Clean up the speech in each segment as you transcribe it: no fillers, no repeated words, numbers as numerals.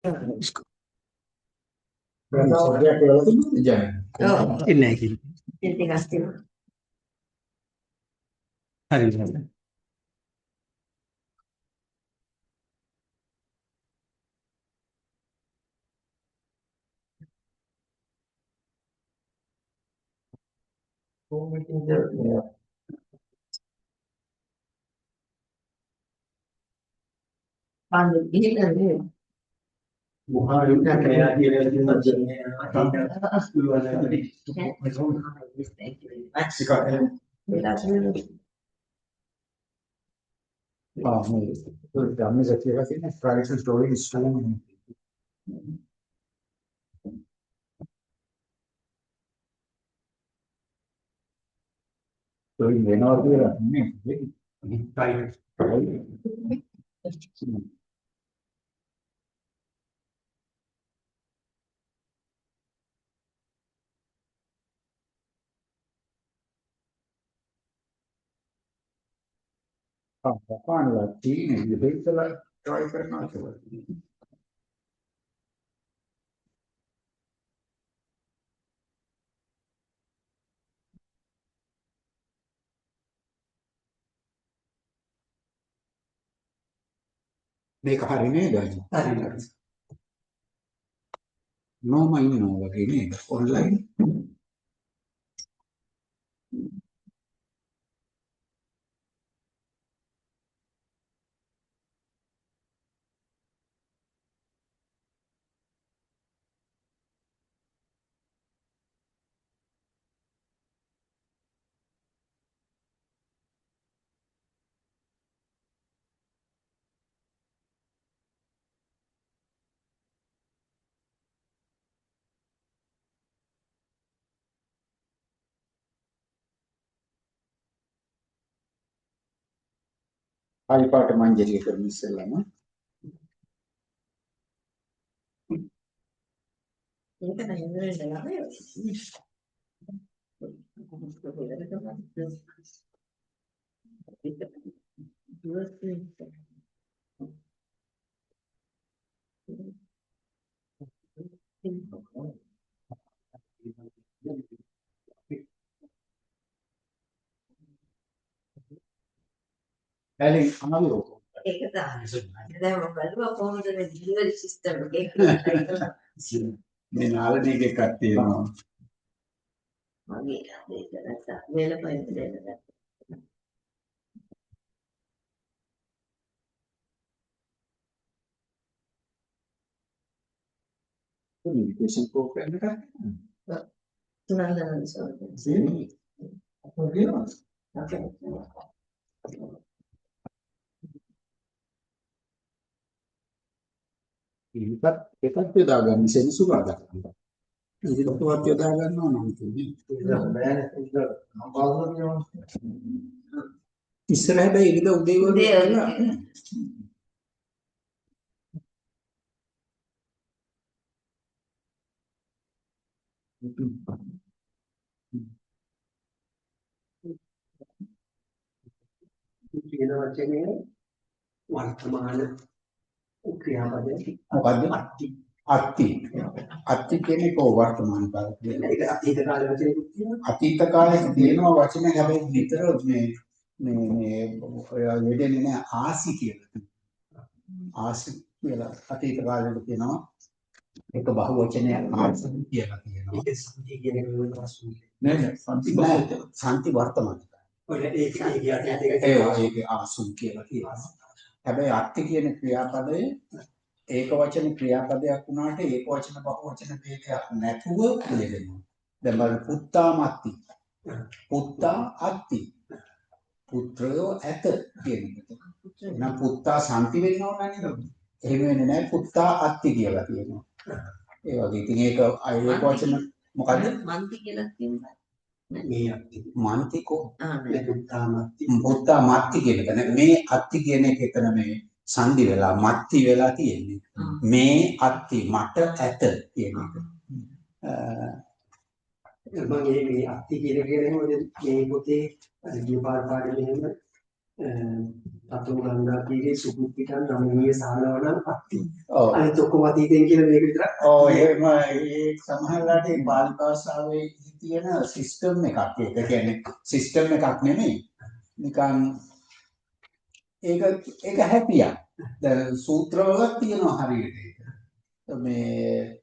Subject වල තිබුණද ජය? ඔව්. ඉන්නේ කියලා. ටිකක් තියෙනවා. හරි හරි. පාන්නේ ගිහිල්ලා නේද? Thank you very much. වෙලා තියෙනවා. ආ මේ ධම්මික කියලා තියෙන private story soon. Story වෙනවා කියලා නෙමෙයි. ප්‍රයිවට්. ආ ජපාන්ලා චීන ඉතින් try කරනවා කියලා. මේක හරි නේද අජි? හරි හරි. නෝම ඉන්නවා වගේ නේද? ඔන්ලයින්. හරි පාට මංජරිය කරමු ඉස්සෙල්ලාම. ඒක නම් ඉවර වෙන්න ළමයි. ඇලෙන් ආවේ ඔක. ඒක තමයි. දැන් මම බලුවා කොහොමද මේ ඩෙලිවරි සිස්ටම් එක මේ නාලනී එකක් තියෙනවා. මගේ ඒක නැත්තම් වේලපයින් දෙන්න බෑ. කමියුනිකේෂන් ප්‍රෝග්‍රෑම් එකක්. තුනක් සෝර්. තියෙනවා. ඒකත් ඒකත් යොදා ගන්න සෙනසුරාදා. ඉතින් යොදා ගන්නවා නම් තියෙන්නේ. ඉස්සර හැබැයි ඉරිදා උදේ වගේ උදේ කරලා කියන වචනය වර්තමාන ක්‍රියාපදය. මොකද්ද? අත්ති. අත්ති. අත්ති කියන්නේ කො වර්තමාන කාලේ තියෙන. ඒක අතීත කාල වචනයකුත් තියෙනවා. අතීත කාලේ තියෙනවා වචන හැබැයි නිතර මේ මේ මේ ඔය යෙදෙන්නේ නෑ ආසි කියලා. ආසි කියලා අතීත කාලේට කියනවා. ඒක බහුවචනය ආසි කියලා කියනවා. ඒක සම්ති කියන එක වෙනස් වෙනවා. නෑ නෑ සම්ති බහුවචන සම්ති වර්තමාන කාලේ. ඔය ඒක ඒක අතීත එක ඒ ඒක ආසුන් කියලා කියනවා. හැබැයි අත්ති කියන ක්‍රියාපදය ඒක වචන ක්‍රියාපදයක් වුණාට ඒක වචන බහුවචන භේදයක් නැතුව යෙදෙනවා. දැන් බලන්න පුත්තා මත්ති. පුත්තා අත්ති. පුත්‍රයෝ ඇත කියන එක. එහෙනම් පුත්තා සම්ති වෙන්න ඕන නේද? එහෙම වෙන්නේ නැහැ පුත්තා අත්ති කියලා කියනවා. ඒ වගේ. ඉතින් ඒක ඒක වචන මොකද්ද? මන්ති කියලා කියනවා. මේ අත්ති. මන්තිකෝ ආ මේ නෑ. පුත්තා මත්ති. පුත්තා මත්ති කියන එක නේ. මේ අත්ති කියන එක එතන මේ සංදි වෙලා මත්ති වෙලා තියෙන්නේ. මේ අත්ති මට ඇත කියන එක. මම මේ මේ අත්ති කියන එක ගැන ඔය මේ පොතේ අර ගිය පාර පාඩමේ එහෙම තතෝ ගංගා තීරේ සුකුප්පිතං රමණීය සාලවණං අත්ති. ඔව්. අනිත් ඔක්කොම අතීතයෙන් කියලා මේක විතරක්. ඔව්, එහෙම ඒ සමහරලාට ඒ පාලි භාෂාවේ තියෙන සිස්ටම් එකක්. ඒක කියන්නේ සිස්ටම් එකක් නෙමෙයි. නිකන් ඒක ඒක හැටියක්. දැන් සූත්‍රවලත් තියෙනවා හරියට ඒක. මේ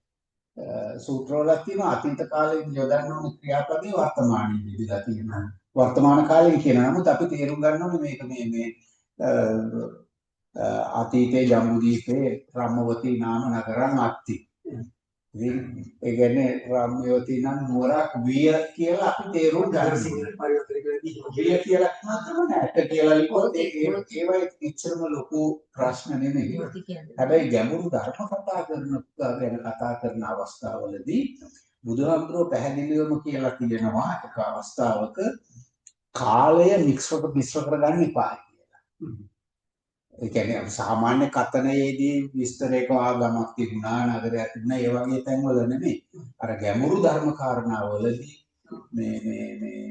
සූත්‍රවලත් තියෙනවා අතීත කාලේ යොදන්න ඕන ක්‍රියාපදේ වර්තමානයේ යෙදিলা තියෙනවා. වර්තමාන කාලේ කියනවා. නමුත් අපි තේරුම් ගන්න ඕනේ මේක මේ මේ අතීතයේ ජම්බුදීපේ රම්මවතී නාම නගරං අත්ති. ඉතින් ඒ කියන්නේ රම්‍යවතී නම් නුවරක් විය කියලා අපි තේරුම් ගන්න. සිංහල පරිවර්තන කරලා විය කියලා මාත්‍රම නෑ. ඇත්ත කියලා ලිව්වොත් ඒ ඒවා එච්චරම ලොකු ප්‍රශ්න නෙමෙයි. හැබැයි ගැඹුරු ධර්ම කතා කරන ගැන කතා කරන අවස්ථාවලදී බුදුහාමුදුරුවෝ පැහැදිලිවම කියලා තියෙනවා එක අවස්ථාවක කාලය මිශ්‍ර කරගන්න එපා කියලා. ඒ කියන්නේ අපි සාමාන්‍ය කතනයේදී විස්තරයක ආගමක් තිබුණා, නගරයක් තිබුණා, ඒ වගේ තැන්වල නෙමෙයි. අර ගැඹුරු ධර්ම කාරණාවලදී මේ මේ මේ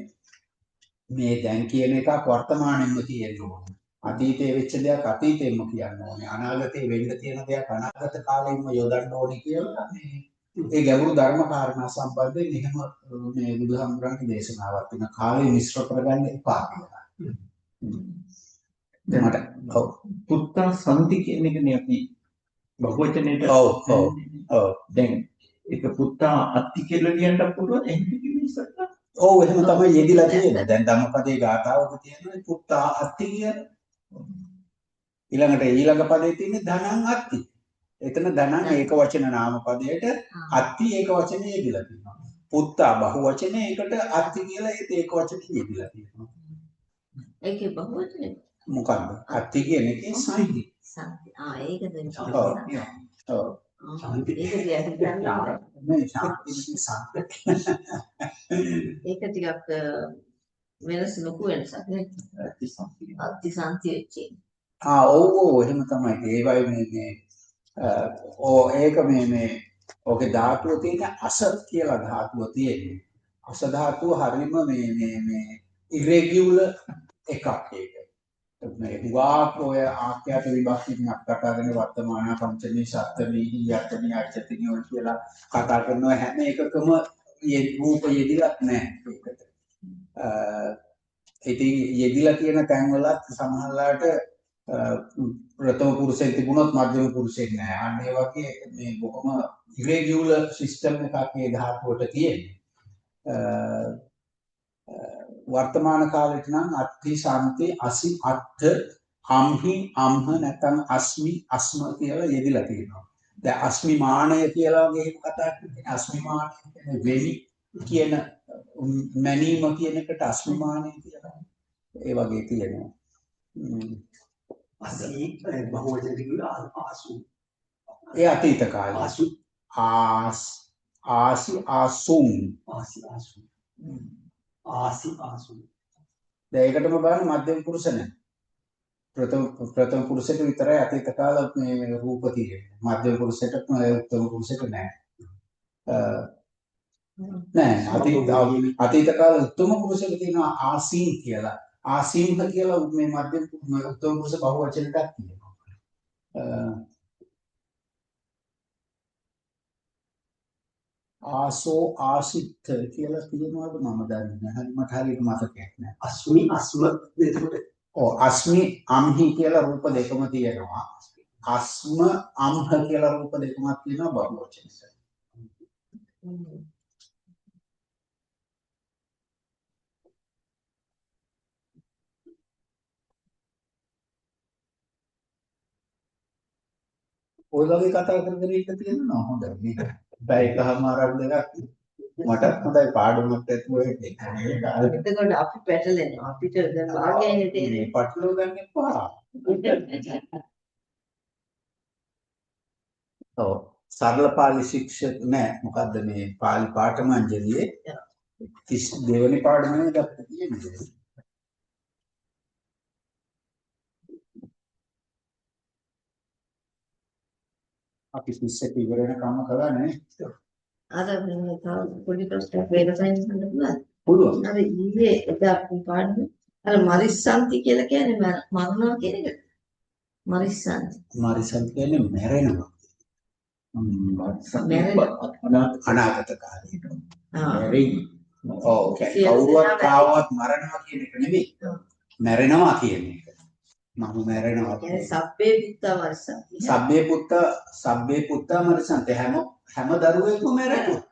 මේ දැන් කියන එකක් වර්තමානෙන්ම තියෙන්න ඕනේ. අතීතයේ වෙච්ච දෙයක් අතීතයෙන්ම කියන්න ඕනේ. අනාගතේ වෙන්න තියෙන දෙයක් අනාගත කාලෙන්ම යොදන්න ඕනේ කියලා මේ ඒ ගැඹුරු ධර්ම කාරණා සම්බන්ධයෙන් එහෙම මේ බුදුහාමුදුරන්ගේ දේශනාවක් තියෙනවා. කාලය මිශ්‍ර කරගන්න එපා කියලා. දැන් මට ඔව් පුත්තා සම්ති කියන එකනේ අපි බහුවචනයට. ඔව් ඔව් ඔව් දැන් ඒක පුත්තා අත්ති කියලා ලියන්න පුළුවන් එහෙම කිව්ව ඉස්සරහ. ඔව් එහෙම තමයි යෙදිලා තියෙන්නේ. දැන් ධම්මපදයේ ගාථාවක තියෙනවා පුත්තා අත්ති කියලා. ඊළඟට ඊළඟ පදේ තියෙන්නේ ධනං අත්ති. එතන ධනං ඒක වචන නාම පදයට අත්ති ඒක වචනේ යෙදිලා තියෙනවා. පුත්තා බහු වචනේ ඒකට අත්ති කියලා ඒත් ඒක වචනේ යෙදිලා තියෙනවා. ඒකේ බහුවචනේ මොකද්ද? අත්ති කියන එකේ සංති. සංති. ආ ඒක දැන් ඔව්. ඔව්. සාන්ති. ඒක ටිකක් හිතන්න. මේ ශාන්ති සාන්ති. ඒක ටිකක් වෙනස් ලොකු වෙනසක් නේ. අත්ති සම්ති. අත්ති සාන්ති වෙච්ච එක. ආ ඔව් ඔව් එහෙම තමයි. ඒවයි මේ මේ ඔව් ඒක මේ මේ ඕකේ ධාතුව තියෙන අසත් කියලා ධාතුව තියෙන්නේ. අස ධාතුව හරියම මේ මේ මේ ඉරෙගියුලර් එකක් ඒක. මේ හුඟක් ඔය ආඛ්‍යාත විභක්තින් අපි කතා කරන වර්තමාන පංචමී සප්තමී අටමී අෂ්ටමී ඔය කියලා කතා කරනවා හැම එකකම රූප යෙදිලත් නැහැ ඒකට. ඉතින් යෙදිලා තියෙන තැන්වලත් සමහරලාට ප්‍රථම පුරුෂයෙන් තිබුණොත් මධ්‍යම පුරුෂයෙන් නෑ. අන්න ඒ වගේ මේ බොහොම ඉරෙගියුලර් සිස්ටම් එකක් මේ ධාතුවට තියෙන්නේ. වර්තමාන කාලෙට නම් අත්ථි සාන්ති අසි අත්ථ අම්හි අම්හ නැත්නම් අස්මි අස්ම කියලා යෙදිලා තියෙනවා. දැන් අස්මිමානය කියලා වගේ එහෙම කතා කරන්නේ අස්මිමානය කියන්නේ වෙමි කියන මැනීම කියන එකට අස්මිමානය කියලා ඒ වගේ තියෙනවා. අසී බහුවචන කිව්වා ආසු. ඒ අතීත කාලේ. ආසු ආස් ආසි ආසුන් ආසි ආසු. ආසි ආසු. දැන් ඒකටම බලන්න මධ්‍යම පුරුෂ නෑ. ප්‍රථම පුරුෂයට විතරයි අතීත කාල මේ රූප තියෙන්නේ. මධ්‍යම පුරුෂයට උත්තම පුරුෂයට නෑ. නෑ අතීත කාල උත්තම පුරුෂයට තියෙනවා ආසීන් කියලා. ආසීන්හ කියලා මේ මධ්‍යම උත්තම පුරුෂ බහුවචනයටත් තියෙනවා. ආසෝ ආසිත්ත කියලා තියෙනවද මම දන්නේ නැහැ. හරි මට හරියට මතකයක් නැහැ. අස්මි අස්ම එතකොට ඔව් අස්මි අම්හි කියලා රූප දෙකම තියෙනවා. අස්ම අම්හ කියලා රූප දෙකමක් තියෙනවා බහුවචනයට. ඔය වගේ කතා කර කර ඉන්න තියෙනවා හොඳයි නේ. පැය එකමාරක් දෙකක් මටත් හොඳයි පාඩමක් ඇතුව ඒක. එතකොට අපි පැටලෙනවා. අපිට දැන් භාගයනේ තේරෙන්නේ. මේ පටලව ගන්න එපා. ඔව් සරල පාලි ශික්ෂක නෑ මොකද්ද මේ පාලි පාඨමංජරියේ 32 වෙනි පාඩම නේද අපිට තියෙන්නේ. අපි 31 ඉවර වෙනකම්ම කළා නේ. අර මේ තව පොඩි ප්‍රශ්නයක් වේද සයින්ස් අහන්න පුළුවන්ද? පුළුවන්. අර ඊයේ එදා අපි පාඩම අර මරිස්සන්ති කියලා කියන්නේ මරනවා කියන එක. මරිස්සන්ති. මරිස්සන්ති කියන්නේ මැරෙනවා. අනාගත කාලේ. මැරෙයි. ඔව් කියන්නේ කවුරුවත් කාවවත් මරනවා කියන එක නෙවෙයි. මැරෙනවා කියන එක. මම මැරෙනවා. කියන්නේ සබ්බේ පුත්තා මරිස්සන්ති. සබ්බේ පුත්තා මරිස්සන්ති. හැම දරුවෙක්ම මැරෙනවා.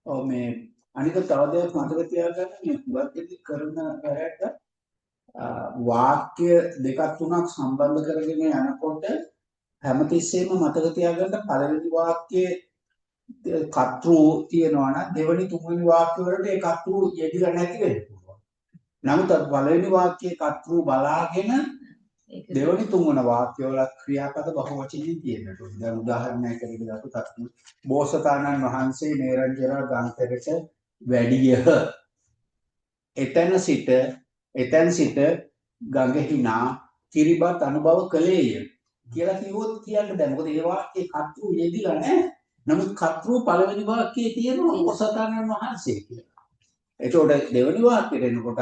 ඔව් මේ අනික තව දෙයක් මතක තියාගන්න මේ හුඟක් දෙනෙක් කරන වැරැද්ද වාක්‍ය දෙකක් තුනක් සම්බන්ධ කරගෙන යනකොට හැමතිස්සෙම මතක තියාගන්න පළවෙනි වාක්‍යයේ කර්තෘ තියෙනවා නම් දෙවෙනි තුන්වෙනි වාක්‍ය වලට ඒ කර්තෘ යෙදිලා නැති වෙන්න පුළුවන්. නමුත් අර පළවෙනි වාක්‍යයේ කර්තෘ බලාගෙන දෙවෙනි තුන්වන වාක්‍ය වල ක්‍රියාපද බහුවචනයෙන් තියෙන්නට ඕනේ. දැන් උදාහරණයක් විදිහට ගත්තොත් බෝසතාණන් වහන්සේ නේරංජරා ගංතෙරට වැඩියහ. එතෙන් සිට ගඟහිනා කිරිබත් අනුභව කළේය කියලා කිව්වොත් කියන්න බෑ. මොකද ඒ වාක්‍යයේ කර්තෘ යෙදිලා නැහැ. නමුත් කර්තෘ පළවෙනි වාක්‍යයේ තියෙනවා බෝසතාණන් වහන්සේ කියලා. එතකොට දෙවෙනි වාක්‍යයට එනකොට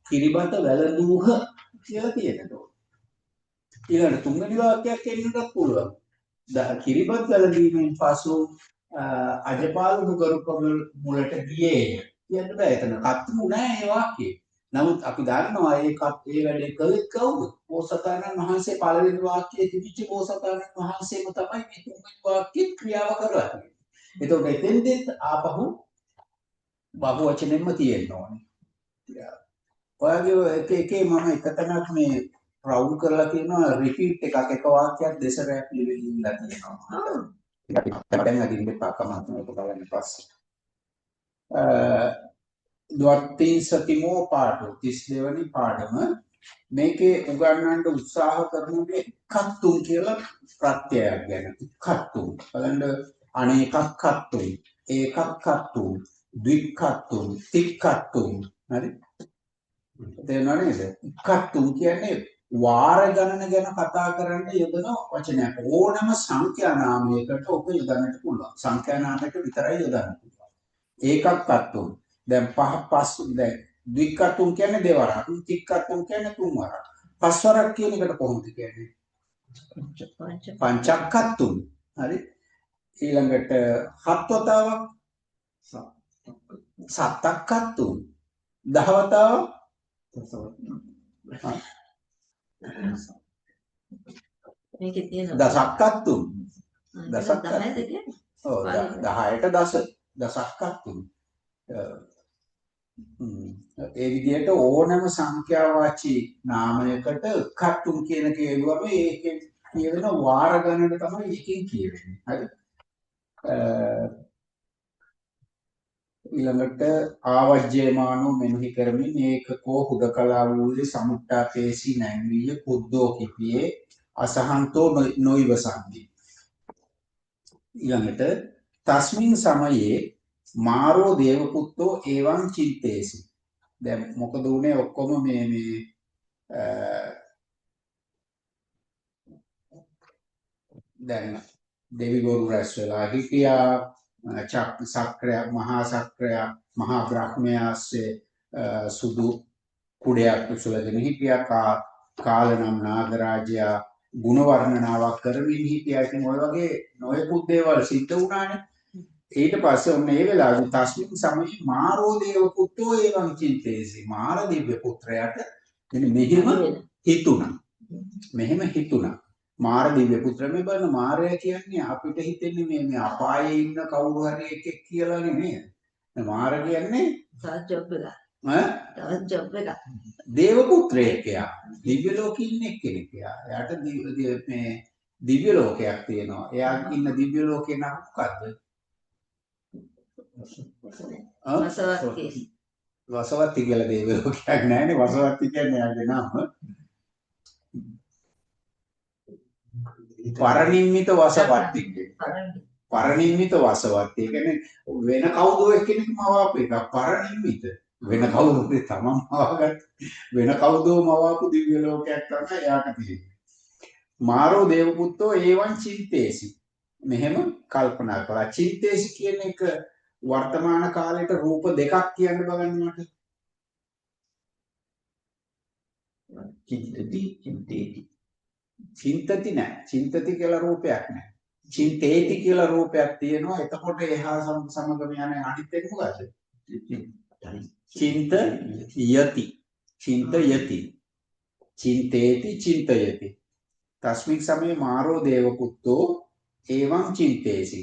කිරිබත වැළඳූහ කියලා තියෙනවා. ඊළඟ තුන්වෙනි වාක්‍යයක් එන්නටත් පුළුවන්. කිරිබත් වැළඳීමෙන් පසු අජපාලු ගරුකම මුලට ගියේය කියන්න බෑ. එතන කර්තෘ නෑ ඒ වාක්‍යයේ. නමුත් අපි දන්නවා ඒ වැඩේ කළේ කවුද? බෝසතාණන් වහන්සේ. පළවෙනි වාක්‍යයේ තිබිච්ච බෝසතාණන් වහන්සේම තමයි මේ තුන්වෙනි වාක්‍යෙත් ක්‍රියාව කරලා තියෙන්නේ. එතකොට එතෙන්දෙත් ආපහු බහුවචනෙන්ම තියෙන්න ඕනේ. ඔයාගේ එක එකේ මම එක තැනක් මේ රවුම් කරලා තියෙනවා රිපීට් එකක් එක වාක්‍යයක් දෙසරයක් ලියවිලා තියෙනවා. දැන් අදින්න එපා කමක් නෑ ඔක බලන්න පස්සේ. ද්වත්තිංසතිමෝ පාඨෝ 32 වෙනි පාඩම මේකේ උගන්වන්න උත්සාහ කරන්නේ කත්තුම් කියලා ප්‍රත්‍යයක් ගැන. කත්තුම් බලන්න අනේකක් කත්තුම්, ඒකක් කත්තුම්, ද්වික්කත්තුම්, තික්කත්තුම්. හරි? තේරෙනව නේද? කත්තුම් කියන්නේ වාර ගණන ගැන කතා කරන්න යොදන වචනයක්. ඕනම සංඛ්‍යා නාමයකට ඔක යොදන්නට පුළුවන්. සංඛ්‍යා නාමයකට විතරයි යොදන්න පුළුවන්. ඒකක් කත්තුම්. දැන් පහ පස් දැන් ද්වික්කත්තුම් කියන්නේ දෙවරක්, තික්කත්තුම් කියන්නේ තුන් වරක්. පස් වරක් කියන එකට කොහොමද කියන්නේ? පංචක්කත්තුම්. හරි? ඊළඟට හත් වතාවක් සත්තක්කත්තුම්. දහ වතාවක් මේකේ තියෙනවා දසක්කත්තුම්. දසක් 10ද කියන්නේ? ඔව් 10ට දස දසක්කත්තුම්. ඒ විදිහට ඕනම සංඛ්‍යාවාචී නාමයකට කත්තුම් කියන කියුවම ඒකෙන් කියවෙන වාර ගණන තමයි එකකින් කියවෙන්නේ. හරි. ඊළඟට ආවජ්ජේමානෝ මෙනෙහි කරමින් ඒකකෝ හුදකලා වූයේ සමුට්ටා පේසි නැංවීය කුද්දෝ කිපියේ අසහන්තෝ නොයිවසන්ති. ඊළඟට තස්මින් සමයේ මාරෝ දේවපුත්තෝ එවං චිත්තේසි. දැන් මොකද උනේ ඔක්කොම මේ මේ දැන් දෙවිවරු රැස් වෙලා හිටියා. සක්‍රය මහා සක්‍රය මහා බ්‍රහ්මයාසේ සුදු කුඩයක් උසලගෙන හිටියා. කාල නම් නාගරාජයා ගුණ වර්ණනාවක් කරමින් හිටියා. ඉතින් ඔය වගේ නොයෙකුත් දේවල් සිද්ධ වුණානේ. ඊට පස්සේ ඔන්න ඒ වෙලාවේ තස්මින් සමයේ මාරෝ දේවපුත්තෝ එවං චින්තේසි. මාර දිව්‍ය පුත්‍රයාට මෙන්න මෙහෙම හිතුණා. මෙහෙම හිතුණා. මාර දිව්‍ය පුත්‍රයා මේ බලන මාරයා කියන්නේ අපිට හිතෙන්නේ මේ මේ අපායේ ඉන්න කවුරු හරි එකෙක් කියලා නෙමෙයි. මාර කියන්නේ තවත් ජොබ් එකක්. ඈ තවත් ජොබ් එකක්. දේව පුත්‍රයෙක් එයා. දිව්‍ය ලෝකේ ඉන්න එක්කෙනෙක් එයා. එයාට මේ දිව්‍ය ලෝකයක් තියෙනවා. එයා ඉන්න දිව්‍ය ලෝකේ නම මොකද්ද? වසවත්ති. වසවත්ති කියලා දේව ලෝකයක් නෑනේ. වසවත්ති කියන්නේ එයාගේ නම. පරනිම්මිත වසවත්ති කියන්නේ. පරනිම්මිත වසවත්ති. ඒ කියන්නේ වෙන කවුද එක්කෙනෙක් මවාපු එකක්. පරනිම්මිත. වෙන කවුරුද තමන් මවාගත්ත වෙන කවුදෝ මවාපු දිව්‍ය ලෝකයක් තමයි එයාට තියෙන්නේ. මාරෝ දේවපුත්තෝ ඒවං චින්තේසි. මෙහෙම කල්පනා කළා. චින්තේසි කියන එක වර්තමාන කාලයට රූප දෙකක් කියන්න බලන්න මට. චින්තති චින්තේති. චින්තති නෑ. චින්තති කියලා රූපයක් නෑ. චින්තේති කියලා රූපයක් තියෙනවා. එතකොට එහා සමගම යන අනිත් එක මොකද්ද? චින්ත යති. චින්තයති. චින්තේති චින්තයති. තස්මින් සමයේ මාරෝ දේවපුත්තෝ එවං චින්තේසි.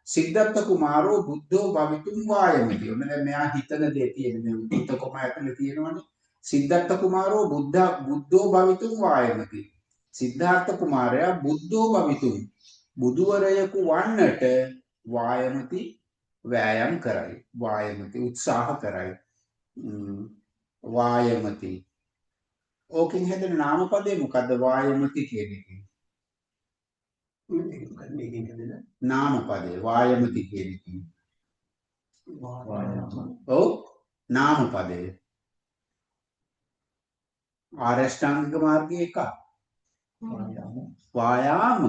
සිද්ධාර්ථ කුමාරෝ බුද්ධෝ භවිතුම් වායමති. ඔන්න දැන් මෙයා හිතන දේ තියෙන මේ උද්දුත කොම ඇතුලේ තියෙනවනේ. සිද්ධාර්ථ කුමාරෝ බුද්ධෝ භවිතුම් වායමති. සිද්ධාර්ථ කුමාරයා බුද්ධෝ භවිතුම් බුදුවරයෙකු වන්නට වායමති වෑයම් කරයි. වායමති උත්සාහ කරයි. වායමති. ඕකෙන් හැදෙන නාමපදේ මොකද්ද වායමති කියන එකෙන්? මේකෙන් හැදෙන නාමපදේ වායමති කියන එකෙන්. වායාම. ඔව් නාමපදේ. ආර්ය අෂ්ටාංගික මාර්ගයේ එකක්. වායාම. වායාම.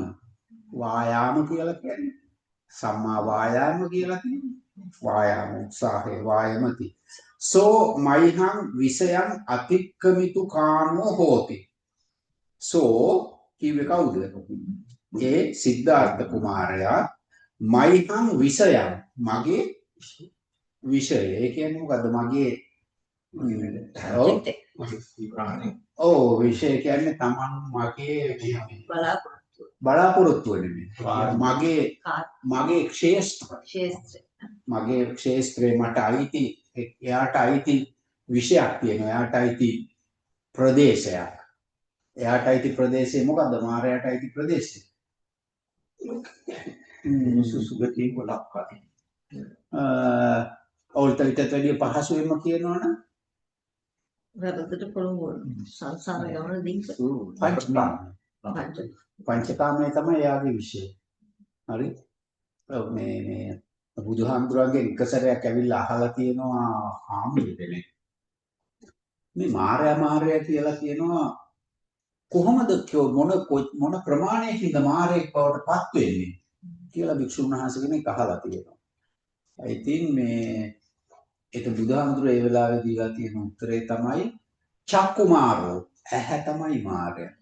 වායාම කියලා කියන්නේ සම්මා වායාම කියලා කියන්නේ වායාම උත්සාහය වායමති. සෝ මයිහං විෂයං අතික්කමිතු කාමෝ හෝති. සෝ කිව්වේ කවුද? ඒ සිද්ධාර්ථ කුමාරයා මයිහං විෂයං මගේ විෂය. ඒ කියන්නේ මොකද්ද? මගේ ඔව් විෂය කියන්නේ තමන් මගේ බලාපොරොත්තුව නෙමෙයි. මගේ මගේ ක්ෂේත්‍ර. මගේ ක්ෂේත්‍රේ මට අයිති, එයාට අයිති විෂයක් තියෙනවා. එයාට අයිති ප්‍රදේශයක්. එයාට අයිති ප්‍රදේශය මොකද්ද? මාරයාට අයිති ප්‍රදේශය. මිනිස්සු සුගතියෙන් වළක්වයි. ඔවුන්ට ඊටත් වැඩිය පහසුවෙන්ම කියනවනම් වැරද්දට පොළඹවන සංසාර ගමන දිග පංචකාම. පංචකාමය තමයි එයාගේ විෂය. හරි? මේ මේ බුදුහාමුදුරන්ගෙන් එක සැරයක් ඇවිල්ලා අහලා තියෙනවා හාමුදුරු කෙනෙක්. මේ මාරයා මාරයා කියලා කියනවා කොහොමද මොන මොන ප්‍රමාණයකින්ද මාරයෙක් බවට පත් වෙන්නේ කියලා භික්ෂුන් වහන්සේ කෙනෙක් අහලා තියෙනවා. ඉතින් මේ ඒක බුදුහාමුදුරුවෝ ඒ වෙලාවේ දීලා තියෙන උත්තරේ තමයි චක්කුමාරෝ, ඇහැ තමයි මාරයා.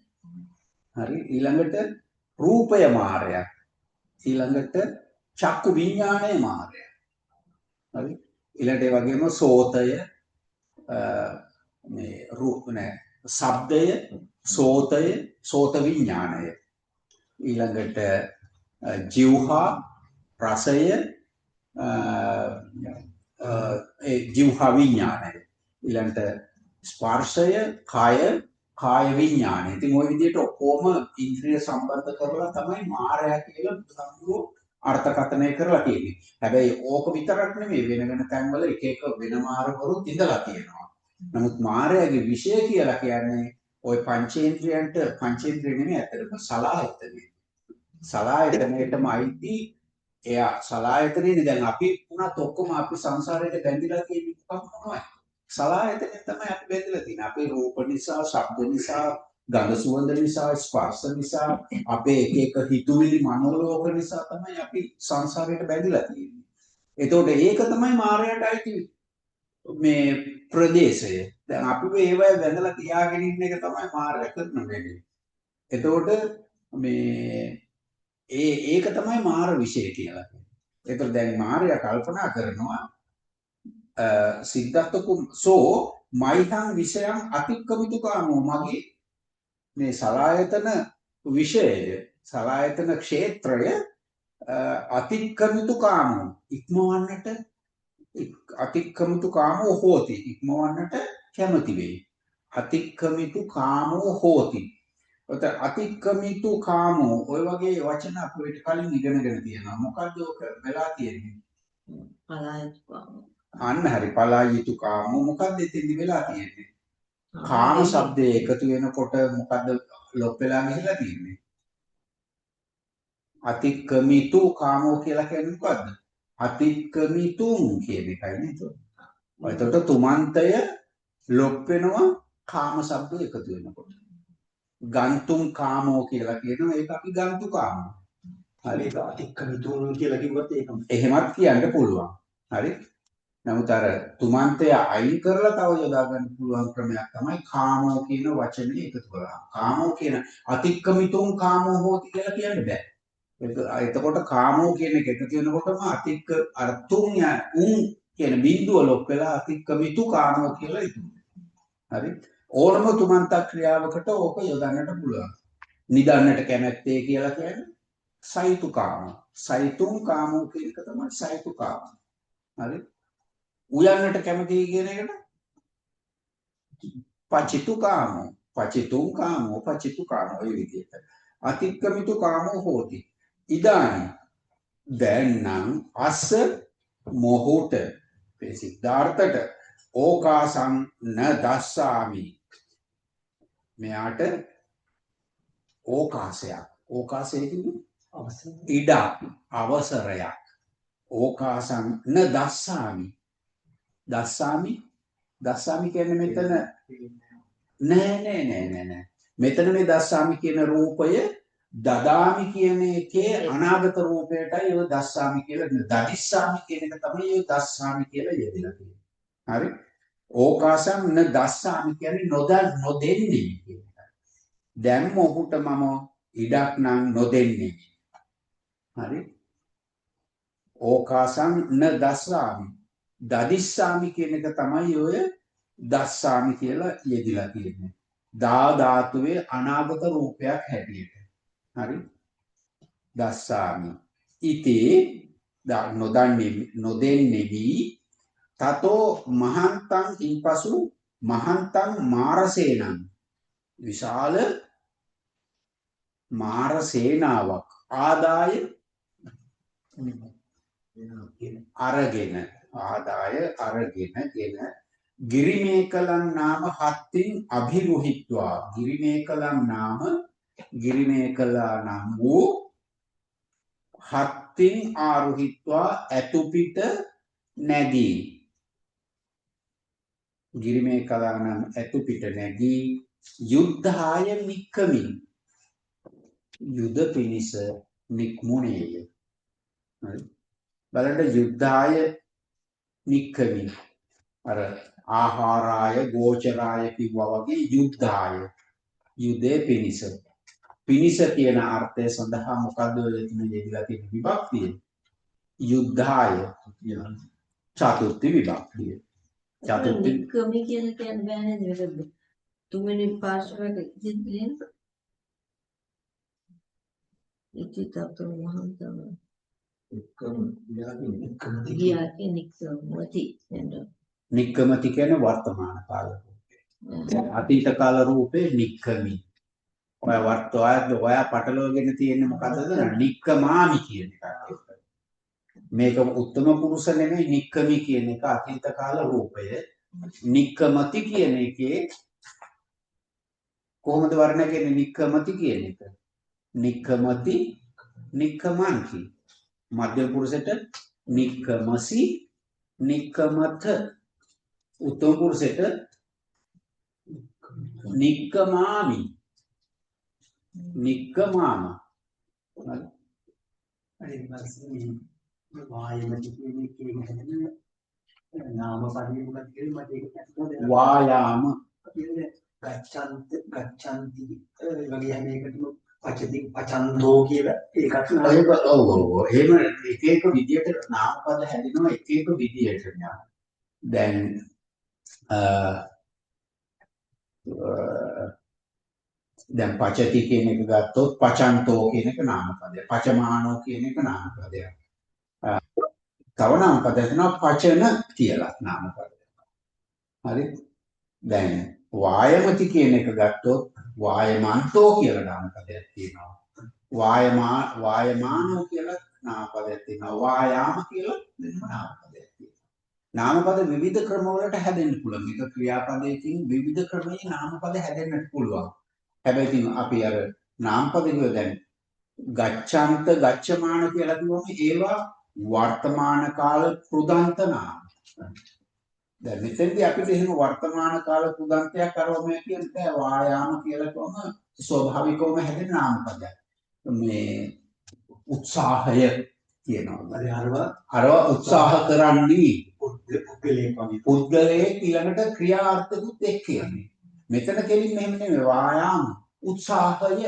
හරි, ඊළඟට රූපය මාරයා. ඊළඟට චක්කු විඥාණය මාරයා. හරි, ඊළඟට ඒ වගේම සෝතය මේ රූප නෑ ශබ්දය, සෝතය, සෝත විඥාණය. ඊළඟට ජීවහා රසය, ඒ ජීවහා විඥාණය. ඊළඟට ස්පර්ශය, කාය, කාය විඥාණය. ඉතින් ওই විදිහට ඔක්කොම ඉන්ද්‍රිය සම්බන්ධ කරලා තමයි මාරයා කියලා බුදුහාමුදුරුවෝ අර්ථකථනය කරලා තියෙන්නේ. හැබැයි ඕක විතරක් නෙමෙයි, වෙන වෙන තැන්වල එක එක වෙන මාරවරුත් ඉඳලා තියෙනවා. නමුත් මාරයාගේ විෂය කියලා කියන්නේ ওই පංචේන්ද්‍රයන්ට, පංචේන්ද්‍රිය නෙමෙයි ඇත්තටම සලායතනෙ. සලායතනයටම අයිති එයා සලායතනෙනේ. දැන් අපි වුණත් ඔක්කොම අපි සංසාරයට බැඳිලා තියෙන්නේ මොකක් මොනවද? සලායතනෙන් තමයි අපි බැඳිලා තියෙන්නේ. අපේ රූප නිසා, ශබ්ද නිසා, ගඳ සුවඳ නිසා, ස්පර්ශ නිසා, අපේ එක එක හිතුවිලි මනෝලෝක නිසා තමයි අපි සංසාරයට බැඳිලා තියෙන්නේ. එතකොට ඒක තමයි මාරයාට අයිති මේ ප්‍රදේශය. දැන් අපි මේවා බැඳලා තියාගෙන ඉන්න එක තමයි මාරයා කරන වැඩේ. එතකොට මේ ඒක තමයි මාර විෂය කියලා කියන්නේ. එතකොට දැන් මාරයා කල්පනා කරනවා සිද්ධාර්ථ සෝ මයිහං විෂයං අතික්කමිතු කාමෝ, මගේ මේ සලායතන විෂය, සලායතන ක්ෂේත්‍රය අතික්කමිතු කාමෝ ඉක්මවන්නට, අතික්කමිතු කාමෝ හෝති, ඉක්මවන්නට කැමති වෙයි. අතික්කමිතු කාමෝ හෝති. ඔත අතික්කමිතු කාමෝ ඔය වගේ වචන අපි ඊට කලින් ඉගෙනගෙන තියෙනවා. මොකද්ද ඔක වෙලා තියෙන්නේ? පලායතු කාමෝ. අන්න හරි, පලායතු කාමෝ. මොකද්ද එතෙන්දි වෙලා තියෙන්නේ? කාම શબ્දේ එකතු වෙනකොට මොකද්ද ලොප් වෙලා ගිහිලා තියෙන්නේ? අතික්කමිතු කාමෝ කියලා කියන්නේ මොකද්ද? අතික්කමිතුන් කියන එකයි නේද? එතකොට තුමන්තය ලොප් වෙනවා කාම શબ્ද එකතු වෙනකොට. ගන්තුම් කාමෝ කියලා කියනවා, ඒක අපි ගන්තු කාමෝ. හරි, ඒක අතික්කමිතුන් කියලා කිව්වත් ඒකම. එහෙමත් කියන්න පුළුවන්. හරි? නමුත් අර තුමන්තය අයින් කරලා තව යොදා ගන්න පුළුවන් ක්‍රමයක් තමයි කාමෝ කියන වචනේ එකතු කරලා. කාමෝ කියන අතික්කමිතුං කාමෝ හෝති කියලා කියන්න බෑ. එතකොට කාමෝ කියන එක එකතු වෙනකොටම අතික්ක අර තුන් උන් කියන බිඳුව ලොක් වෙලා අතික්කමිතු කාමෝ කියලා ඉතුරු වෙනවා. හරි? ඕනම තුමන්ත ක්‍රියාවකට ඕක යොදන්නට පුළුවන්. නිදන්නට කැමැත්තේ කියලා කියන්නේ සයිතු කාමෝ. සයිතුං කාමෝ කියන එක තමයි සයිතු කාමෝ. හරි? උයන්නට කැමතියි කියන එකට පචිතු කාමෝ, පචිතුං කාමෝ, පචිතු කාමෝ ඔය විදිහට. අතික්කමිතු කාමෝ හෝති. ඉදානි දැන් නම් අස්ස මොහොත මේ සිද්ධාර්ථට ඕකාසං න දස්සාමි. මෙයාට ඕකාසයක්. ඕකාසය කියන්නේ ඉඩක්, අවසරයක්. ඕකාසං න දස්සාමි. දස්සාමි දස්සාමි කියන්නේ මෙතන නෑ නෑ නෑ නෑ නෑ. මෙතන මේ දස්සාමි කියන රූපය දදාමි කියන එකේ අනාගත රූපයටයි ඔය දස්සාමි කියලා දදිස්සාමි කියන එක තමයි ඔය දස්සාමි කියලා යෙදিলা තියෙන්නේ. හරි? ඕකාසං න දස්සාමි කියන්නේ නොදෙන්නේ කියන එක. දැන් මොහුට මම ඉඩක් නම් නොදෙන්නේ. හරි? ඕකාසං න දස්සාමි. දදිස්සාමි කියන එක තමයි ඔය දස්සාමි කියලා යෙදිලා තියෙන්නේ. දා ධාතුවේ අනාගත රූපයක් හැටියට. හරි? දස්සාමි. ඉතේ නොදන්නේ නොදෙන්නේවි තතෝ මහන්තං ඉන්පසු මහන්තං මාරසේනං විශාල මාර සේනාවක් ආදාය අරගෙන ආදාය අරගෙන ගෙන ගිරිමේකලං නාම හත්තින් අභිරුහිත්වා ගිරිමේකලං නාම ගිරිමේකලා නම් වූ හත්තින් ආරුහිත්වා ඇතු පිට නැගී ගිරිමේකලා නම් ඇතු පිට නැගී යුද්ධාය නික්කමින් යුද පිණිස නික්මුණේය. හරි බලන්න යුද්ධාය නික්කමින් අර ආහාරාය ගෝචරාය කිව්වා වගේ යුද්ධාය යුදේ පිණිස පිණිස කියන අර්ථය සඳහා මොකද්ද ඔය එතන යෙදিলা තියෙන විභක්තිය? යුද්ධාය චතුර්ථි විභක්තිය. චතුර්ථි නික්කමි කියලා කියන්න බෑ නේද? මේක තුන්වෙනි පාර්ශවයක ඉතින් ඉති තතෝ මහන්තම එක්කම ගියා කියන්නේ නික්කමති නේද? නික්කමති කියන්නේ වර්තමාන කාල රූපේ. අතීත කාල රූපේ නික්කමි. ඔය වර්තමාන ඔයා පටලවගෙන තියෙන්නේ මොකද්ද? නික්කමාමි කියන එකක්. මේක උත්තම පුරුෂ නෙමෙයි නික්කමි කියන එක අතීත කාල රූපය. නික්කමති කියන එකේ කොහොමද වර්ණය කියන්නේ නික්කමති කියන එක? නික්කමති නික්කමන්ති. මධ්‍යම පුරුෂයට නික්කමසි නික්කමත. උත්තම පුරුෂයට නික්කමාමි නික්කමාම. හරි ඊපස්සේ වායමති කියන එකේ හැදෙන නාම පදේ මොකක්ද කියලා මට ඒක පැහැදිලිව වායාම කියන්නේ ගච්ඡන්ත ගච්ඡanti ඒ වගේ හැම එකටම පචති පචන්තෝ කියලා ඒකත් ඔය ඔව් ඔව් එහෙම එක එක විදියට නාම පද හැදෙනවා එක එක විදියට. දැන් දැන් පචති කියන එක ගත්තොත් පචන්තෝ කියන එක නාම පදයක්. පචමානෝ කියන එක නාම පදයක්. තව නාම පදයක් තියෙනවා පචන කියලා නාම පදයක්. හරි? දැන් වායමති කියන එක ගත්තොත් වායමන්තෝ කියලා නාම පදයක් තියෙනවා. වායමානෝ කියලා නාම පදයක් තියෙනවා. වායාම කියලා වෙනම නාම පදයක් තියෙනවා. නාම පද විවිධ ක්‍රම වලට හැදෙන්න පුළුවන්. එක ක්‍රියාපදයකින් විවිධ ක්‍රමයෙන් නාම පද හැදෙන්නට පුළුවන්. හැබැයි ඉතින් අපි අර නාම පද කිව්ව දැන් ගච්ඡන්ත ගච්ඡමාන කියලා කිව්වම ඒවා වර්තමාන කාල කෘදන්ත නාම. දැන් මෙතෙන්දී අපිට එහෙම වර්තමාන කාල කෘදන්තයක් අරවම කියන්න බෑ. වායාම කියලා කිව්වම ස්වභාවිකවම හැදෙන නාම පදයක්. මේ උත්සාහය කියනවා. අර අරවා උත්සාහ කරන්නේ පුද්ගලයෙක් වගේ. පුද්ගලයෙක් ඊළඟට ක්‍රියාර්ථකුත් එක්ක යන්නේ. මෙතන කෙලින්ම එහෙම නෙමෙයි වායාම උත්සාහය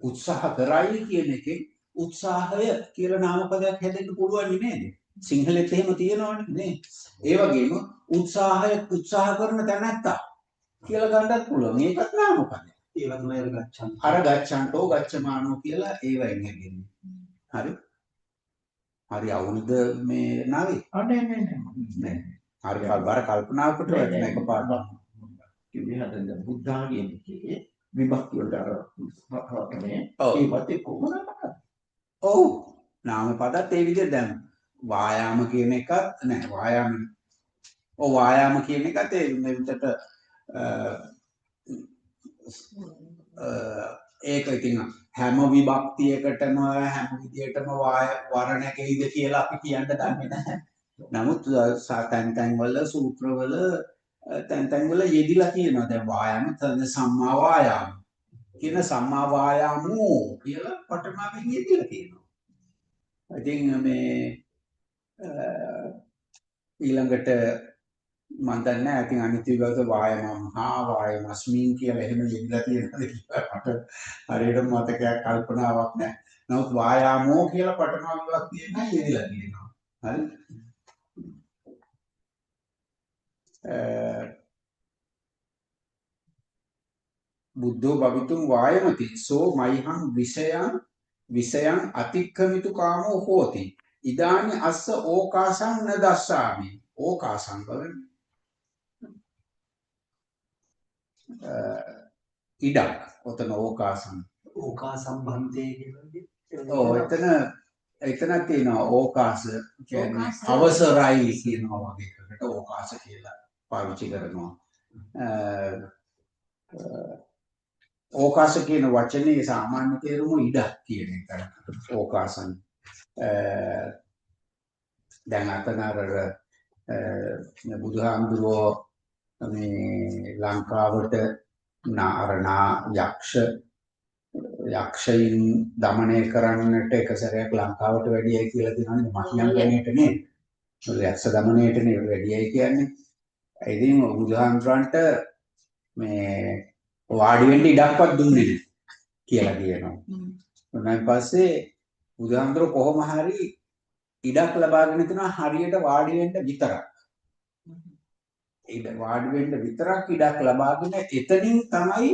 උත්සාහ කරයි කියන එකෙන් උත්සාහය කියලා නාමපදයක් හැදෙන්න පුළුවන් නේද? සිංහලෙත් එහෙම තියෙනවනේ නේ. ඒ වගේම උත්සාහය උත්සාහ කරන තැනැත්තා කියලා ගන්නත් පුළුවන්. ඒකත් නාමපදයක්. ඒවා තමයි අර ගච්ඡන්. අර ගච්ඡන්තෝ ගච්ඡමානෝ කියලා ඒවයින් හැදෙන්නේ. හරි? හරි අවුල්ද මේ නාවේ? නෑ නෑ නෑ නෑ. හරි බර කල්පනාවකට වැටෙන එක පාට. කිව්වේ අර දැන් බුද්ධා කියන එකේ විභක්ති වලට අර රටනේ ඔව්. ඒවත් එක්කම නාමපද. ඔව්. නාමපදත් ඒ විදිහට දැන් වායාම කියන එකත් නෑ වායාම. ඔව් වායාම කියන එකත් ඒ මේ විදිහට ඒක ඉතින් හැම විභක්තියකටම හැම විදියටම වර්ණකෙයිද කියලා අපි කියන්න දන්නේ නැහැ. නමුත් තැන් තැන් වල සූත්‍රවල තැන් තැන් වල යෙදිලා කියනවා. දැන් වායාම සම්මා වායාම කියන සම්මා වායාමෝ කියලා පටමාවෙන් යෙදිලා කියනවා. ඉතින් මේ ඊළඟට මම දන්නේ නැහැ. ඉතින් අනිත් විභාග වායමම් හා වායමස්මින් කියලා එහෙම යෙදලා තියෙනවද කියලා මට හරියට මතකයක් කල්පනාවක් නැහැ. නමුත් වායාමෝ කියලා පටමා විභක්තිය නම් යෙදලා තියෙනවා. හරි. බුද්ධෝ භවිතුං වායමති සෝ මයිහං විෂයං විෂයං අතික්ඛමිතු කාමෝ හෝති ඉදානි අස්ස ඕකාසං න දස්සාමි. ඕකාසං බලන්න ඉඩක් ඔතන ඕකාසං. ඕකාසම්බන්තේ කියලා. ඔව් එතන එතන තියෙනවා ඕකාස කියන්නේ අවසරයි කියනවා වගේ එකකට ඕකාස කියලා පාවිච්චි කරනවා. ඕකාස කියන වචනේ සාමාන්‍ය තේරුම ඉඩක් කියන එකයි. ඕකාසං. දැන් අතන අර බුදුහාමුදුරුවෝ මේ ලංකාවට අර යක්ෂයින් දමනය කරන්නට එක සැරයක් ලංකාවට වැඩියයි කියලා තියෙනවනේ මහියංගනයට නේද? යක්ෂ දමනයට නේ වැඩියයි කියන්නේ. ඉතින් බුදුහාමුදුරන්ට මේ වාඩි වෙන්න ඉඩක්වත් දුන්නේ නැහැ කියලා කියනවා. උනාන් පස්සේ බුදුහාමුදුරුවෝ කොහොම හරි ඉඩක් ලබාගෙන තිනවා හරියට වාඩි වෙන්න විතරක්. ඉඩ වාඩි වෙන්න විතරක් ඉඩක් ලබාගෙන එතනින් තමයි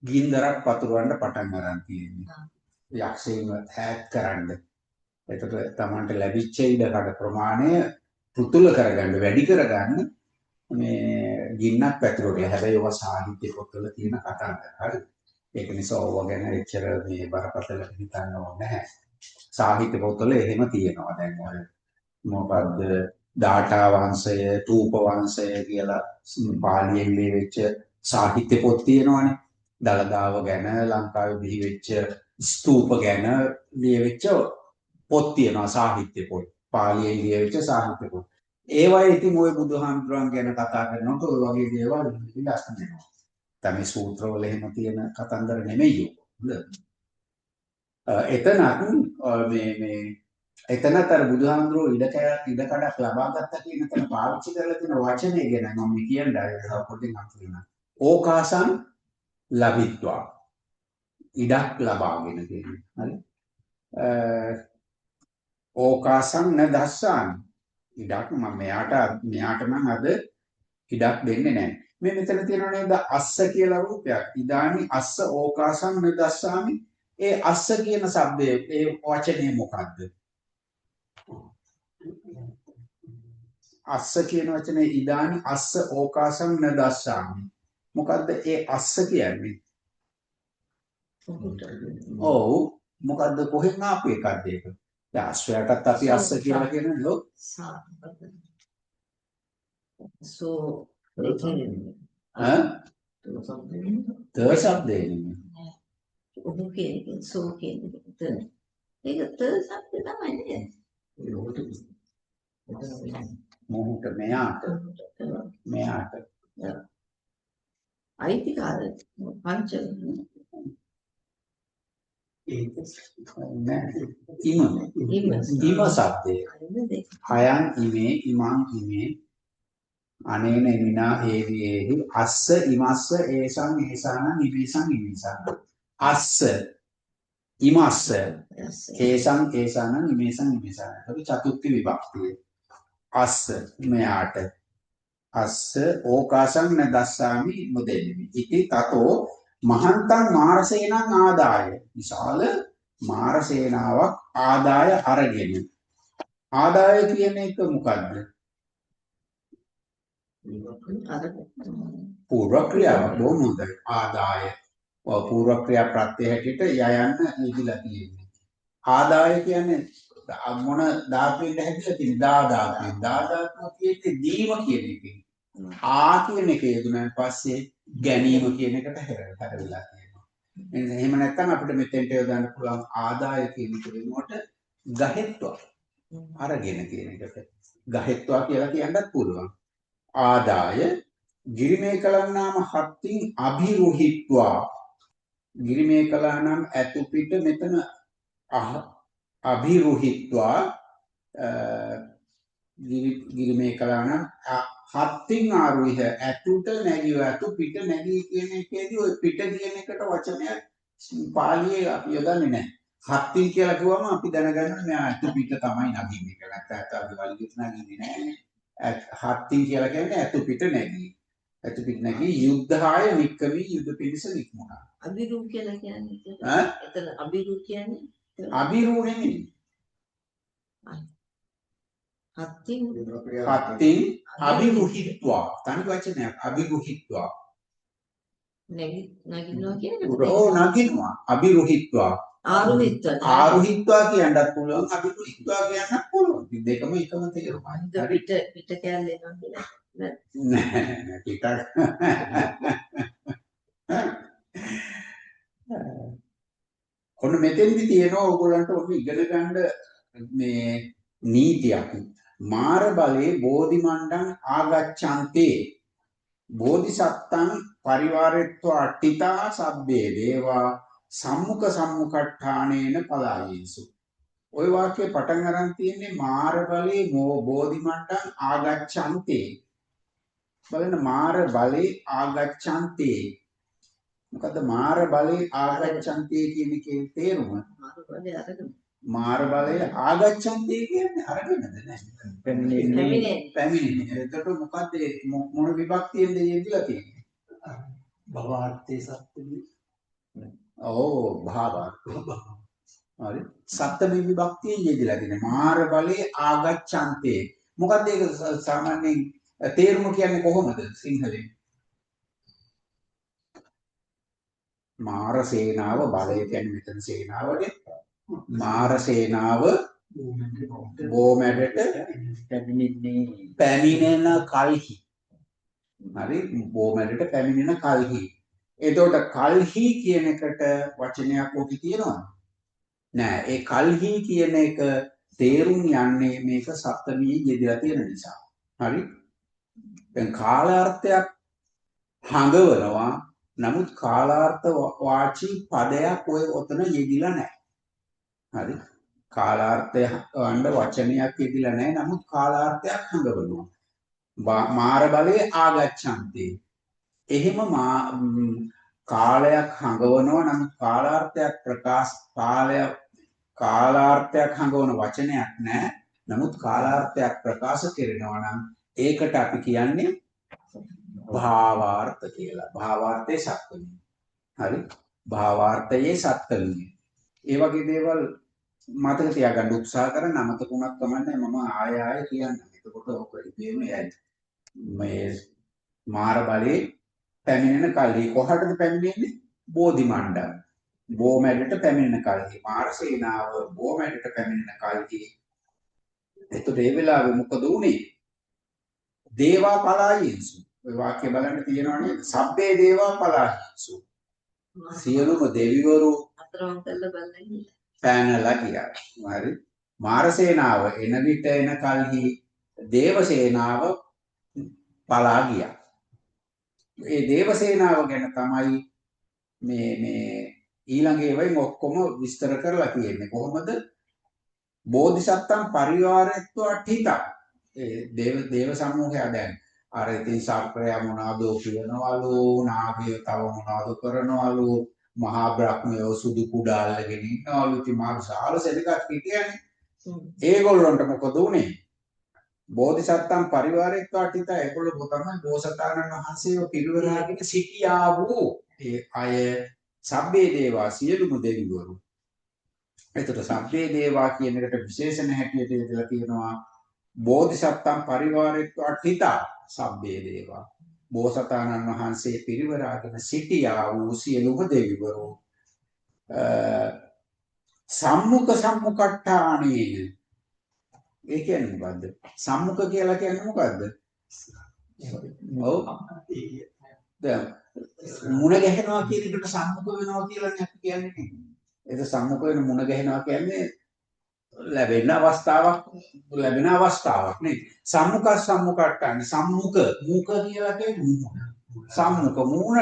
ගින්දරක් පතුරවන්න පටන් අරන් තියෙන්නේ. යක්ෂයින්ව ඈත් කරන්න. එතකොට Tamanට ලැබිච්ච ඉඩකඩ ප්‍රමාණය පෘතුල කරගන්න, වැඩි කරගන්න මේ ගින්නක් පැතුරුවා. හැබැයි ඔවා සාහිත්‍ය පොත්වල තියෙන කතාන්දර. හරි. ඒක නිසා ඕවා ගැන එච්චර මේ බරපතල හිතන්න ඕනේ නැහැ. සාහිත්‍ය පොත්වල එහෙම තියෙනවා. දැන් ඔය මොකද්ද දාඨා වංශය, තූප වංශය කියලා පාලියෙන් ලියවෙච්ච සාහිත්‍ය පොත් තියෙනවනේ. දළදාව ගැන, ලංකාවේ බිහි වෙච්ච ස්තූප ගැන ලියවෙච්ච පොත් තියෙනවා, සාහිත්‍ය පොත්. පාලියෙන් ලියවෙච්ච සාහිත්‍ය පොත්. ඒවයි ඉතින් ওই බුදුහාමුදුරන් ගැන කතා කරනකොට ඔය වගේ දේවල් ලස්සන වෙනවා. දැන් මේ සූත්‍රවල එහෙම තියෙන කතන්දර නෙමෙයි ඔක. හොඳ. එතනත් මේ මේ එතනත් අර බුදුහාමුදුරුවෝ ඉඩකඩක් ලබා ගත්තා කියන තැන පාවිච්චි කරලා තියෙන වචනේ ගැන මම කියන්නේ ඒක පොඩ්ඩක් අන්තිම. ඕකාසං ලබිත්වා. ඉඩක් ලබාගෙන කියන්නේ. හරි. ඕකාසං න දස්සාමි. ඉඩක් මම මෙයාට නම් අද ඉඩක් දෙන්නේ නැහැ. මේ මෙතන තියෙනව නේද අස්ස කියලා රූපයක්. ඉදානි අස්ස ඕකාසං න දස්සාමි. ඒ අස්ස කියන શબ્දය, ඒ වචනේ මොකද්ද? අස්ස කියන වචනේ ඉදානි අස්ස ඕකාසං න දස්සාමි. මොකද්ද ඒ අස්ස කියන්නේ? ඔව් මොකද්ද කොහෙන් ආපු එකක්ද ඒක? දැන් අශ්වයාටත් අපි අස්ස කියලා කියනනේ. ඔව්. සෝ ඈ ත શબ્දේ නෙමෙයි. ඔහු කියන එක සෝ කියන එක ත. ඒක ත શબ્ද තමයි නේද? මොහුට මෙයාට මෙයාට අයිතිකාර පංච ඒක නෑ. ඉම. ඉම. ඉම શબ્දය. අයං ඉමේ ඉමං ඉමේ අනේන ඉමිනා ඒවි ඒහි අස්ස ඉමස්ස ඒසං ඒසානං ඉමේසං ඉමේසං. අස්ස ඉමස්ස ඒසං ඒසානං ඉමේසං ඉමේසං. ඒක චතුර්ථ විභක්තිය. අස්ස මෙයාට අස්ස ඕකාසං න දස්සාමි නොදෙන්නෙමි. ඉති තතෝ මහන්තං මාරසේනං ආදාය. විශාල මාර සේනාවක් ආදාය අරගෙන. ආදාය කියන එක මොකද්ද? පූර්ව ක්‍රියාවක්. බොහොම හොඳයි. ආදාය පූර්ව ක්‍රියා ප්‍රත්‍ය හැටියට යයන්න යෙදිලා තියෙන්නේ. ආදාය කියන්නේ මොන ධාතුවෙන්ද හැදිලා තියෙන්නේ? දා ධාතුවෙන්. දා ධාතුව කියන්නේ දීම කියන එකෙන්. ආ කියන එක යෙදුනන් පස්සේ ගැනීම කියන එකට හැරවිලා තියෙනවා. එහෙනම් එහෙම නැත්නම් අපිට මෙතෙන්ට යොදන්න පුළුවන් ආදාය කියන එක වෙනුවට ගහෙත්වා අරගෙන කියන එකට. ගහෙත්වා කියලා කියන්නත් පුළුවන්. ආදාය ගිරිමේකලං නාම හත්තින් අභිරුහිත්වා. ගිරිමේකලා නම් ඇතු පිට මෙතන අභිරුහිත්වා ගිරිමේකලා නම් හත්තින් ආරුහ ඇතුට නැගිව ඇතු පිට නැගී කියන එකේදී ඔය පිට කියන එකට වචනයක් පාලියේ අපි යොදන්නේ නැහැ. හත්තින් කියලා කිව්වම අපි දැනගන්න මෙයා ඇතු පිට තමයි නගින්නේ කියලා. නැත්නම් ඇතු අපි වලිගෙත් නගින්නේ නැහැ. හත්තින් කියලා කියන්නේ ඇතු පිට නැගී. ඇතු පිට නැගී යුද්ධාය නික්කමි යුද්ධ පිණිස නික්මුණා. අභිරු කියලා කියන්නේ ඈ එතන අභිරු කියන්නේ අභිරු නෙමෙයි. හත්තින් හත්තින් අභිරුහිත්වා තනි වචනයක් අභිරුහිත්වා. නගිනවා කියන්නේ ඔව් නගිනවා. අභිරුහිත්වා. ආරුහිත්වා. ආරුහිත්වා කියන්නත් පුළුවන් අභිරුහිත්වා කියන්නත් පුළුවන්. ඉතින් දෙකම එකම තේරුමයි. පිට පිට කැල්ල එනවා කියලා. නෑ නෑ පිට ඔන්න මෙතෙන්දි තියෙනවා ඕගොල්ලන්ට ඔන්න ඉගෙන ගන්න මේ නීතියක්. මාර බලේ බෝධි මණ්ඩං ආගච්ඡන්තේ බෝධිසත්තං පරිවාරෙත්වා අට්ඨිතා සබ්බේ දේවා සම්මුඛ සම්මුඛට්ඨානේන පලායේසු. ඔය වාක්‍යය පටන් අරන් තියෙන්නේ මාර බලේ බෝධි මණ්ඩං ආගච්ඡන්තේ. බලන්න මාර බලේ ආගච්ඡන්තේ. මොකද්ද මාර බලේ ආගච්ඡන්තේ කියන එකේ තේරුම? මාර බලේ අරගෙන. මාර බලය ආගච්ඡන්තේ කියන්නේ අරගෙනද නෑ? පැමිණෙන්නේ. පැමිණෙන්නේ. එතකොට මොකද්ද මොන විභක්තියෙන්ද යෙදিলা තියෙන්නේ? භවාර්ථේ සත්ත්වි. ඔව් භාවාර්ථේ. හරි. සත්ත්ව විභක්තියෙන් යෙදিলা තියෙන්නේ. මාර බලේ ආගච්ඡන්තේ. මොකද්ද ඒක සාමාන්‍යයෙන් තේරුම කියන්නේ කොහොමද සිංහලෙන්? මාර සේනාව බලය කියන්නේ මෙතන සේනාවනේ. මාර සේනාව බෝමැඩට පැමිණෙන කල්හි. හරි, බෝමැඩට පැමිණෙන කල්හි. එතකොට කල්හි කියන එකට වචනයක් ඔකේ තියෙනවද? නෑ. ඒ කල්හි කියන එක තේරුම් යන්නේ මේක සප්තමියෙන් යෙදලා තියෙන නිසා. හරි. දැන් කාලාර්ථයක් හඟවනවා. නමුත් කාලාර්ථ වාචී පදයක් ඔය ඔතන යෙදිලා නෑ. හරි. කාලාර්ථය වණ්ඩ වචනයක් යෙදිලා නෑ. නමුත් කාලාර්ථයක් හඟවනවා. මාර බලයේ ආගච්ඡන්තේ. එහෙම කාලයක් හඟවනවා. නමුත් කාලාර්ථයක් ප්‍රකාශ කාලාර්ථයක් හඟවන වචනයක් නෑ. නමුත් කාලාර්ථයක් ප්‍රකාශ කරනවා නම් ඒකට අපි කියන්නේ භාවාර්ථ කියලා. භාවාර්ථයේ සත්ත්වමිය. හරි. භාවාර්ථයේ සත්ත්වමිය. ඒ වගේ දේවල් මතක තියාගන්න උත්සාහ කරන්න. අමතක වුණත් කමන්නේ මම ආය ආය කියන්නම්. එතකොට ඔක ඉබේම යයි. මේ මාර බලේ පැමිණෙන කල්හි කොහටද පැමිණෙන්නේ? බෝධි මණ්ඩල. බෝමැඩට පැමිණෙන කල්හි මාර සේනාව බෝමැඩට පැමිණෙන කල්හි. එතකොට ඒ වෙලාවේ මොකද වුනේ? දේවා පලායේසු. ඔය වාක්‍ය බලන්න තියෙනවා නේද? සබ්බේ දේවා පලායේසු. සියලුම දෙවිවරු අතරමං කරලා බලලා ගියා. පැනලා ගියා. හරි. මාර සේනාව එන විට එන කල්හි දේව සේනාව පලා ගියා. ඒ දේව සේනාව ගැන තමයි මේ මේ ඊළඟ ඒවායින් ඔක්කොම විස්තර කරලා තියෙන්නේ. කොහොමද? බෝධිසත්තං පරිවාරෙත්වා ඨිතා. ඒ දේව දේව සමූහයා දැන් අර ඉතින් සර්පයා මොනවාදෝ කියනවලු, නාගයෝ තව මොනවාදෝ කරනවලු, මහා බ්‍රහ්මයෝ සුදු කුඩා අල්ලගෙන ඉන්නවලු. ඉතින් මහා විශාල සෙනඟක් හිටියනේ. ඒගොල්ලන්ට මොකද උනේ? බෝධිසත්තං පරිවාරෙත්වා ඨිතා. ඒගොල්ලෝ තමයි බෝසතාණන් වහන්සේව පිරිවරාගෙන සිටියා වූ ඒ අය සබ්බේ දේවා සියලුම දෙවිවරු. එතකොට සබ්බේ දේවා කියන එකට විශේෂණ හැටියට යොදලා තියෙනවා බෝධිසත්තං පරිවාරෙත්වා ඨිතා සබ්බේ දේවා. බෝසතාණන් වහන්සේ පිරිවරාගෙන සිටියා වූ සියලුම දෙවිවරු සම්මුඛ සම්මුඛට්ඨානේන. ඒ කියන්නේ මොකද්ද? සම්මුඛ කියලා කියන්නේ මොකද්ද? ඔව්. දැන් මුණ ගැහෙනවා කියන එකට සම්මුඛ වෙනවා කියලානේ අපි කියන්නේ නේ. ඒක සම්මුඛ වෙන මුණ ගැහෙනවා කියන්නේ ලැබෙන අවස්ථාවක්, ලැබෙන අවස්ථාවක් නේ. සම්මුඛ සම්මුඛට්ඨාන සම්මුඛ මුඛ කියලා කියන්නේ සම්මුඛ මූණ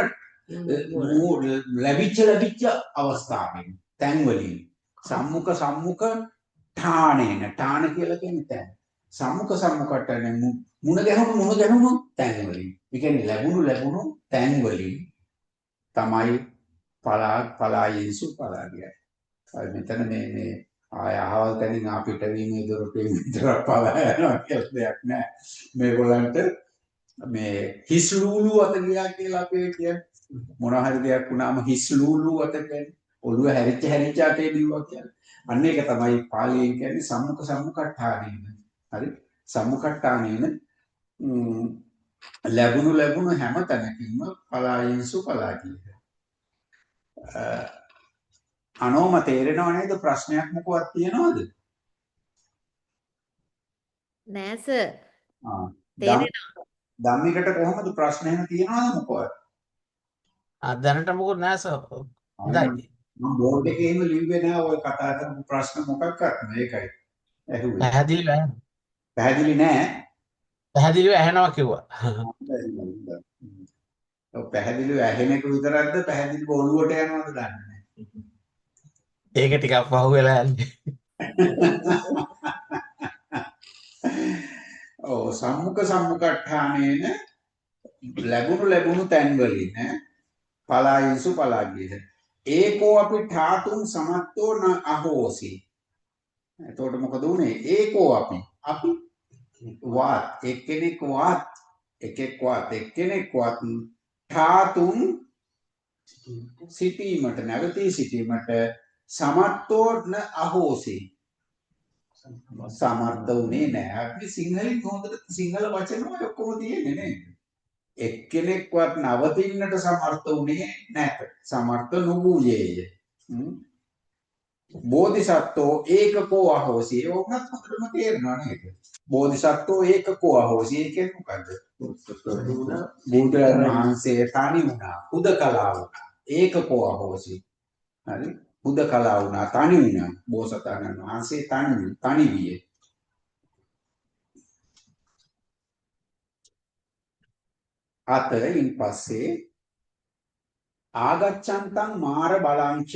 ලැබිච්ච ලැබිච්ච අවස්ථාවෙන් තැන් වලින් සම්මුඛ සම්මුඛ ඨානේන ඨාන කියලා කියන්නේ තැන්. සම්මුඛ සම්මුඛට්ඨාන මුණ ගැහුණු මුණ ගැහුණු තැන් වලින්. ඒ කියන්නේ ලැබුණු ලැබුණු තැන් වලින් තමයි පලා පලායින්සු පලා ගියා. අය මෙතන මේ මේ ආය අහවල් තැනින් ආ පිටවීමේ දොරටුවෙන් විතරක් පලා යනවා කියලා දෙයක් නෑ. මේගොල්ලන්ට මේ හිස් ලූලු අත ගියා කියලා අපි කියන්නේ. මොන හරි දෙයක් වුණාම හිස් ලූලු අත කියන්නේ. ඔළුව හැරිච්ච හැරිච්ච අතේ දිව්වා කියලා. අන්න ඒක තමයි පාලියෙන් කියන්නේ සම්මුඛ සම්මුඛට්ඨානේන. හරි? සම්මුඛට්ඨානේන ලැබුණු ලැබුණු හැම තැනකින්ම පලායින්සු පලා ගියා. අනෝම තේරෙනව නේද? ප්‍රශ්නයක් මොකවත් තියනවද? නෑ සර්. ආ තේරෙනවා. ධම්මිකට කොහොමද ප්‍රශ්න එහෙම තියනවද මොකවත්? ආ දැනට මොකුත් නෑ සර්. හොඳයි. මම බෝඩ් එකේ එහෙම ලිව්වේ නෑ ඔය කතා කරපු ප්‍රශ්න මොකක්වත් නෑ. ඒකයි ඇහුවේ. පැහැදිලිව ඇහෙනවා. පැහැදිලි නෑ. පැහැදිලිව ඇහෙනවා කිව්වා. ඔව් පැහැදිලිව ඇහෙන එක විතරක්ද පැහැදිලිව ඔළුවට යනවද දන්නේ නෑ. ඒක ටිකක් පහුවෙලා යන්නේ. ඔව් සම්මුඛ සම්මුඛට්ඨානේන ලැබුණු ලැබුණු තැන් වලින් ඈ පලායින්සු පලා ගියහ. ඒකෝ අපි ඨාතුන් සමත්තෝ න අහෝසි. එතකොට මොකද වුනේ? ඒකෝ අපි අපි වත් එක්කෙනෙක් වත් එකෙක් වත් එක්කෙනෙක් වත් ඨාතුන් සිටීමට නැවතී සිටීමට සමත්තෝ න අහෝසි. සමර්ථ වුණේ නෑ. අපි සිංහලෙන් හොඳට සිංහල වචන ඔය ඔක්කොම තියෙන්නේ නේද? එක්කෙනෙක්වත් නවතින්නට සමර්ථ වුණේ නැත. සමර්ථ නුවූයේය. බෝධිසත්වෝ ඒකකෝ අහෝසි. ඒ වුණත් හොඳටම තේරෙනවා නේද? බෝධිසත්වෝ ඒකකෝ අහෝසි. ඒ කියන්නේ මොකද්ද? බුදුරජාණන් වහන්සේ තනි වුණා. හුදකලා වුණා. ඒකකෝ අහෝසි. හරි? හුදකලා වුණා, තනි වුණා. බෝසතාණන් වහන්සේ තනි තනි විය. අත ඉන් පස්සේ ආගච්ඡන්තං මාර බලංච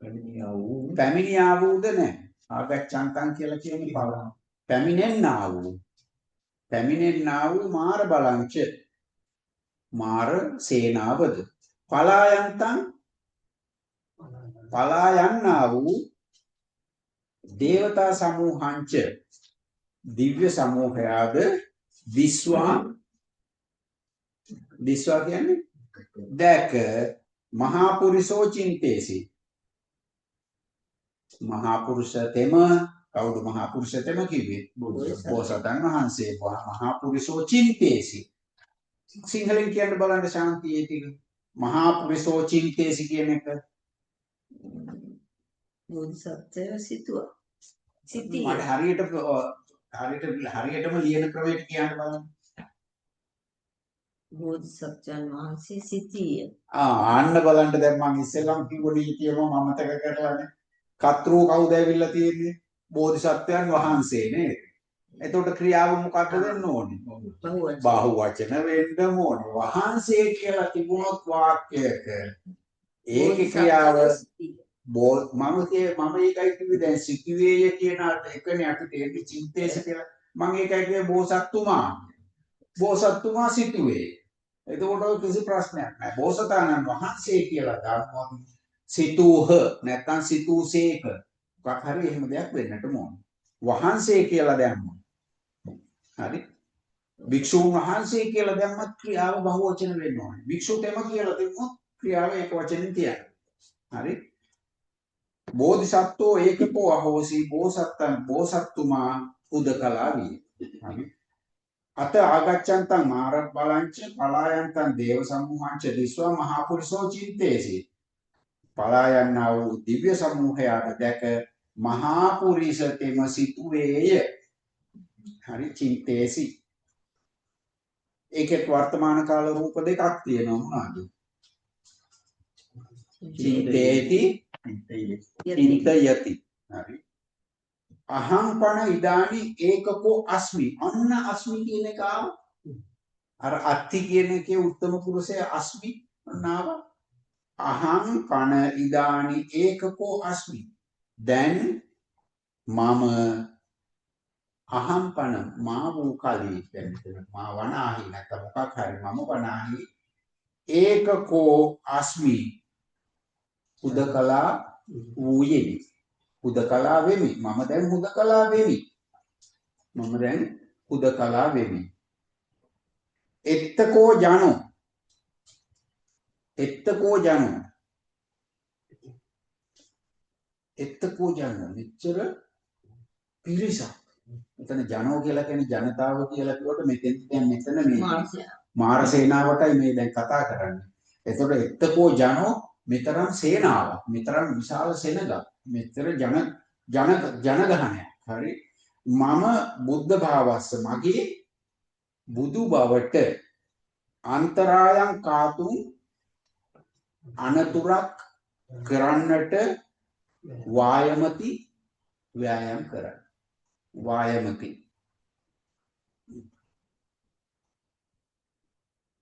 පැමිණියා වූ පැමිණියා වූද නැහැ. ආගච්ඡන්තං කියලා කියන්නේ පල පැමිණෙන්නා වූ පැමිණෙන්නා වූ මාර බලංච මාර සේනාවද පලායන්තං පලා යන්නා වූ දේවතා සමූහංච දිව්‍ය සමූහයාද දිස්වා දිස්වා කියන්නේ දැක මහා පුරිසෝ චින්තේසි. මහා පුරුෂ තෙම කවුද මහා පුරුෂ තෙම කිව්වේ? බෝසතාණන් වහන්සේ. මහා පුරිසෝ චින්තේසි. සිංහලෙන් කියන්න බලන්න ශාන්ති ඒ ටික. මහා පුරිසෝ චින්තේසි කියන එක. බෝධිසත්වය සිතුවා. සිටියේ. මට හරියට හරියට හරියටම ලියන ක්‍රමයට කියන්න බලන්න. බෝධිසත්වයන් වහන්සේ සිටියේ. ආ අන්න බලන්න දැන් මං ඉස්සෙල්ලම කිව්ව නීතියම මම මතක කරලානේ. කර්තෘ කවුද ඇවිල්ලා තියෙන්නේ? බෝධිසත්වයන් වහන්සේ නේද? එතකොට ක්‍රියාව මොකද්ද වෙන්න ඕනේ? බහුවචන. බහුවචන වෙන්න ඕනේ. වහන්සේ කියලා තිබුණොත් වාක්‍යයක ඒකේ ක්‍රියාව බෝධිසත්වයෝ සිටියේ. මම මම ඒකයි කිව්වේ දැන් සිතුවේය කියන එකනේ අපි තේරෙන්නේ චින්තේස කියලා. මම ඒකයි කිව්වේ බෝසත්තුමා. බෝසත්තුමා සිතුවේ. එතකොට ඔය කිසි ප්‍රශ්නයක් නෑ. බෝසතාණන් වහන්සේ කියලා දැම්මොත් සිතූහ නැත්තම් සිතූසේක මොකක් හරි එහෙම දෙයක් වෙන්නට ඕන. වහන්සේ කියලා දැම්මොත් හරි, භික්ෂූන් වහන්සේ කියලා දැම්මත් ක්‍රියාව බහුවචන වෙන්න ඕනේ. භික්ෂු තෙම කියලා තිබ්බොත් ක්‍රියාව ඒක වචනෙන් තියන්න. හරි. බෝධිසත්වෝ ඒකකෝ අහෝසි බෝසත්තං බෝසත්තුමා හුදකලා විය. හරි. අත ආගච්ඡන්තං මාර බලංච පලායන්තං දේව සමූහංච දිස්වා මහා පුරුෂෝ චින්තේසි. පලා යන්නා වූ දිව්‍ය සමූහයාට දැක මහා පුරිස තෙම සිතුවේය. හරි, චින්තේසි. ඒකෙත් වර්තමාන කාල රූප දෙකක් තියෙනවා මොනවාද? චින්තේති චින්තයති. හරි. අහං පන ඉදානි ඒකකෝ අස්මි. අන්න අස්මි කියන එක ආවා. අර අත්ති කියන එකේ උත්තම පුරුෂය අස්මි ඔන්න ආවා. අහං පන ඉදානි ඒකකෝ අස්මි. දැන් මම අහං පන මා වූ කලී, දැන් මෙතන මා වනාහි නැත්නම් මොකක් හරි මම වනාහි ඒකකෝ අස්මි හුදකලා වූයෙමි. හුදකලා වෙමි. මම දැන් හුදකලා වෙමි. මම දැන් හුදකලා වෙමි. එත්තකෝ ජනෝ. එත්තකෝ ජනෝ. එත්තකෝ ජනෝ මෙච්චර පිරිසක්. මෙතන ජනෝ කියලා කියන්නේ ජනතාව කියලා කිව්වට මෙතෙන් දැන් මෙතන මේ මාර සේනාවටයි මේ දැන් කතා කරන්නේ. එතකොට එත්තකෝ ජනෝ මෙතරම් සේනාවක්, මෙතරම් විශාල සෙනගක්, මෙතර ජන ජන ජනගහනයක්. හරි. මම බුද්ධ භාවස්ස මගේ බුදු බවට අන්තරායන් කාතුන් අනතුරක් කරන්නට වායමති ව්‍යායාම් කරයි. වායමති.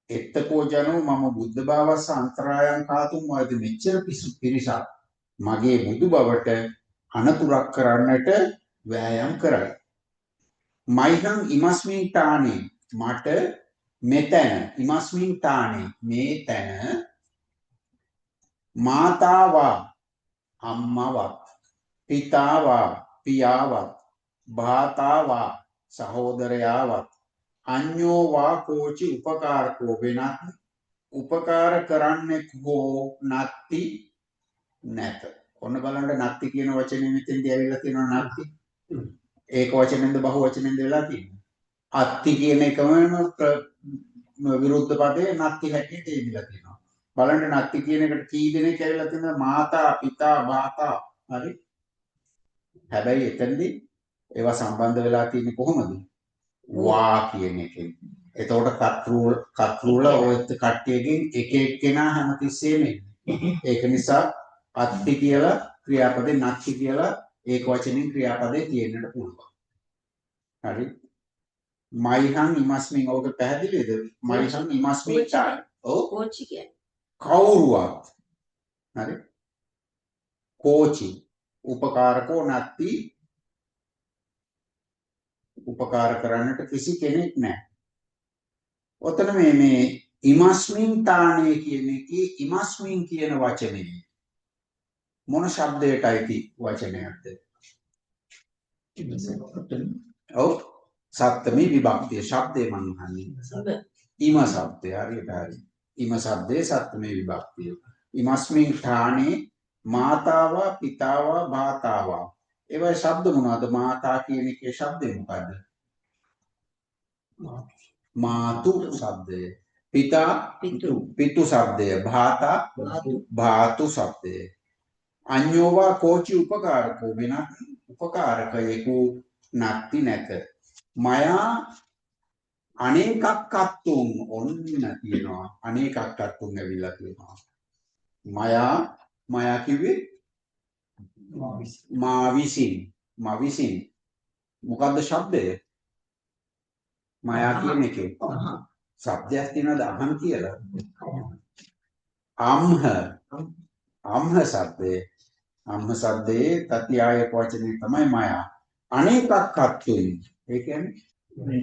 එත්තකෝ ජනෝ මම බුද්ධ භාවස්ස අන්තරායන් කාතුන් වායති මෙච්චර පිරිසක් මගේ බුදු බවට අනතුරක් කරන්නට ව්‍යායාම් කරයි. මයිහං ඉමස්මින් තානේ මට මෙතැන, ඉමස්මින් තානේ මේ තැන, මාතාවා අම්මවත්, පිතාවා පියාවත්, භාතාවා සහෝදරයාවත්, අඤ්ඤෝ වා කෝචි උපකාරකෝ වෙනත් උපකාර කරන්නෙක් හෝ නත්ති නැත. ඔන්න බලන්න නත්ති කියන වචනේ මෙතෙන්දී ඇවිල්ලා තියෙනවා නත්ති. ඒක වචනෙන්ද බහු වචනෙන්ද වෙලා තියෙන්නේ. අත්ති කියන එකම විරුද්ධ පදේ නත්ති හැටියට එවිලා තියෙනවා. බලන්න නත්ති කියන එකට කී දෙනෙක් ඇවිල්ලා තියෙනවද? මාතා, පිතා, භාතා. හරි. හැබැයි එතනදී ඒවා සම්බන්ධ වෙලා තියෙන්නේ කොහොමද? වා කියන එකෙන්. එතකොට කතෘල ඔය කට්ටියකින් එක එක්කෙනා හැමතිස්සෙම එන්නේ. ඒක නිසා අත්ති කියලා ක්‍රියාපදේ නත්ති කියලා ඒක වචනෙන් ක්‍රියාපදේ තියෙන්නට පුළුවන්. හරි. මයිහං ඉමස්මින් ඔක පැහැදිලිද? මයිහං ඉමස්මින් තායි. ඔව්. කෝචි කියන්නේ කවුරුවත්. හරි. කෝචි උපකාරකෝ නත්ති උපකාර කරන්නට කිසි කෙනෙක් නැහැ. ඔතන මේ මේ ඉමස්මින් තානේ කියන එකේ ඉමස්මින් කියන වචනේ මොන ශබ්දයට අයිති වචනයක්ද? ඔව්, සප්තමී විභක්තිය. ශබ්දේ මං අහන්නේ. ඉම ශබ්දය. හරියට හරි. ඉම ශබ්දේ සප්තමී විභක්තිය. ඉමස්මින් ථානේ මාතාවා පිතාවා භාතාවා. ඒවයි ශබ්ද මොනවද? මාතා කියන එකේ ශබ්දය මොකද්ද? මාතු ශබ්දය. පිතා පිතු ශබ්දය. භාතා භාතු ශබ්දය. අඤ්ඤෝවා කෝචි උපකාරකෝ වෙනත් උපකාරකයෙකු නත්ති නැත. මයා අනේකක්කත්තුන් ඔන්න තියෙනවා. අනේකක්කත්තුන් ඇවිල්ලා තියෙනවා. මයා මයා කිව්වේ මා විසින්. මා විසින් මොකද්ද ශබ්දය? මයා කියන එකේ ශබ්දයක් තියෙනවද අහං කියලා? අම්හ අම්හ ශබ්දය. අම්ම සද්දේ තතියායක වචනේ තමයි මයා. අනේකක් කත්තුන්. ඒ කියන්නේ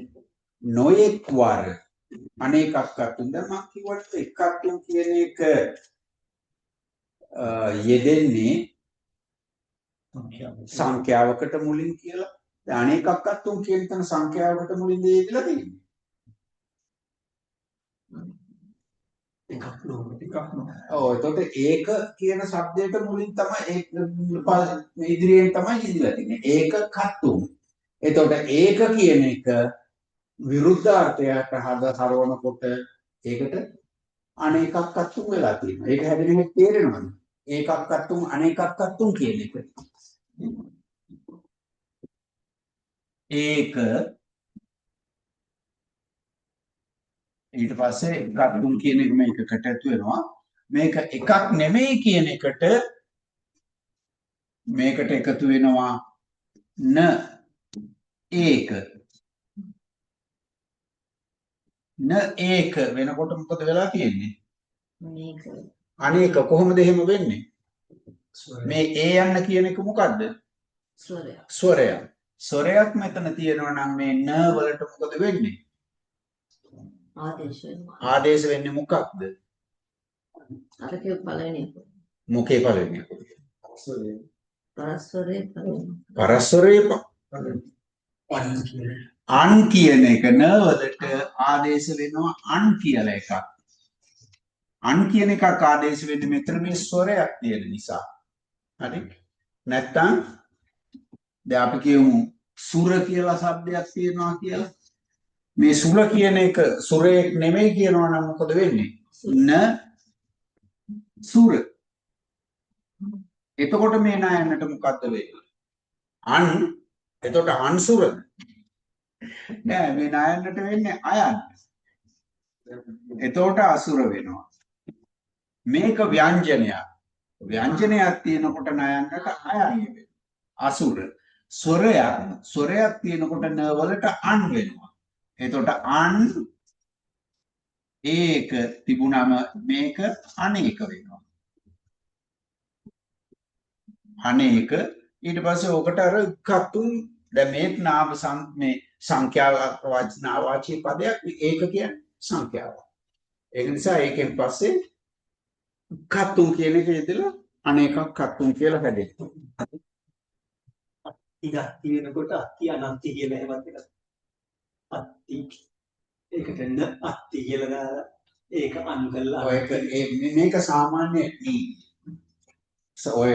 නොයෙක් වර අනේකක් කත්තුන්. දැන් මම කිව්වට එකක් තුන් කියන එක යෙදෙන්නේ සංඛ්‍යාවකට මුලින් කියලා. දැන් අනේකක් කත්තුන් කියන තැන සංඛ්‍යාවකට මුලින්ද යෙදিলা තියෙන්නේ. එකක් නෝ එකක් නෝ. ඔව්, එතකොට ඒක කියන શબ્දයට මුලින් තමයි ඒ ඉදිරියෙන් තමයි යෙදিলা තියෙන්නේ. ඒක කත්තුන්. එතකොට ඒක කියන එක විරුද්ධාර්ථයට හද හරවනකොට ඒකට අනේකක් කත්තුන් වෙලා තියෙනවා. ඒක හැදෙන එක තේරෙනවද? ඒකක් කත්තුන් අනේකක් කත්තුන් කියන එක. ඒක ඊට පස්සේ කත්තුන් කියන එක මේකකට ඇතු වෙනවා. මේක එකක් නෙමෙයි කියන එකට මේකට එකතු වෙනවා න ඒක. න ඒක වෙනකොට මොකද වෙලා තියෙන්නේ? මේක අනේක. කොහොමද එහෙම වෙන්නේ? මේ ඒ යන්න කියන එක මොකද්ද? ස්වරයක්. ස්වරයක්. ස්වරයක් මෙතන තියෙනවා නම් මේ න වලට මොකද වෙන්නේ? ආදේශ වෙනවා. ආදේශ වෙන්නේ මොකක්ද? අර කිව්ව පළවෙනි එක. මොකේ පළවෙනි එක? පරස්වරයේ පළවෙනි. පරස්වරයේ අන් කියන අන් කියන එක න වලට ආදේශ වෙනවා අන් කියලා එකක්. අන් කියන එකක් ආදේශ වෙන්නේ මෙතන මේ ස්වරයක් තියෙන නිසා. හරි? නැත්තම් දැන් අපි කියමු සුර කියලා શબ્දයක් තියෙනවා කියලා. මේ සුර කියන එක සුරයෙක් නෙමෙයි කියනවා නම් මොකද වෙන්නේ? න සුර. එතකොට මේ නායන්නට මොකද්ද වෙන්නේ? අන්. එතකොට අන් සුරද? නෑ, මේ නායන්නට වෙන්නේ අයන්. එතකොට අසුර වෙනවා. මේක ව්‍යංජනයක්. ව්‍යංජනයක් තියෙනකොට නායන්නට අයන් වෙනවා. අසුර. ස්වරයක් තියෙනකොට න වලට අන් වෙනවා. එතකොට අන් ඒක තිබුණම මේක අනේක වෙනවා. අනේක. ඊට පස්සේ ඕකට අර කතුන් දැන් මේ නාම මේ සංඛ්‍යාවක් වචනාවාචී පදයක් ඒක කියන්නේ සංඛ්‍යාවක්. ඒක නිසා ඒකෙන් පස්සේ කතුන් කියන එක යෙදලා අනේකක් කතුන් කියලා හැදෙනවා. අත්ති අත්ති වෙනකොට අත්ති අනත්ති කියලා එහෙමත් එකක්. අත්ති ඒකට න අත්ති කියලා දාලා ඒක අන් කරලා ඔය මේක සාමාන්‍ය නීති. ඔය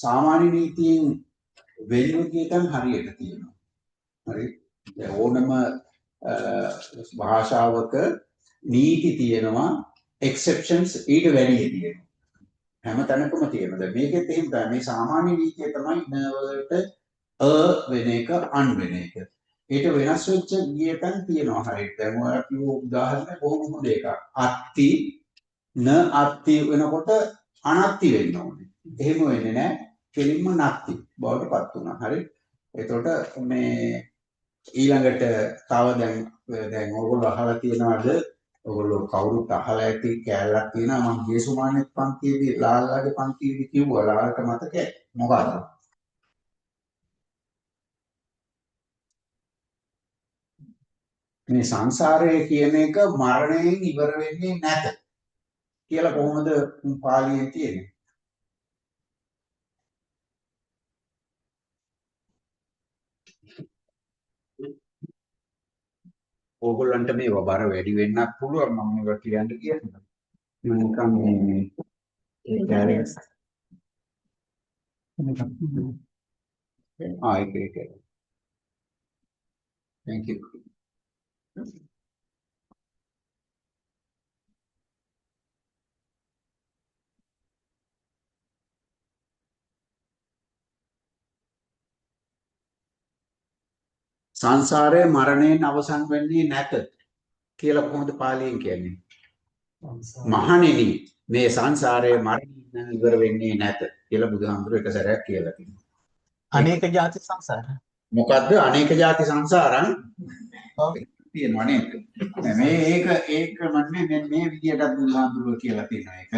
සාමාන්‍ය නීතියෙන් වෙන්න ගිය තැන් හරියට තියෙනවා. හරි. දැන් ඕනම භාෂාවක නීති තියෙනවා, එක්සෙප්ෂන්ස් ඊට වැඩිය තියෙනවා. හැම තැනකම තියෙනවා. දැන් මේකෙත් එහෙම තමයි. මේ සාමාන්‍ය නීතිය තමයි න වලට අ වෙන එක අන් වෙන එක. ඊට වෙනස් වෙච්ච ගිය තැන් තියෙනවා හරියට. දැන් ඔයා කිව්ව උදාහරණය බොහොම හොඳ එකක්. අත්ති න අත්ති වෙනකොට අනත්ති වෙන්න ඕනේ. එහෙම වෙන්නේ නැහැ. කෙලින්ම නත්ති බවට පත් වුණා. හරි. එතකොට මේ ඊළඟට තව දැන් ඔයගොල්ලෝ අහලා තියෙනවද? ඔයගොල්ලෝ කවුරුත් අහලා ඇති කෑල්ලක් තියෙනවා. මම ගිය සුමානෙත් පන්තියේදී ලාල්ලාගේ පන්තියේදී කිව්වා. ලාල්ට මතකයි. මොකද්ද? මේ සංසාරය කියන එක මරණයෙන් ඉවර වෙන්නේ නැත කියලා කොහොමද පාලියෙන් තියෙන්නේ? ඕගොල්ලන්ට මේවා බර වැඩි වෙන්නත් පුළුවන්. මම මේවා කියන්න කියන්නේ. මම නිකන් මේ ඒ කෑල්ල ආ ඒක ඒක. Thank you. සංසාරයේ මරණයෙන් අවසන් වෙන්නේ නැත කියලා කොහොමද පාලියෙන් කියන්නේ? මහණෙනි, මේ සංසාරයේ මරණයෙන් ඉවර වෙන්නේ නැත කියලා බුදුහාමුදුරුවෝ එක සැරයක් කියලා තියෙනවා. අනේක ජාති සංසාර. මොකද්ද අනේක ජාති සංසාරං? තියෙනවා නේද? මේ ඒක ඒක මන්නේ මේ විදියටත් බුදුහාමුදුරුවෝ කියලා තියෙනවා ඒක.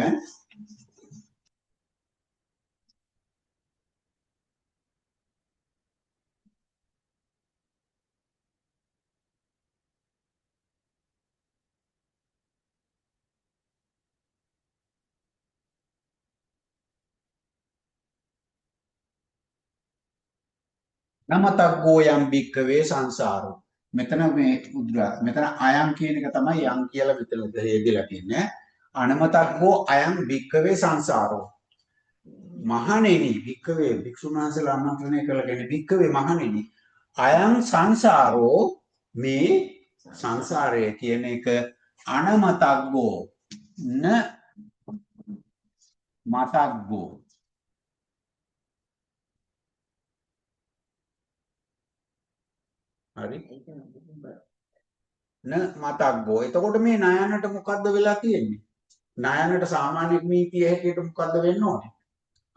නමතග්ගෝ යම් භික්ඛවේ සංසාරෝ. මෙතන මේ උද්‍රා මෙතන අයං කියන එක තමයි යම් කියලා මෙතන යෙදিলা තියන්නේ. අනමතග්ගෝ අයං භික්ඛවේ සංසාරෝ. මහණෙනි භික්ඛවේ භික්ෂුන් වහන්සේලා ආමන්ත්‍රණය කළා කියන්නේ භික්ඛවේ මහණෙනි අයං සංසාරෝ මේ සංසාරය කියන එක අනමතග්ගෝ න මතග්ගෝ හරි න මතග්ගෝ. එතකොට මේ ණයනට මොකද්ද වෙලා තියෙන්නේ? ණයනට සාමාන්‍ය නීතිය හැටියට මොකද්ද වෙන්න ඕනේ?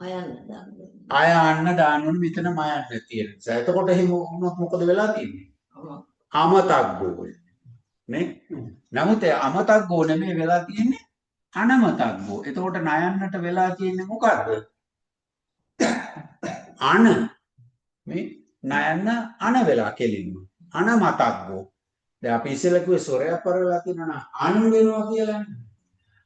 අයන්න දාන්න. අයන්න දාන්න ඕනේ. මෙතන මයන්න තියෙන නිසා. එතකොට එහෙම වුණොත් මොකද වෙලා තියෙන්නේ? අමතග්ගෝ නේ. නමුත් ඒ අමතග්ගෝ නෙමෙයි වෙලා තියෙන්නේ අනමතග්ගෝ. එතකොට ණයන්නට වෙලා තියෙන්නේ මොකද්ද? අන මේ ණයන්න අන වෙලා කෙලින්ම අනමතග්ගෝ. දැන් අපි ඉස්සෙල්ලා කිව්වේ ස්වරයක් පර වෙලා තියෙනවා නම් අන් වෙනවා කියලානේ.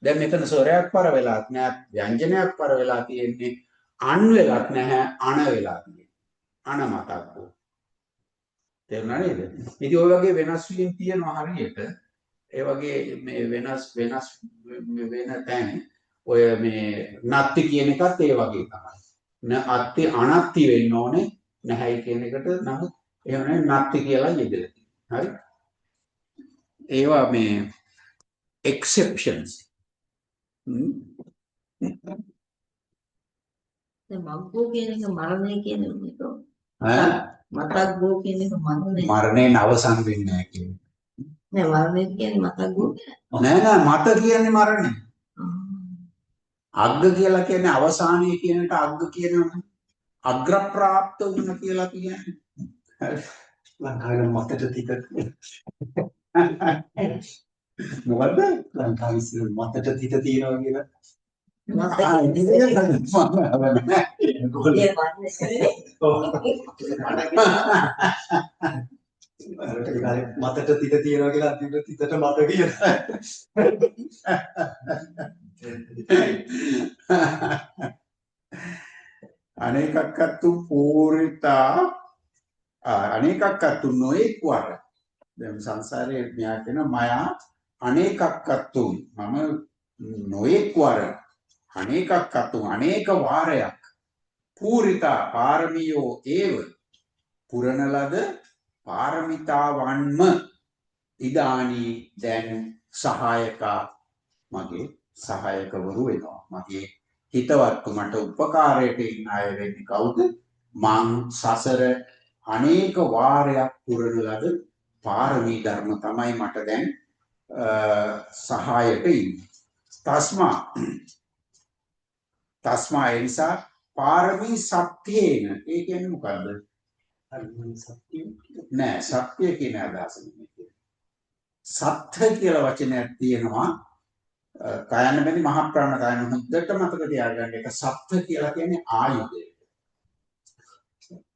දැන් මෙතන ස්වරයක් පර වෙලාත් නෑ, ව්‍යංජනයක් පර වෙලා තියෙන්නේ, අන් වෙලත් නැහැ, අන වෙලා තියෙන්නේ. අනමතග්ගෝ. තේරුණා නේද? ඉතින් ඔය වගේ වෙනස් වීම් තියෙනවා හරියට. ඒ වගේ මේ වෙනස් වෙනස් වෙන තැන් ඔය මේ නත්ති කියන එකත් ඒ වගේ තමයි. න අත්ති අනත්ති වෙන්න ඕනේ නැහැයි කියන එකට. නමුත් එහෙම නෙවෙයි නත්ති කියලා යෙදලා තියෙනවා. හරි? ඒවා මේ එක්සෙප්ෂන්ස්. දැන් මග්ගෝ කියන එක මරණය කියන එක. ඈ මතග්ගෝ කියන එක මරණය. මරණයෙන් අවසන් වෙන්නේ නැහැ කියන්නේ. නෑ මරණය කියන්නේ මතග්ගෝ කියලා. නෑ නෑ මත කියන්නේ මරණය. අග්ග කියලා කියන්නේ අවසානයේ කියන එකට අග්ග කියනවනේ. අග්‍ර ප්‍රාප්ත වුණ කියලා කියන්නේ. හරි. ලංකාවේ මතට තිත මොකද්ද? ලංකාවේ ඉස්සර මතට තිත තියනවා කියලා. මත ආ කියන්නේ ඉතින් මම නෑ. ඒ මරණය. ඔව්. අර ටික කාලේ මතට තිත තියනවා කියලා අන්තිමට තිතට මත කියලා. අනේකක්කත්තු පූරිතා අනේකක්කත්තු නොඑක් වර. දැන් සංසාරේ මෙයා කියන මයා අනේකක්කත්තු මම නොඑක් වර අනේකක්කත්තු අනේක වාරයක් පූරිතා පාරමියෝ ඒව පුරණ ලද පාරමිතාවන්ම ඉදානී දැන් සහායකා මගේ සහායකවරු වෙනවා. මගේ හිතවත්තු මට උපකාරයට ඉන්න අය වෙන්නේ කවුද? මං සසර අනේක වාරයක් පුරන ලද පාරමී ධර්ම තමයි මට දැන් සහායට ඉන්නේ. තස්මා තස්මා ඒ නිසා පාරමී සත්‍යේන. ඒ කියන්නේ මොකද්ද? සත්‍ය නෑ සත්‍ය කියන අදහස නෙමෙයි කියන්නේ. සත්‍ය කියලා වචනයක් තියෙනවා. කයන්න බැරි මහ ප්‍රාණ කයන හොඳට මතක තියාගන්න එක සත්‍ය කියලා කියන්නේ ආයුධය.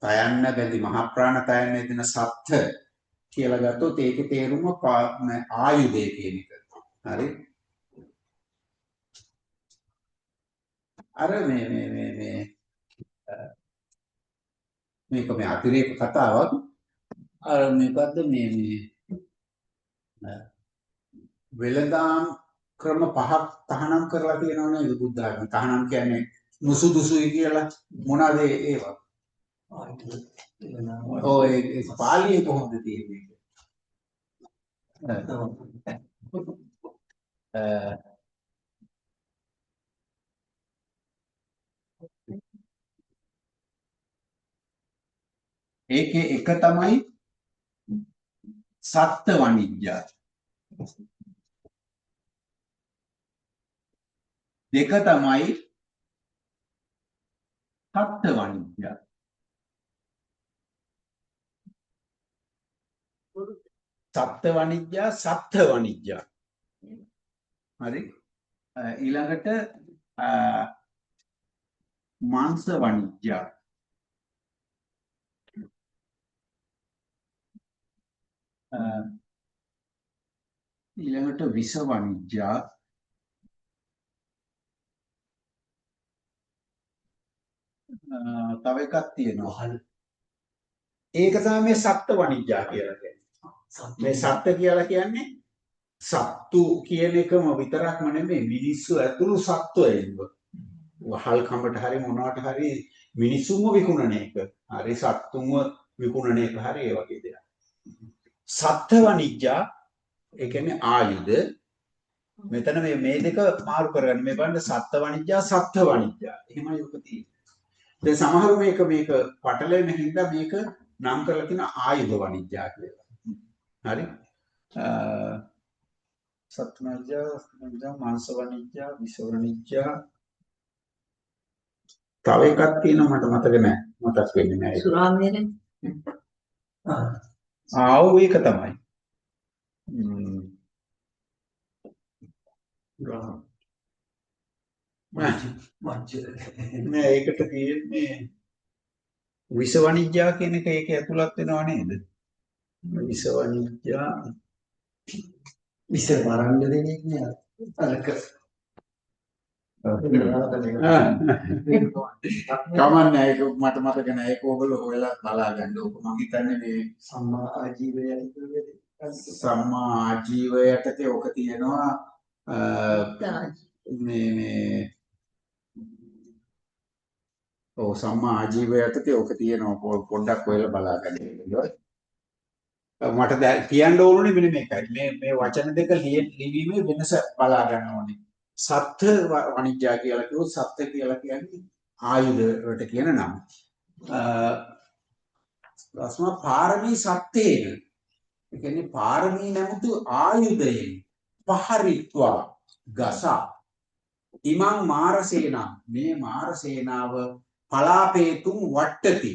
තයන්න බැඳි මහ ප්‍රාණ තයන්න යෙදෙන සත්‍ය කියලා ගත්තොත් ඒකේ තේරුම ආයුධය කියන එක. හරි? අර මේ මේ මේ මේ මේක මේ අතිරේක කතාවක්. අර මොකද්ද මේ මේ වෙළඳාම් ක්‍රම පහක් තහනම් කරලා තියෙනව නේද බුද්ධ ආගම? තහනම් කියන්නේ නුසුදුසුයි කියලා. මොනවාද ඒවා? ඔව් ඒ පාලියේ කොහොමද තියෙන්නේ? ඒකේ එක තමයි සත්ත්ව වණිජ්ජා. දෙක තමයි සත්ත්ව වණිජ්ජා. සත්ත්ව වණිජ්ජා සත්ත්ව වණිජ්ජා. හරි. ඊළඟට මාංශ වණිජ්ජා. ඊළඟට විෂ වණිජ්ජා. තව එකක් තියෙනවා. වහල්. ඒක තමයි මේ සත්ත්ව වණිජ්ජා කියලා කියන්නේ. මේ සත්ත්ව කියලා කියන්නේ සත්තු කියන එකම විතරක්ම නෙමෙයි, මිනිස්සු ඇතුළු සත්වයින්ව. වහල් කඹට හරි මොනවට හරි මිනිස්සුන්ව විකුණන එක. හරි සත්තුන්ව විකුණන එක හරි ඒ වගේ දෙයක්. සත්ත්ව වණිජ්ජා ඒ කියන්නේ ආයුධ. මෙතන මේ දෙක මාරු කරගන්න. මේ බලන්න සත්ත්ව වණිජ්ජා සත්ත්ව වණිජ්ජා. එහෙමයි ඔක තියෙන්නේ. දැන් සමහරු මේක පටලැවෙන හින්දා මේක නම් කරලා තියෙන ආයුධ වණිජ්ජා කියලා. හරි. සත්ත්ව වණිජ්ජා, වණිජ්ජා, මාංශ වණිජ්ජා, විෂ වණිජ්ජා. තව එකක් තියෙනවා මට මතක නෑ. මතක් වෙන්නේ නෑ ඒක. සුරාමේරේ. ආ ඔව් ඒක තමයි. නෑ ඒකට තියෙන්නේ විෂ වණිජ්ජා කියන එක ඒකේ ඇතුළත් වෙනව නේද? විෂ වණිජ්ජා විෂ මරන්න දෙන එක නෑ අරක. කමන්නේ ඒක මට මතක නෑ. ඒක ඔයගොල්ලෝ හොයලා බලා ගන්න. ඕක මං හිතන්නේ මේ සම්මා ආජීවය යටතේ සම්මා ආජීවය යටතේ ඕක තියෙනවා. මේ මේ ඔව් සම්මා ආජීවය යටතේ ඕක තියෙනවා. පොඩ්ඩක් හොයලා බලා ගන්න. මට දැන් කියන්න ඕනුනේ මෙන්න මේකයි. මේ මේ වචන දෙක ලිවීමේ වෙනස බලා ගන්න ඕනේ. සත්ත්ව වණිජ්ජා කියලා කිව්වොත් සත්ත්ව කියලා කියන්නේ ආයුධ වලට කියන නම. ප්‍රශ්න පාරමී සත්‍යේන. ඒ කියන්නේ පාරමී නැමුතු ආයුධයෙන් පහරිත්වා ගස ඉමං මාරසේනා මේ මාරසේනාව පලාපේතුම් වට්ටති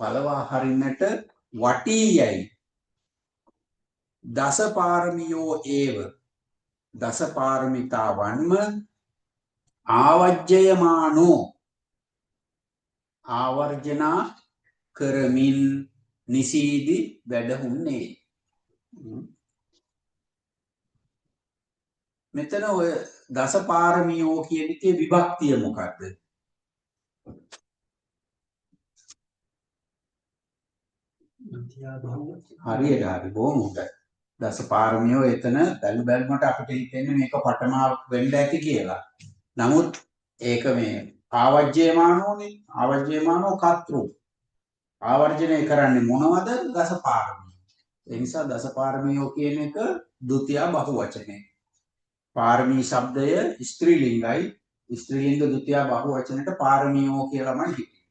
පලවා හරින්නට වටී යයි දස පාරමියෝ ඒව දස පාරමිතාවන්ම ආවජ්ජයමානෝ ආවර්ජනා කරමින් නිසීදි වැඩහුන්නේ. මෙතන ඔය දස පාරමියෝ කියන එකේ විභක්තිය මොකද්ද? හරියට හරි බොහොම හොඳයි. දස පාරමියෝ එතන බැලු බැලමට අපිට හිතෙන්නේ මේක පටමා වෙන්න ඇති කියලා. නමුත් ඒක මේ ආවජ්ජයමානෝනේ. ආවජ්ජයමානෝ කර්තෘ. ආවර්ජනය කරන්නේ මොනවද? දස පාරමී. ඒ නිසා දස පාරමියෝ කියන එක ද්විතිය බහුවචනය. පාරමී ශබ්දය ස්ත්‍රීලිංගයි. ස්ත්‍රීලිංග ද්විතිය බහුවචනයට පාරමියෝ කියලාමයි හිතෙන්නේ.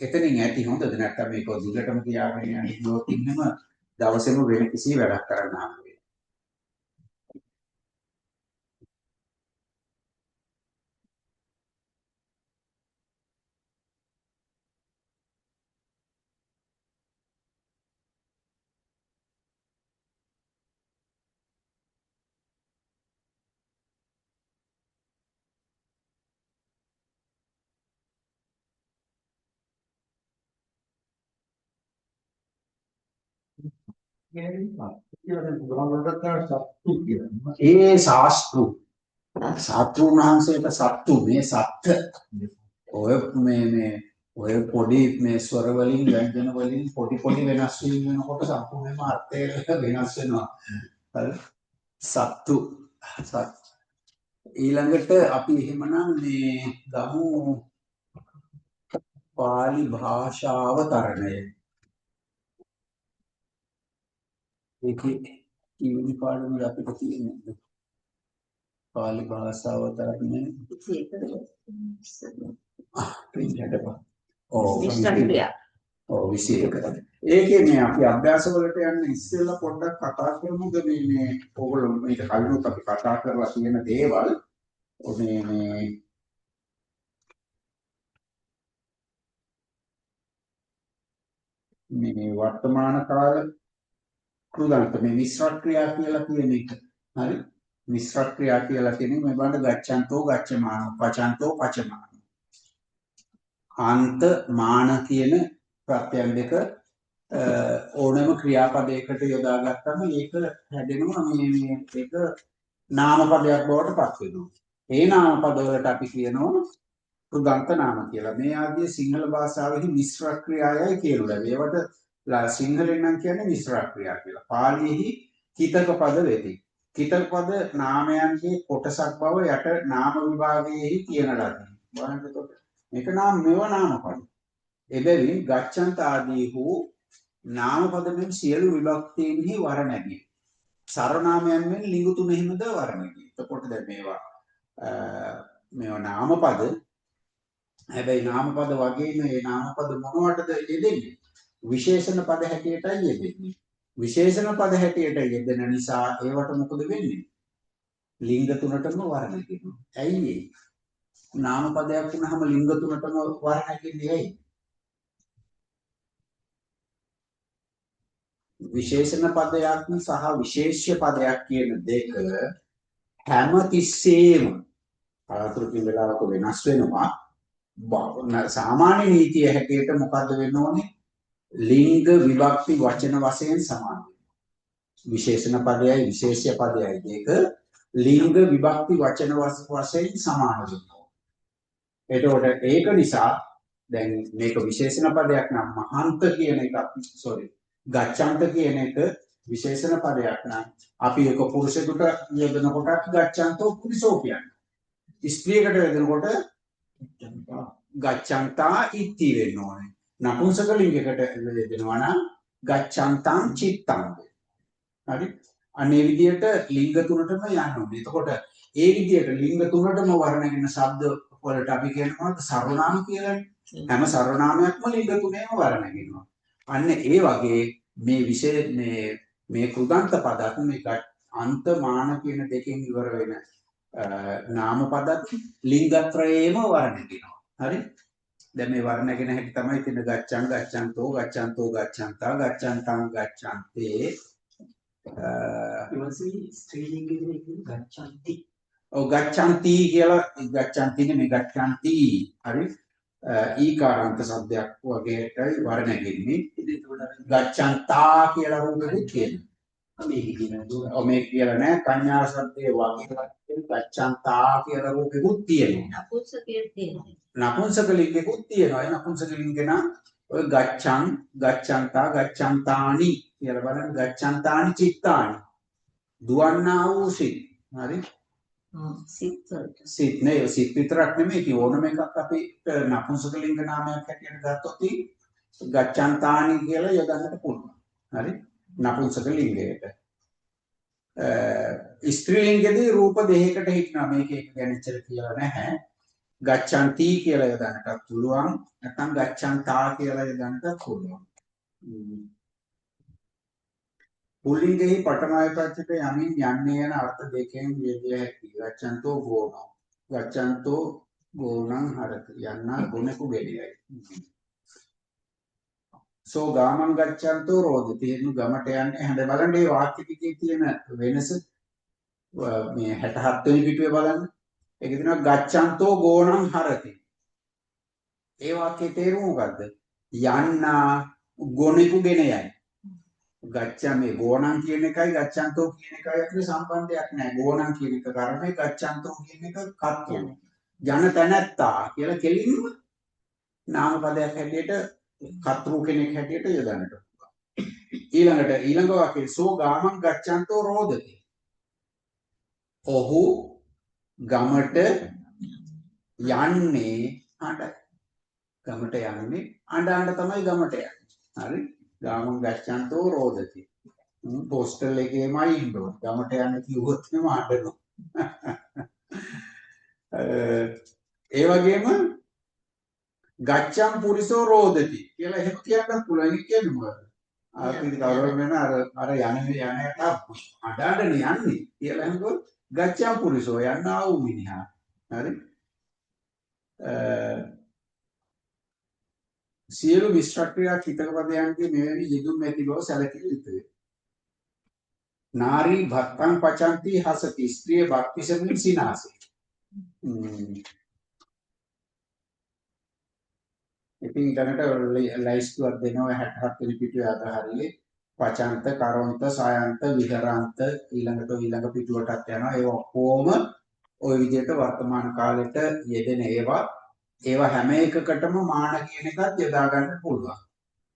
එතනින් ඇති හොඳද? නැත්තම් මේක දිගටම තියාගෙන යන්න ගියොත් ඉන්නම දවසේම වෙන කිසි වැඩක් කරන්න හම්බ වෙන්නේ. ඒ ශාස්ත්‍රු ශාස්ත්‍රුන් වහන්සේට සත්තු මේ සත්ත්‍ය ඔය මේ මේ ඔය පොඩි මේ ස්වර වලින් ව්‍යංජන වලින් පොඩි පොඩි වෙනස් වීම වෙනකොට සම්පූර්ණයෙන්ම අර්ථය වෙනස් වෙනවා. හරි සත්තු සත් ඊළඟට අපි එහෙමනම් මේ ගමු පාලි භාෂාව තරණය. ඒකේ කීවෙනි පාඩමද අපිට තියෙන්නේ? පාලි භාෂාව තරණය 21. ඔව් ඔව් 21. ඒකේ මේ අපි අභ්‍යාස වලට යන්න ඉස්සෙල්ලා පොඩ්ඩක් කතා කරමුද මේ මේ ඕගොල්ලෝ මේක කලිනුත් අපි කතා කරලා තියෙන දේවල් මේ මේ මේ වර්තමාන කාල කෘදන්ත මේ මිශ්‍ර ක්‍රියා කියලා කියන එක. හරි මිශ්‍ර ක්‍රියා කියලා කියන්නේ මේ බලන්න ගච්ඡන්තෝ ගච්ඡමානෝ පචන්තෝ පචමානෝ අන්ත මාන කියන ප්‍රත්‍යයන් දෙක ඕනෑම ක්‍රියාපදයකට යොදා ගත්තම ඒක හැදෙනවා මේ මේ ඒක නාම පදයක් බවට පත් වෙනවා. ඒ නාම පද වලට අපි කියනවා කෘදන්ත නාම කියලා. මේ ආදී සිංහල භාෂාවෙහි මිශ්‍ර ක්‍රියායයි කියනු ලැබේ. ඒවට සිංහලෙන් නම් කියන්නේ මිශ්‍ර ක්‍රියා කියලා. පාලියෙහි කිතක පද වෙති. කිතක පද නාමයන්ගේ කොටසක් බව යට නාම විභාගයේහි කියන ලදී. බලන්න එතකොට මේක නාම මේවා නාම පද. එබැවින් ගච්ඡන්ත ආදී වූ නාම පද මෙන් සියලු විභක්තීන්හි වර නැගී. සර්වනාමයන් මෙන් ලිංග තුනෙහිමද වර නැගී. එතකොට දැන් මේවා මේවා නාම පද. හැබැයි නාම පද වගේම මේ නාම පද මොනවටද යෙදෙන්නේ? විශේෂණ පද හැටියටයි යෙදෙන්නේ. විශේෂණ පද හැටියට යෙදෙන නිසා ඒවට මොකද වෙන්නේ? ලිංග තුනටම වර නැගෙනවා. ඇයි ඒ? නාම පදයක් වුණාම ලිංග තුනටම වර නැගෙන්නේ ඇයි? විශේෂණ පදයක් සහ විශේෂ්‍ය පදයක් කියන දෙක හැම තිස්සෙම කලාතුරකින් වෙලාවක වෙනස් වෙනවා. සාමාන්‍ය නීතිය හැටියට මොකද්ද වෙන්න ඕනේ? ලිංග විභක්ති වචන වශයෙන් සමාන වෙනවා. විශේෂණ පදයයි විශේෂ්‍ය පදයයි දෙක ලිංග විභක්ති වචන වශයෙන් සමාන වෙනවා. එතකොට ඒක නිසා දැන් මේක විශේෂණ පදයක් නම් මහන්ත කියන එක සෝරි ගච්ඡන්ත කියන එක විශේෂණ පදයක් නම් අපි ඒක පුරුෂයෙකුට යොදනකොට ගච්ඡන්තෝ පුරිසෝ කියන්නේ. ස්ත්‍රියකට යොදනකොට ගච්ඡන්තා ඉති වෙන්න ඕනේ. නපුංසක ලිංගයකට යොදනවා නම් ගච්ඡන්තං චිත්තං. හරි? අන්න ඒ විදිහට ලිංග තුනටම යන්න ඕනේ. එතකොට ඒ විදිහට ලිංග තුනටම වර්ණගෙන ශබ්ද වලට අපි කියනවා සර්වනාම කියලානේ. හැම සර්වනාමයක්ම ලිංග තුනේම වර්ණගෙනවා. අන්න ඒ වගේ මේ විශේෂ මේ මේ කෘදන්ත පදත් මේ අන්ත මාන කියන දෙකෙන් ඉවර වෙන නාම පදත් ලිංගත්‍රයේම වර්ණගෙනවා. හරි? දැන් මේ වර්ණගෙන හැටි තමයි තියෙන ගච්ඡං ගච්ඡන්තෝ ගච්ඡන්තෝ ගච්ඡන්තා ගච්ඡන්තං ගච්ඡන්තේ. ඊවසි ස්ත්‍රී ලිංගයේ කියන ගච්ඡන්ති. ඔව් ගච්ඡන්ති කියලා ගච්ඡන්ති නෙමෙයි ගච්ඡන්ති. හරි? ඊකාරාන්ත શબ્දයක් වගේටයි වර්ණගෙන්නේ. ගච්ඡන්තා කියලා රූපෙකුත් කියනවා. මේක කියනවා. ඔව් මේක කියලා නෑ. කන්‍යා શબ્දයේ වගේ ගච්ඡන්තා කියලා රූපෙකුත් තියෙනවා. නපුංසකයේ තියෙනවා. නපුංසක ලිංගෙකුත් තියෙනවා. ඒ නපුංසක ලිංගේ නම් ඔය ගච්ඡං ගච්ඡන්තා ගච්ඡන්තානි කියලා බලන්න. ගච්ඡන්තානි චිත්තානි දුවන්නා වූ සිත්. හරි? සිත් වලට. සිත් නේ, සිත් විතරක් නෙමෙයි. ඉතින් ඕනම එකක් අපි නපුංසක ලිංග නාමයක් හැටියට ගත්තොත් ගච්ඡන්තානි කියලා යොදන්නට පුළුවන්. හරි? නපුංසක ලිංගයට. ස්ත්‍රී ලිංගෙදී රූප දෙකකට හිටිනවා. මේක එක ගැන ඉච්චර කියලා නැහැ. ගච්ඡන්ති කියලා යොදන්නටත් පුළුවන්. නැත්නම් ගච්ඡන්තා කියලා යොදන්නටත් පුළුවන්. පුල්ලිංගෙහි පඨමය පක්ෂයට යමින් යන්නේ යන අර්ථ දෙකෙන් යෙදිය හැකි. ගච්ඡන්තෝ ගෝණෝ. ගච්ඡන්තෝ ගෝණං හරති. යන්නා ගුණකු ගෙඩියයි. සෝ ගාමං ගච්ඡන්තෝ රෝදති. එනු ගමට යන්නේ. හැබැයි බලන්න මේ වාක්‍ය ටිකේ තියෙන වෙනස මේ 67 වෙනි පිටුවේ බලන්න. ඒකේ තියෙනවා ගච්ඡන්තෝ ගෝණං හරති. ඒ වාක්‍යයේ තේරුම මොකද්ද? යන්නා ගොනෙකු ගෙන යයි. ගච්ඡා මේ ගෝණං කියන එකයි ගච්ඡන්තෝ කියන එකයි අතර සම්බන්ධයක් නෑ. ගෝණං කියන එක කර්මය, ගච්ඡන්තෝ කියන එක කර්තෘ. යන තැනැත්තා කියලා කෙලින්ම නාම පදයක් හැටියට කර්තෘ කෙනෙක් හැටියට යොදන්නට පුළුවන්. ඊළඟට ඊළඟ වාක්‍යය සෝ ගාමං ගච්ඡන්තෝ රෝදති. ඔහු ගමට යන්නේ අඬයි. ගමට යන්නේ අඬ අඬ තමයි ගමට යන්නේ. හරි? ගාමං ගච්ඡන්තෝ රෝදති. හෝස්ටල් එකේමයි ඉන්න ඕනේ. ගමට යන්න කිව්වොත් එහෙම අඬනවා. ඒ වගේම ගච්ඡං පුරිසෝ රෝදති කියලා එහෙම කියන්නත් පුළුවන්. ඒක කියන්නේ මොකද්ද? අපි කවුරු වෙන අර අර යන යන එක අඬ අඬ යන්නේ කියලා එහෙම කිව්වොත් ගච්ඡං පුරිසෝ යන්න ආ වූ මිනිහා. හරි? සියලු මිශ්‍ර ක්‍රියා කිතක පදයන්ගේ මෙවැනි යෙදුම් ඇති බව සැලකිය යුතුය. නාරී භත්තං පචන්ති හසති. ස්ත්‍රිය භක්තිසමින් සිනාසේ. ඉතින් ඊළඟට ලයිස්තුවක් දෙනවා 67 වෙනි පිටුවේ අද හරියේ පචන්ත කරොන්ත සායන්ත විහරන්ත ඊළඟට ඊළඟ පිටුවටත් යනවා. ඒ ඔක්කොම ওই විදිහට වර්තමාන කාලෙට යෙදෙන ඒවා. ඒවා හැම එකකටම මාන කියන එකත් යොදා ගන්න පුළුවන්.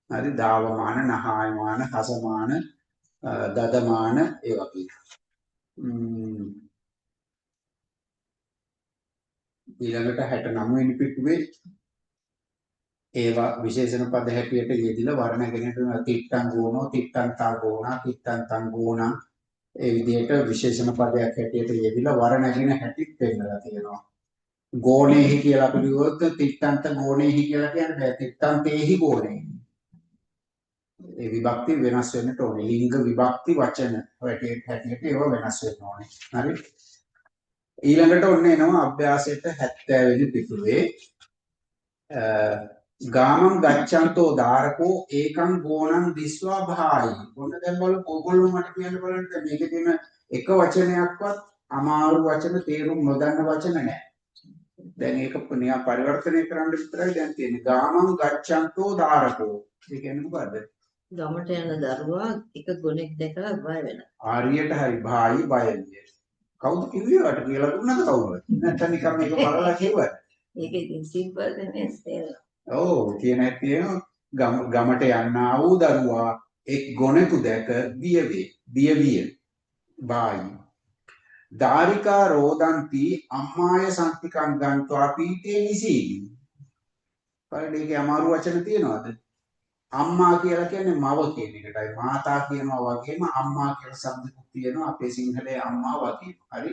හරි, ධාවමාන, නහායමාන, හසමාන, දදමාන ඒ වගේ. ඊළඟට 69 වෙනි පිටුවේ ඒවා විශේෂණ පද හැටියට යෙදිලා වර්ණ ගෙන තිට්ඨං ගෝණෝ, තිට්ඨං තා ගෝණා, තිට්ඨං තං ගෝණං ඒ විදිහට විශේෂණ පදයක් හැටියට යෙදිලා වර්ණ ගෙන හැටිත් පෙන්නලා තියෙනවා. ගෝණේහි කියලා අපි කිව්වොත් තිට්ඨන්ත ගෝණේහි කියලා කියන්න බෑ. තිට්ඨන්තේහි ගෝණේහි. ඒ විභක්ති වෙනස් වෙන්නට ඕනේ. ලිංග විභක්ති වචන හැටියට ඒවා වෙනස් වෙන්න ඕනේ. හරි. ඊළඟට ඔන්න එනවා අභ්‍යාසයට 70 වෙනි පිටුවේ ගාමං ගච්ඡන්තෝ දාරකෝ ඒකං ගෝණං දිස්වා භායි. ඔන්න දැන් බලමු ඔයගොල්ලෝ මට කියන්න බලන්න දැන් මේකේ තියෙන එක වචනයක්වත් අමාරු වචන තේරුම් නොදන්න වචන නෑ. දැන් ඒක නිකන් පරිවර්තනය කරන්න විතරයි දැන් තියෙන්නේ. ගාමං ගච්ඡන්තෝ දාරකෝ. ඒ කියන්නේ මොකද්ද? ගමට යන දරුවා එක ගොනෙක් දැකලා බය වෙනවා. හරියට හරි භායි බය විය. කවුද කිව්වේ ඔයාට කියලා දුන්නද කවුරුද? නැත්නම් නිකන් මේක බලලා කිව්වද? ඒක ඉතින් සිම්පල් නෙමෙයි තේරෙනවා. ඔව් කියන හැටි ගමට යන්නා වූ දරුවා එක් ගොනෙකු දැක බිය වේ. බිය විය. බායි. දාරිකා රෝදන්ති අම්මාය සම්තිකං ගන්්වා පීඨේ නිසීදි. බලන්න ඒකේ අමාරු වචන තියෙනවද? අම්මා කියලා කියන්නේ මව කියන එකටයි. මාතා කියනවා වගේම අම්මා කියලා શબ્දකුත් තියෙනවා අපේ සිංහලයේ අම්මා වගේම. හරි.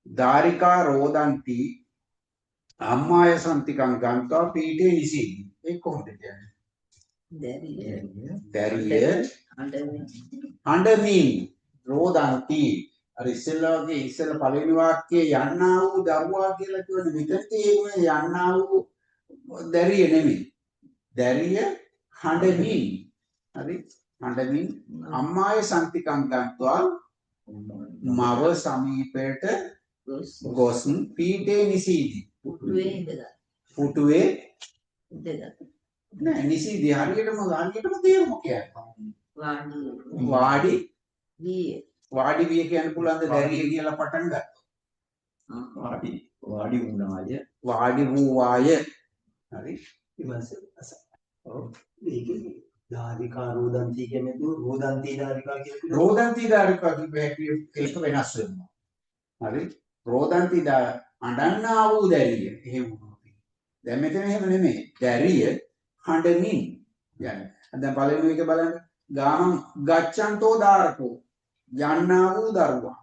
දාරිකා රෝදන්ති අම්මාය සම්තිකං ගන්්වා පීඨේ නිසීදි. ඒක කොහොමද කියන්නේ? දැරිය හඬමින් රෝදන්ති. අර ඉස්සෙල්ලා වගේ ඉස්සෙල්ලා පළවෙනි වාක්‍යයේ යන්නා වූ දරුවා කියලා කියවනේ මෙතනදී ඒ යන්නා වූ දැරිය නෙමෙයි. දැරිය හඬමින්. හරි, හඬමින් අම්මාය සම්තිකං ගන්්වා මව සමීපයට ගොස් පීඨේ නිසීදි. පුටුවේ ඉඳලා. පුටුවේ ඉඳලා. නෑ නිසීදි හරියටම හරියටම තේරුම කියන්නේ. වාඩි විය. වාඩි විය කියන්න පුළුවන්ද දැරිය කියලා පටන් ගත්තා. වාඩි වාඩි වුණාය. වාඩි වූවාය. හරි. ඊපස්සේ ඔව් ඒකේ ධාරිකා රෝදන්ති කියන්නේ තු රෝදන්ති ධාරිකා කියලා කිව්වා. රෝදන්ති ධාරිකා කියපු හැටි ඒක වෙනස් වෙනවා. හරි. රෝදන්ති අඬන්නා වූ දැරිය. එහෙම වුණොත්. දැන් මෙතන එහෙම නෙමෙයි. දැරිය හඬමින් යන්නේ. දැන් පළවෙනි එක බලන්න. ගාමං ගච්ඡන්තෝ ධාරකෝ යන්නා වූ දරුවා.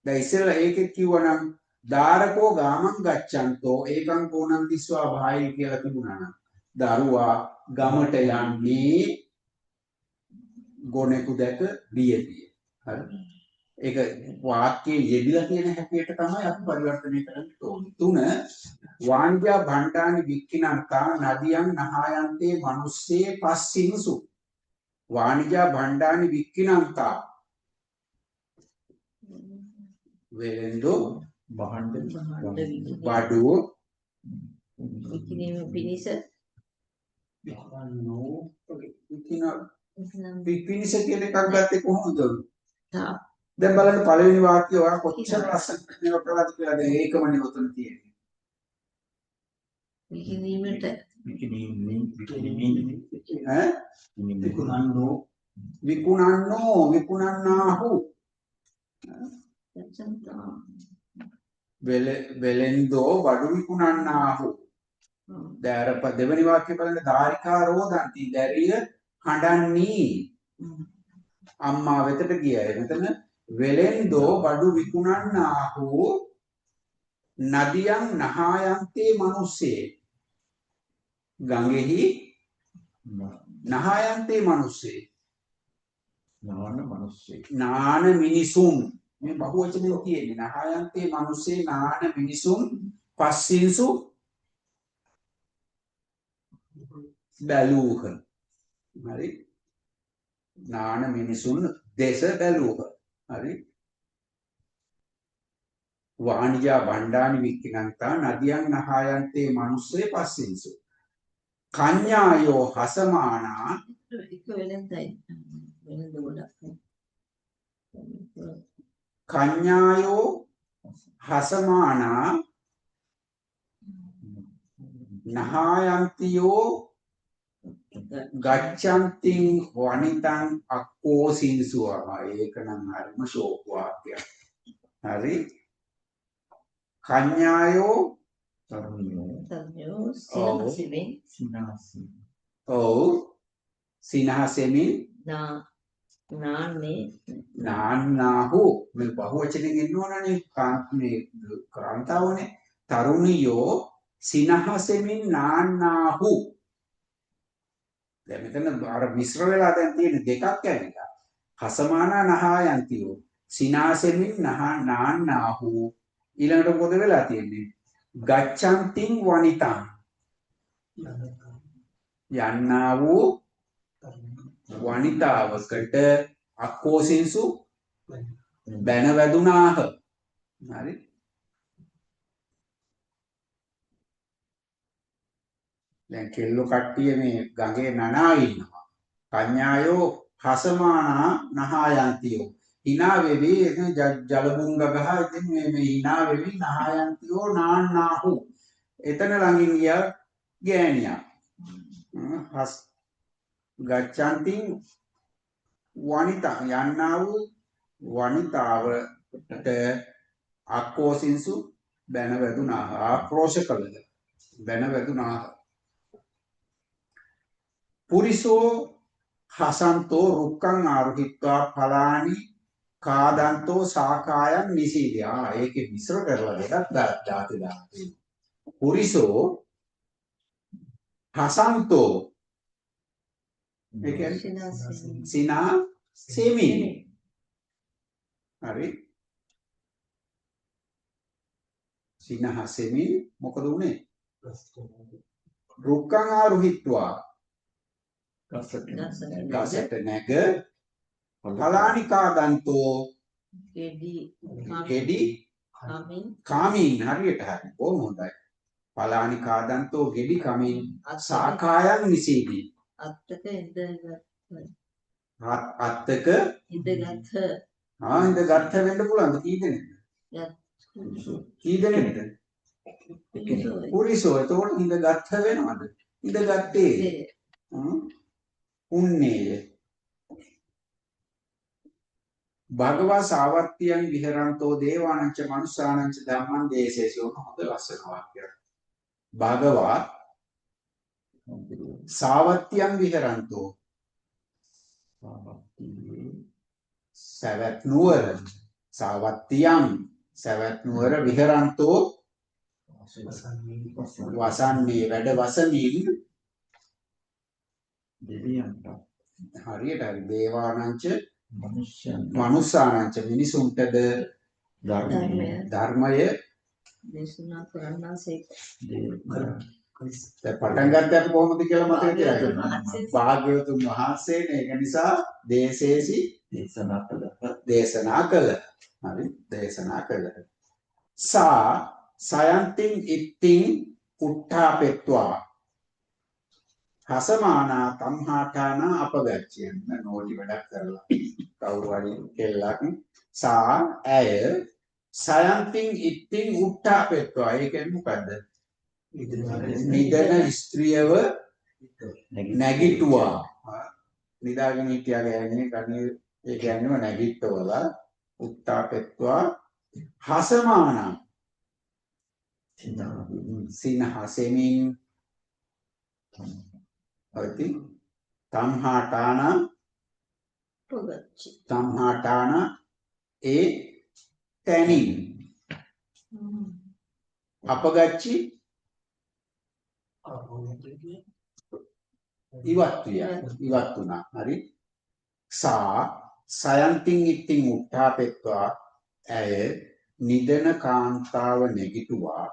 දැන් ඉස්සෙල්ලා ඒකෙත් කිව්වනම් ධාරකෝ ගාමං ගච්ඡන්තෝ ඒකං කෝණං දිස්වා භායි කියලා තිබුණා නම් දරුවා ගමට යන්නේ ගොනෙකු දැක බිය බිය. හරි. ඒක වාක්‍යයේ යෙදිලා තියෙන හැටියට තමයි අපි පරිවර්තනය කරන්න ඕනේ. තුන වාණ්ජා භණ්ඩානි වික්ඛිනන්තා නදියන් නහායන්තේ මනුස්සේ පස්සින්සු. වාණිජා භණ්ඩානි වික්ඛිනන්තා වෙලෙන්දෝ භාණ්ඩ බඩු විකිණීම පිණිස පිණිස කියන එකක් ගත්තේ කොහොමද? දැන් බලන්න පළවෙනි වාක්‍යය ඔයා කොච්චර ලස්සනට මේවා කරලාද කියලා. දැන් ඒකමනේ ඔතන තියෙන්නේ. විකිණීමට ඈ විකුණන්නෝ විකුණන්නෝ විකුණන්නාහු වෙලෙන්දෝ බඩු විකුණන්නාහු. දැන් අර දෙවෙනි වාක්‍යය බලන්න ධාරිකා රෝදන්ති දැරිය හඬන්නී අම්මා වෙතට ගියයි. මෙතන වෙලෙන්දෝ බඩු විකුණන්නාහු නදියන් නහායන්තේ මනුස්සේ. ගඟෙහි නහායන්තේ මනුස්සේ නාන මනුස්සේ නාන මිනිසුන්. මේ බහුවචනේ තියෙන්නේ නහායන්තේ මනුස්සේ නාන මිනිසුන් පස්සින්සු බැලූහ. හරි. නාන මිනිසුන් දෙස බැලූහ. හරි. වාණිජා භණ්ඩානි වික්ඛිනන්තා නදියන් නහායන්තේ මනුස්සේ පස්සින්සු. කඤ්ඤායෝ හසමානා එක වෙලෙන්දයි වෙලෙන්ද ගොඩක්. කඤ්ඤායෝ හසමානා නහායන්තියෝ ගච්ඡන්තිං වනිතං අක්කෝසින්සුවා. ඒක නම් හරිම ෂෝක් වාක්‍යයක්. හරි. කඤ්ඤායෝ තරුණියෝ තරුණියෝ සිනහසෙමින් සිනහසෙමින් ඔව් සිනහසෙමින් නාන්නේ නාන්නාහු මේ බහුවචනෙන් එන්න ඕනනේ මේ කාන්තාවනේ. තරුණියෝ සිනහසෙමින් නාන්නාහු. දැන් මෙතන අර මිශ්‍ර වෙලා දැන් තියෙන දෙකක් ඇවිල්ලා. හසමානා නහායන්තියෝ සිනාසෙමින් නාන්නාහු. ඊළඟට මොකද වෙලා තියෙන්නේ? ගච්ඡන්තිං වනිතං යන්නා වූ වනිතාවකට අක්කෝසින්සු බැන වැදුනාහ. හරි. දැන් කෙල්ලෝ කට්ටිය මේ ගඟේ නනා ඉන්නවා. කන්‍යායෝ හසමානා නහායන්තියෝ hina වෙවි එතන ජලබුංග ගහ ඉතින් මේ මේ hina වෙවි නහායන්තියෝ නාන්නාහු. එතන ළඟින් ගියා ගෑණියා. හස් ගච්ඡන්තිං වනිතා යන්නා වූ වනිතාවට අක්කෝසින්සු බැන වැදුනාහ. ආක්‍රෝෂ කළද බැන වැදුනාහ. පුරිසෝ හසන්තෝ රුක්කං ආරුහිත්වා ඵලානි කාදන්තෝ සාකායන් නිසීදි. ආ ඒකේ මිශ්‍ර කරලා දෙකක් ජාති දාලා තියෙනවා. පුරිසෝ හසන්තෝ ඒ කියන්නේ සිනා සෙමින්. හරි. සිනහ සෙමින් මොකද වුනේ? රුක්කං ආරුහිත්වා ගසට නැග ඵලානිකා දන්තෝ ගෙඩි කාමින්. හරියට හරි බොහොම හොඳයි. ඵලානිකා දන්තෝ ගෙඩි කමින් සාකායන් නිසීදී. අත්තක ඉඳගත් අත්තක ඉඳගත් ආ ඉඳගත් වෙන්න පුළුවන්ද? කී දෙනෙක්ද? කී දෙනෙක්ද? පුරිසෝ. එතකොට ඉඳගත් වෙනවද? ඉඳගත්තේ උන්නේය. භගවා සාවත්තියං විහරන්තෝ දේවානංච මනුස්සානංච ධම්මං දේශේසි. ඔන්න හොඳ ලස්සන වාක්‍යයක්. භගවා සාවත්තියං විහරන්තෝ සවැත් නුවර සාවත්තියං සවැත් නුවර විහරන්තෝ වසන්නේ වැඩ වසමින් දෙවියන්ට හරියට හරි දේවානංච මනුස්සානංච මිනිසුන්ටද ධර්මය දේශනා කරන්නාසේ. දැන් පටන් ගත්තේ අපි කොහොමද කියලා මතක තියාගන්න. භාග්‍යවතුන් වහන්සේනේ. ඒක නිසා දේශේසි දේශනා කළ. දේශනා කළ. හරි දේශනා කළ. සා සයන්තින් ඉත්තින් උට්ඨාපෙත්වා හසමානා තම්හාඨානා අපගච්ඡයන්. නෝටි වැඩක් කරලා කවුරු හරි කෙල්ලක් සා ඇය සයන්තින් ඉත්තින් උට්ඨාපෙත්වා. ඒ කියන්නේ මොකද්ද? නිදන ස්ත්‍රියව නැගිටුවා. නිදාගෙන හිටියා ගෑණියෙක් අනේ ඒ ගෑණිව නැගිටවලා උට්ඨාපෙත්වා හසමානා සිනහසෙමින් ඔය තම්හාටාන තම්හාටාන ඒ තැනින් අපගච්චි ඉවත් විය ඉවත් වුණා. හරි. සා සයන්තින් ඉත්තින් උත්ථාපෙත්වා ඇය නිදන කාන්තාව නැගිටුවා.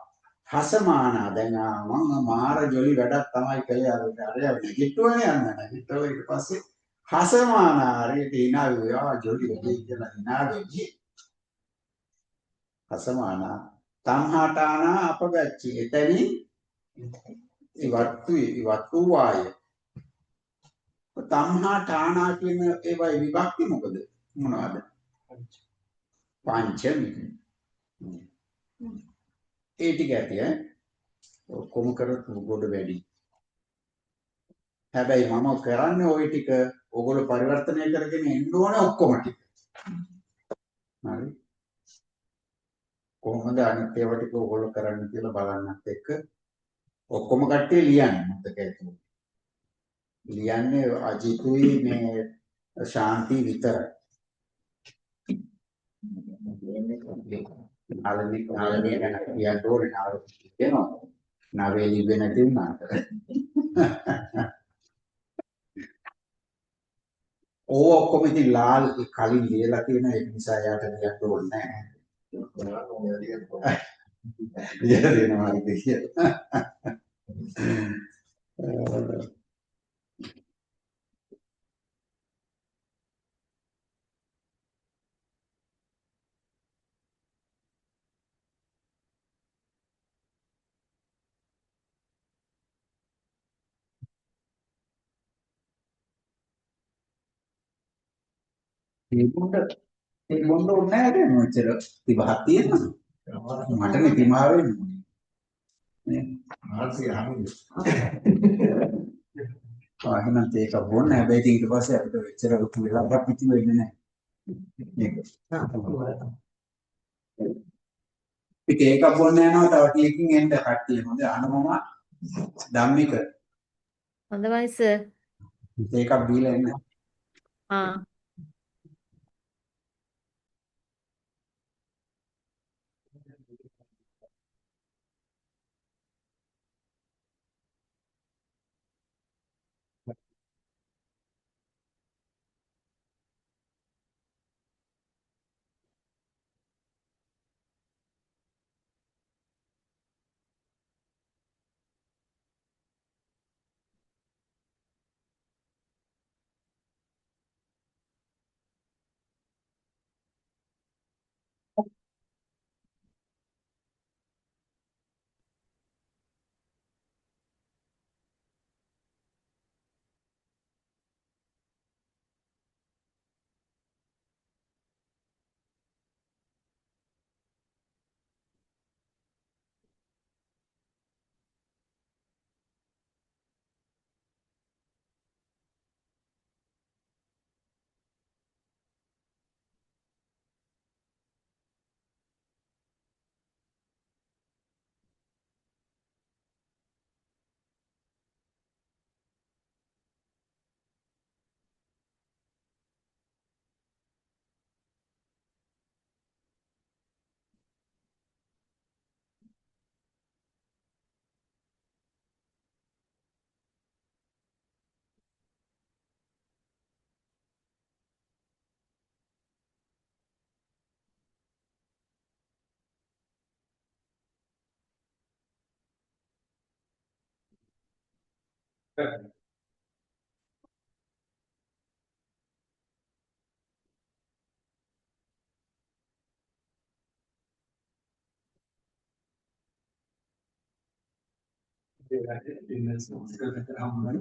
හසමානා දැන් මං මාර ජොලි වැඩක් තමයි කළේ. අර අර නැගිටුවනේ යන්න නැගිටුවා. ඊට පස්සේ හසමානා හරියට hina වෙවා ජොලි වැඩේ කියලා hina වෙවි. හසමානා තම්හාටානා අපගච්චි එතනින් ඉවත් ඉවත් වූවාය. තම්හාටානා කියන ඒවයි විභක්ති මොකද? මොනවද? පංචමි. ඒ ටික ඇති ඈ. ඔක්කොම කරොත් ගොඩ වැඩි. හැබැයි මම කරන්නේ ওই ටික ඕගොල්ලෝ පරිවර්තනය කරගෙන එන්න ඕන ඔක්කොම ටික. හරි. කොහොමද අනිත් ඒවා ටික ඕගොල්ලෝ කරන්න කියලා බලන්නත් එක්ක ඔක්කොම කට්ටිය ලියන්න මතක ඇතුව. ලියන්නේ අජිතුයි මේ ශාන්ති විතරයි. නාලනි නාලනි ගැන කියන්න ඕනේ නාලනි කියනවා. නවේ ලිව්වේ නැති වුණාට. ඕව ඔක්කොම ඉතින් ලාල් කලින් ලියලා තියෙන ඒක නිසා එයාට ලියන්න ඕනේ නැහැ. ලියලා දෙනවා ඉතින් කියලා. ඒ බොන්න ඒ බොන්න ඕනේ නැහැ දැන් ඔච්චර තිබහක් තියෙනවා. මට නේ තිමහ වෙන්න ඕනේ. නේ ආන්සි අහන්නේ. ආ එහෙනම් ඒක බොන්න හැබැයි ඉතින් ඊට පස්සේ අපිට ඔච්චර ලොකු වෙලාවක් ඉතින් වෙන්නේ නැහැ. මේක. ඉතින් ඒක බොන්න යනවා තව ටිකකින් එන්න කට්ටිය. හොඳ අනුමම ධම්මික. හොඳයි සර්. ඒකක් බීලා එන්න. ආ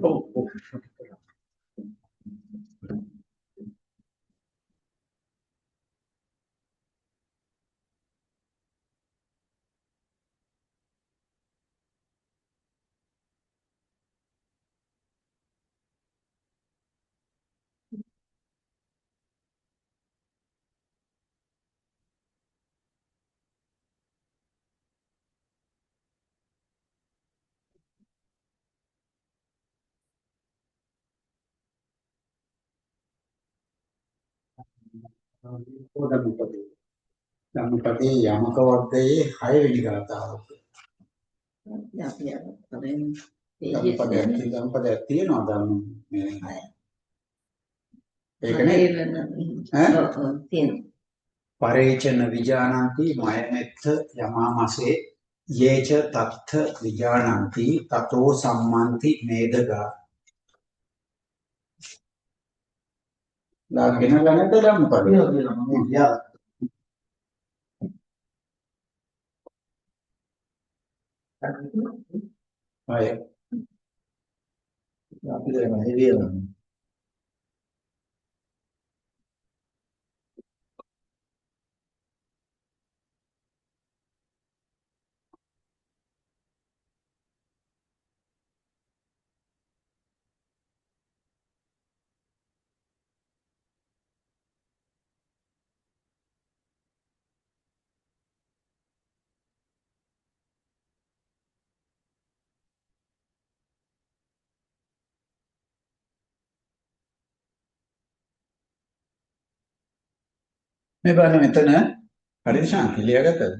ඔව් ඔව්. ඔව් ධම්මපදේ. ධම්මපදේ යමක වර්ගයේ 6 වෙනි ගාථාව. අපි අර පළවෙනි ධම්මපදයක් ධම්මපදයක් තියෙනවා ධම්ම මේ ඒක නේ ඈ ඔව් තියෙනවා. පරේචන විජානಂತಿ මයමෙත්ත යමාමසේ යේච තත්ථ විජානಂತಿ තතෝ සම්මන්ති මේදගා. ලා ගෙනලා නැද්ද ධම්මපදේ? තියෙනවා මම ගියා. අය අපි දැන් හෙවියලා. මේ බලන්න මෙතන හරිද ශාන්ති ලියාගත්තද?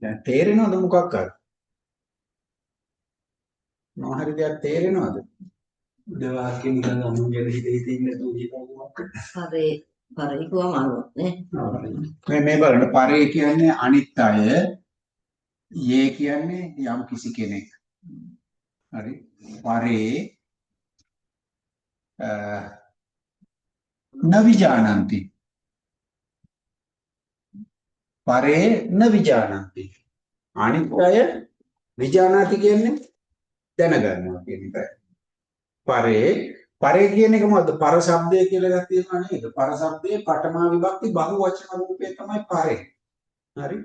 දැන් තේරෙනවද මොකක් හරි? මොන හරි දෙයක් තේරෙනවද? උඩ වාක්‍ය නිකන් අනු ගැන හිත හිත ඉන්න නැතුව කියනවා. පරේ පරේ කිව්වම අනුව නේ. මේ මේ බලන්න පරේ කියන්නේ අනිත් අය, යේ කියන්නේ යම් කිසි කෙනෙක්. හරි. පරේ න විජානಂತಿ. පරේ න විජානಂತಿ. අනිත් අය විජානාති කියන්නේ දැනගන්නවා කියන එකයි. පරේ පරේ කියන එක මොකද්ද? පර શબ્දය කියලා එකක් තියෙනවා නේද? පර શબ્දයේ පඨමා විභක්ති බහුවචන රූපය තමයි පරේ. හරි?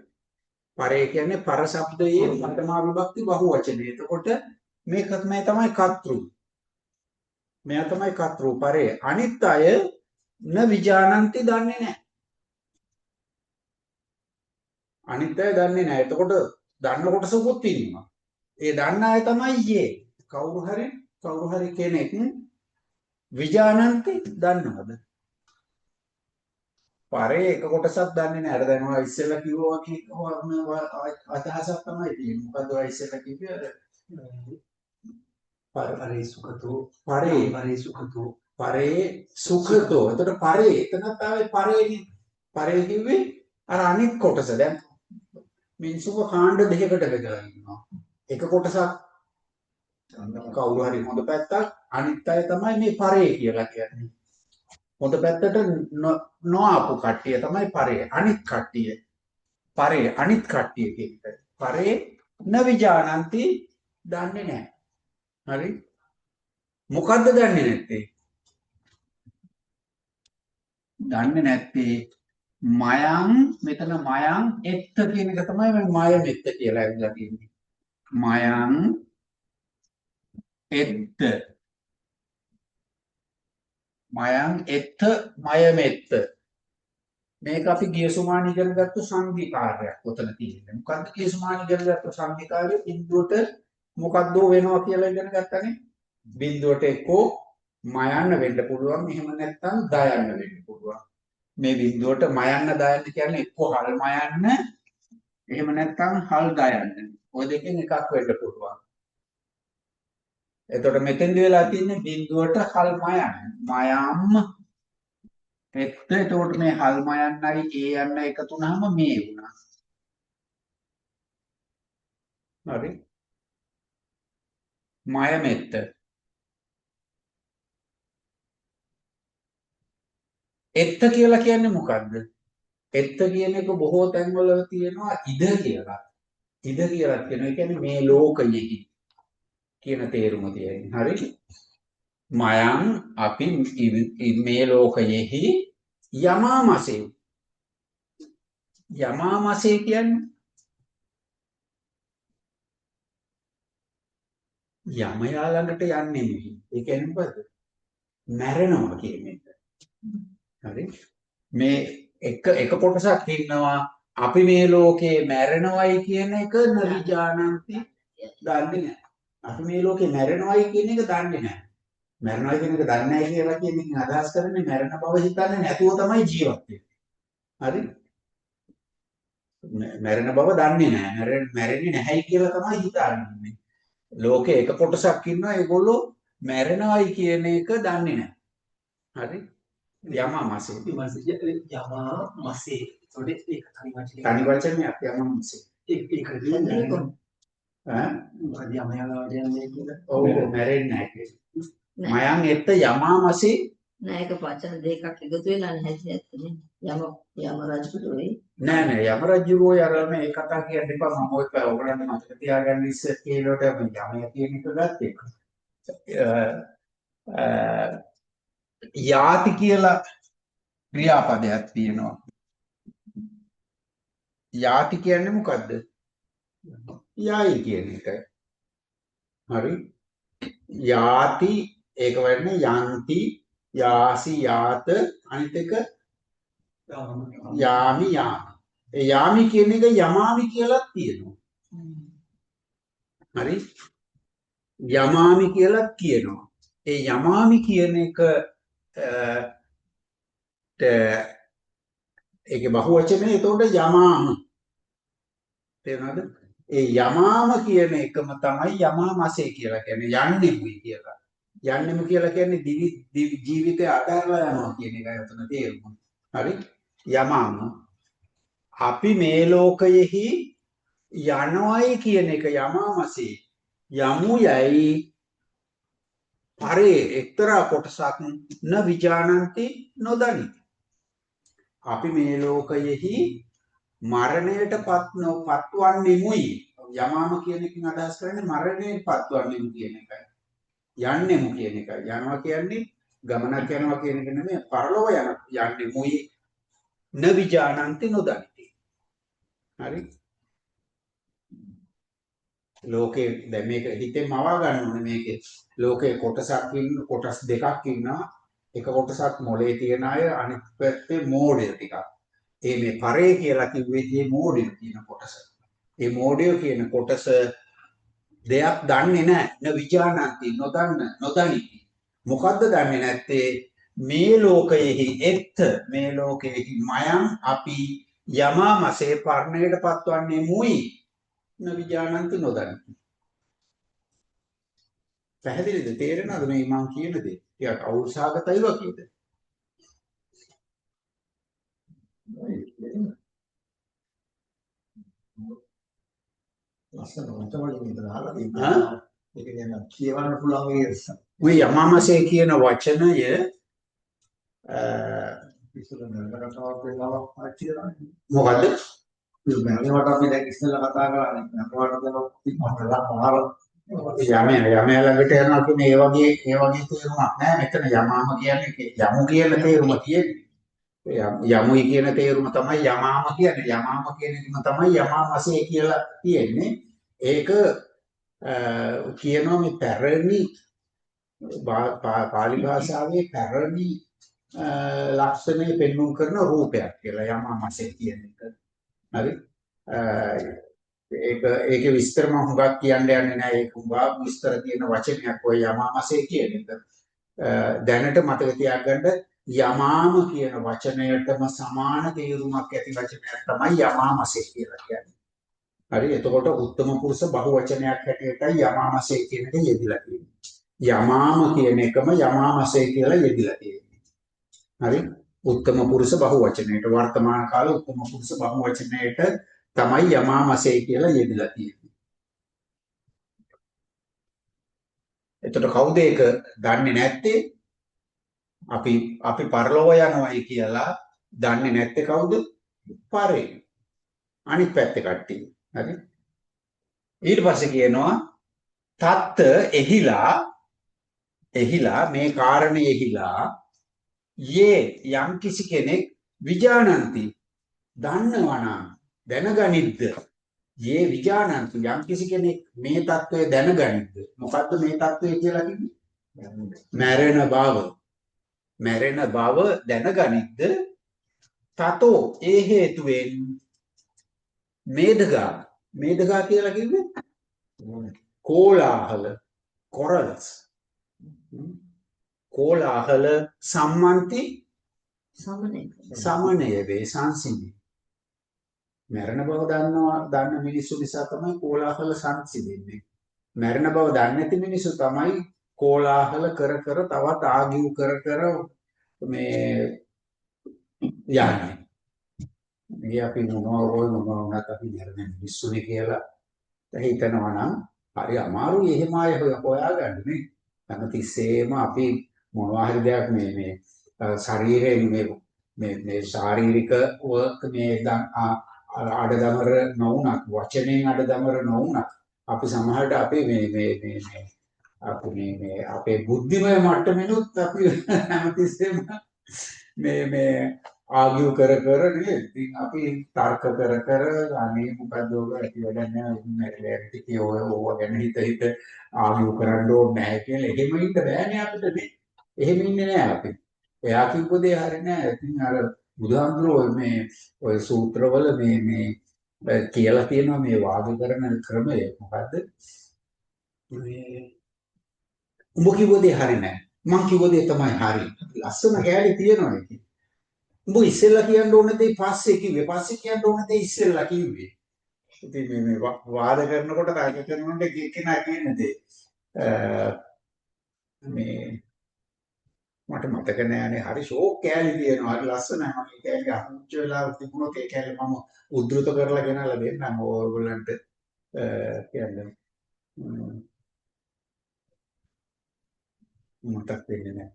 පරේ කියන්නේ පර શબ્දයේ පඨමා විභක්ති බහුවචනය. එතකොට මේක තමයි කර්තෘ. මෙයා තමයි කර්තෘ පරේ. අනිත් අය න විජානಂತಿ දන්නේ නැහැ. අනිත් අය දන්නේ නැහැ. එතකොට දන්න කොටසකුත් ඉන්නවා. ඒ දන්න අය තමයි යේ. කවුරු හරි කෙනෙක් විජානಂತಿ දන්නවද? පරේ එක කොටසක් දන්නේ නැහැ. අර දැන් ඔයා ඉස්සෙල්ලා කිව්වා වගේ අදහසක් තමයි තියෙන්නේ. මොකද්ද ඔයා ඉස්සෙල්ලා කිව්වේ? අර පරේ සුඛතෝ පරේ පරේ සුඛතෝ පරේ සුඛතෝ. එතකොට පරේ එතනත් ආවේ පරේනේ. පරේ කිව්වේ අර අනිත් කොටස. දැන් මිනිස්සුව කාණ්ඩ දෙකකට බෙදලා ඉන්නවා. එක කොටසක් කවුරු හරි හොඳ පැත්තක්, අනිත් අය තමයි මේ පරේ කියලා කියන්නේ. හොඳ පැත්තට නොආපු කට්ටිය තමයි පරේ. අනිත් කට්ටිය. පරේ අනිත් කට්ටිය කියන එක. පරේ න විජානಂತಿ දන්නේ නැහැ. හරි? මොකද්ද දන්නේ නැත්තේ? දන්නේ නැත්තේ මයං, මෙතන මයං එත්ත කියන එක තමයි මේ මය මෙත්ත කියලා ඇවිල්ලා තියෙන්නේ. මයං එත්ත මයං එත්ත මය මෙත්ත. මේක අපි ගිය සුමාන ඉගෙන ගත්ත සංධි කාර්යයක් ඔතන තියෙන්නේ. මොකද්ද ගිය සුමාන ඉගෙන ගත්ත සංධි කාර්යය? බිඳුවට මොකද්ද වෙනවා කියලා ඉගෙන ගත්තනේ. බිඳුවට එක්කෝ මයන්න වෙන්න පුළුවන්, එහෙම නැත්නම් දයන්න වෙන්න පුළුවන්. මේ බිඳුවට මයන්න දයන්න කියන්නේ එක්කෝ හල් මයන්න, එහෙම නැත්නම් හල් දයන්න. ඔය දෙකෙන් එකක් වෙන්න පුළුවන්. එතකොට මෙතෙන්දි වෙලා තියෙන්නේ බිඳුවට හල් මයන්න. මයම් එත්ත. එතකොට මේ හල් මයන්නයි ඒ යන්න එකතු වුනහම මේ වුණා. හරි. මය මෙත්ත. එත්ත කියලා කියන්නේ මොකද්ද? එත්ත කියන එක බොහෝ තැන්වල තියෙනවා ඉද කියලා. ඉද කියලා කියනවා. ඒ කියන්නේ මේ ලෝකයෙහි කියන තේරුම තියෙන්නේ. හරි? මයං අපි මේ ලෝකයෙහි යමාමසේ. යමාමසේ කියන්නේ යමයා ළඟට යන්නේ නෙවෙයි. ඒ කියන්නේ මොකද්ද? මැරෙනවා කියන එක. හරි? මේ එක එක කොටසක් ඉන්නවා අපි මේ ලෝකේ මැරෙනවයි කියන එක නවිජානಂತಿ දන්නේ නැහැ. අපි මේ ලෝකේ මැරෙනවයි කියන එක දන්නේ නැහැ. මැරෙනවයි කියන එක දන්නේ නැහැ කියලා කියන එකෙන් අදහස් කරන්නේ මැරෙන බව හිතන්නේ නැතුව තමයි ජීවත් වෙන්නේ. හරි? මැරෙන බව දන්නේ නැහැ. මැරෙන්නේ නැහැයි කියලා තමයි හිතන්නේ. ලෝකේ එක කොටසක් ඉන්නවා ඒගොල්ලෝ මැරෙනවයි කියන එක දන්නේ නැහැ. හරි? යමා මාසේ. යමා මාසේ. ඒතකොට ඒක තනි වචනයක්. තනි වචනයක් යමා මාසේ. ඒක කියන්නේ ඈ මොකද යමයා ගාවට යන්නේ කියලා. ඔව් මැරෙන්නේ නැහැ කියලා. මයන් එත්ත යමා මාසේ නෑ, ඒක වචන දෙකක් එකතු වෙලා නැහැ ඇත්තනේ. යම යම රජුගේ නෑ නෑ යම රජුගේ අර මේ කතා කියන්න එපා. මම ඔය ඔයගොල්ලන්ට මතක තියාගන්න ඉස්සර කියනකොට මම යමයා කියන එක ගත්තේ. යාති කියලා ක්‍රියාපදයක් තියෙනවා. යාති කියන්නේ මොකද්ද? යයි කියන එකයි. හරි? යාති ඒක වෙන්නේ යන්ති, යාසි, යාත, අනිත් එක යාමි, යාමි. ඒ යාමි කියන එක යමාමි කියලා තියෙනවා. හරි? යමාමි කියලා කියනවා. ඒ යමාමි කියන එක ඒකේ බහුවචනය එතකොට යමාම. තේරුණාද? ඒ යමාම කියන එකම තමයි යමාමසේ කියලා කියන්නේ. යන්නෙමුයි කියලා. යන්නෙමු කියලා කියන්නේ දිවි ජීවිතය අතහැරලා යනවා කියන එකයි උතන තේරුම. හරි? යමාම. අපි මේ ලෝකයෙහි යනවයි කියන එක යමාමසේ යමු යයි පරේ එක්තරා කොටසක් න විජානන්ති නොදනි. අපි මේ ලෝකයෙහි මරණයට පත්වන්නෙමුයි. යමාම කියන එකෙන් අදහස් කරන්නේ මරණයට පත්වන්නෙමු කියන එකයි. යන්නෙමු කියන එකයි. යනවා කියන්නේ ගමනක් යනවා කියන එක නෙමෙයි, පරලොව යන්නෙමුයි න විජානන්ති නොදනිති. හරි? ලෝකේ දැන් මේක හිතෙන් මවා ගන්න ඕනේ. මේකේ ලෝකේ කොටසක් ඉන්න කොටස් දෙකක් ඉන්නවා. එක කොටසක් මොලේ තියෙන අය, අනිත් පැත්තේ මෝඩය ටිකක්. ඒ මේ පරේ කියලා කිව්වේ මේ මෝඩය කියන කොටස. ඒ මෝඩය කියන කොටස දෙයක් දන්නේ නැහැ. න විජානන්ති නොදන්න නොදනිති. මොකද්ද දන්නේ නැත්තේ? මේ ලෝකයෙහි එත්ත මේ ලෝකයෙහි මයං අපි යමාමසේ පරණයට පත්වන්නේ මුයි න විජානන්ති නොදනිති. පැහැදිලිද? තේරෙනවද මේ මං කියන දේ? ටිකක් අවුල් සහගතයි වගේද? ලස්සන වචන වලින් විතර අහලා තියෙනවා. ඒක කියන්නේ කියවන්න පුළුවන් ඒ ඔය යමාමසේ කියන වචනය ඉස්සෙල්ලා නරක කතාවක් වෙලාවක් පාවිච්චි කරන්නේ. මොකද්ද? මරණවට අපි දැන් ඉස්සෙල්ලා කතා කරා නේ. මරණවට දැන් මාර යමයා ළඟට යනවා කියන ඒ වගේ තේරුමක් නෑ. මෙතන යමාම කියන්නේ යමු කියන තේරුම තියෙන්නේ. යමුයි කියන තේරුම තමයි යමාම කියන්නේ. යමාම කියන එකම තමයි යමාමසේ කියලා තියෙන්නේ. ඒක කියනවා මේ පැරණි පාලි භාෂාවේ පැරණි ලක්ෂණය පෙන්වුම් කරන රූපයක් කියලා යමාමසේ කියන එක. හරි? ඒකේ විස්තර මම හුඟක් කියන්න යන්නේ නෑ. ඒක හුඟක් විස්තර තියෙන වචනයක් ඔය යමාමසේ කියන එක. දැනට මතක තියාගන්න යමාම කියන වචනයටම සමාන තේරුමක් ඇති වචනයක් තමයි යමාමසේ කියලා කියන්නේ. හරි? එතකොට උත්තම පුරුෂ බහුවචනයක් හැටියටයි යමාමසේ කියන එක යෙදිලා තියෙන්නේ. යමාම කියන එකම යමාමසේ කියලා යෙදිලා තියෙන්නේ. හරි? උත්තම පුරුෂ බහුවචනයට වර්තමාන කාල උත්තම පුරුෂ බහුවචනයට තමයි යමාමසේ කියලා යෙදিলা තියෙන්නේ. එතකොට කවුද ඒක දන්නේ නැත්තේ? අපි පරලොව යනවායි කියලා දන්නේ නැත්තේ කවුද? පරේ. අනිත් පැත්තේ කට්ටිය. හරි? ඊට පස්සේ කියනවා තත්ත එහිලා මේ කාරණේ එහිලා යේ යම් කිසි කෙනෙක් විජානන්ති දන්නවා නම් දැනගනිද්ද? යේ විජානන්ති යම් කිසි කෙනෙක් මේ తত্ত্বය දැනගනිද්ද? මොකද්ද මේ తত্ত্বය කියලා කිව්වේ? මැරෙන බව. මැරෙන බව දැනගනිද්ද? තතෝ ඒ හේතුවෙන් මේධගා මේධගා කියලා කිව්වේ කෝලාහල, කොරල්ස්. කෝලාහල සම්මන්ති සමනය වේ, සංසිඳි. මැරෙන බව දන්න මිනිස්සු නිසා තමයි කෝලාහල සංසිඳෙන්නේ. මැරෙන බව දන්නේ නැති මිනිස්සු තමයි කෝලාහල කර කර තවත් ආගිව් කර කර මේ යන්නේ. මේ අපි මොනවා ඔය මොනවා වුණත් අපි මැරෙන මිනිස්සුනේ කියලා හිතනවා නම් හරි අමාරුයි එහෙම අය හොයාගන්න නේ. හැමතිස්සෙම අපි මොනවා හරි දෙයක් මේ මේ ශරීරයෙන් මේ මේ මේ ශාරීරික මේ අඩදමර නොවුනත් වචනෙන් අඩදමර නොවුනත් අපි සමහරට අපේ මේ මේ මේ මේ අපි මේ මේ අපේ බුද්ධිමය මට්ටමිනුත් අපි හැමතිස්සෙම මේ මේ ආගියු කර කර නේ. ඉතින් අපි තර්ක කර කර අනේ මොකද්ද ඔය ඇති වැඩක් නෑ මැරිලා ටිකේ ඔය ඕවා ගැන හිත හිත ආගියු කරන්න ඕනේ නැහැ කියලා එහෙම ඉන්න බෑනේ අපිට නේ. එහෙම ඉන්නේ නෑ අපි. එයා කිව්ව දේ හරි නෑ. ඉතින් අර බුදුහාමුදුරුවෝ මේ ඔය සූත්‍රවල මේ මේ කියලා තියෙනවා මේ වාද කරන ක්‍රමය මොකද්ද? මේ උඹ කිව්ව දේ හරි නෑ. මං කිව්ව දේ තමයි හරි. ලස්සන කෑලි තියෙනවා ඒකේ. උඹ ඉස්සෙල්ලා කියන්න ඕන දේ පස්සේ කිව්වේ. පස්සේ කියන්න ඕන දේ ඉස්සෙල්ලා කිව්වේ. ඉතින් මේ මේ වාද කරනකොට තර්ක කරනකොට එක එක්කෙනා කියන දේ මේ මට මතක නෑනේ හරි ෂෝක් කෑලි තියෙනවා. හරි ලස්සනයි. මම ඒ කෑලි අහුච්ච වෙලාව තිබුණොත් ඒ කෑලි මම උද්දෘත කරලා ගෙනල්ලා දෙන්නම් ඕගොල්ලන්ට කියන්න. මතක් වෙන්නේ නෑ.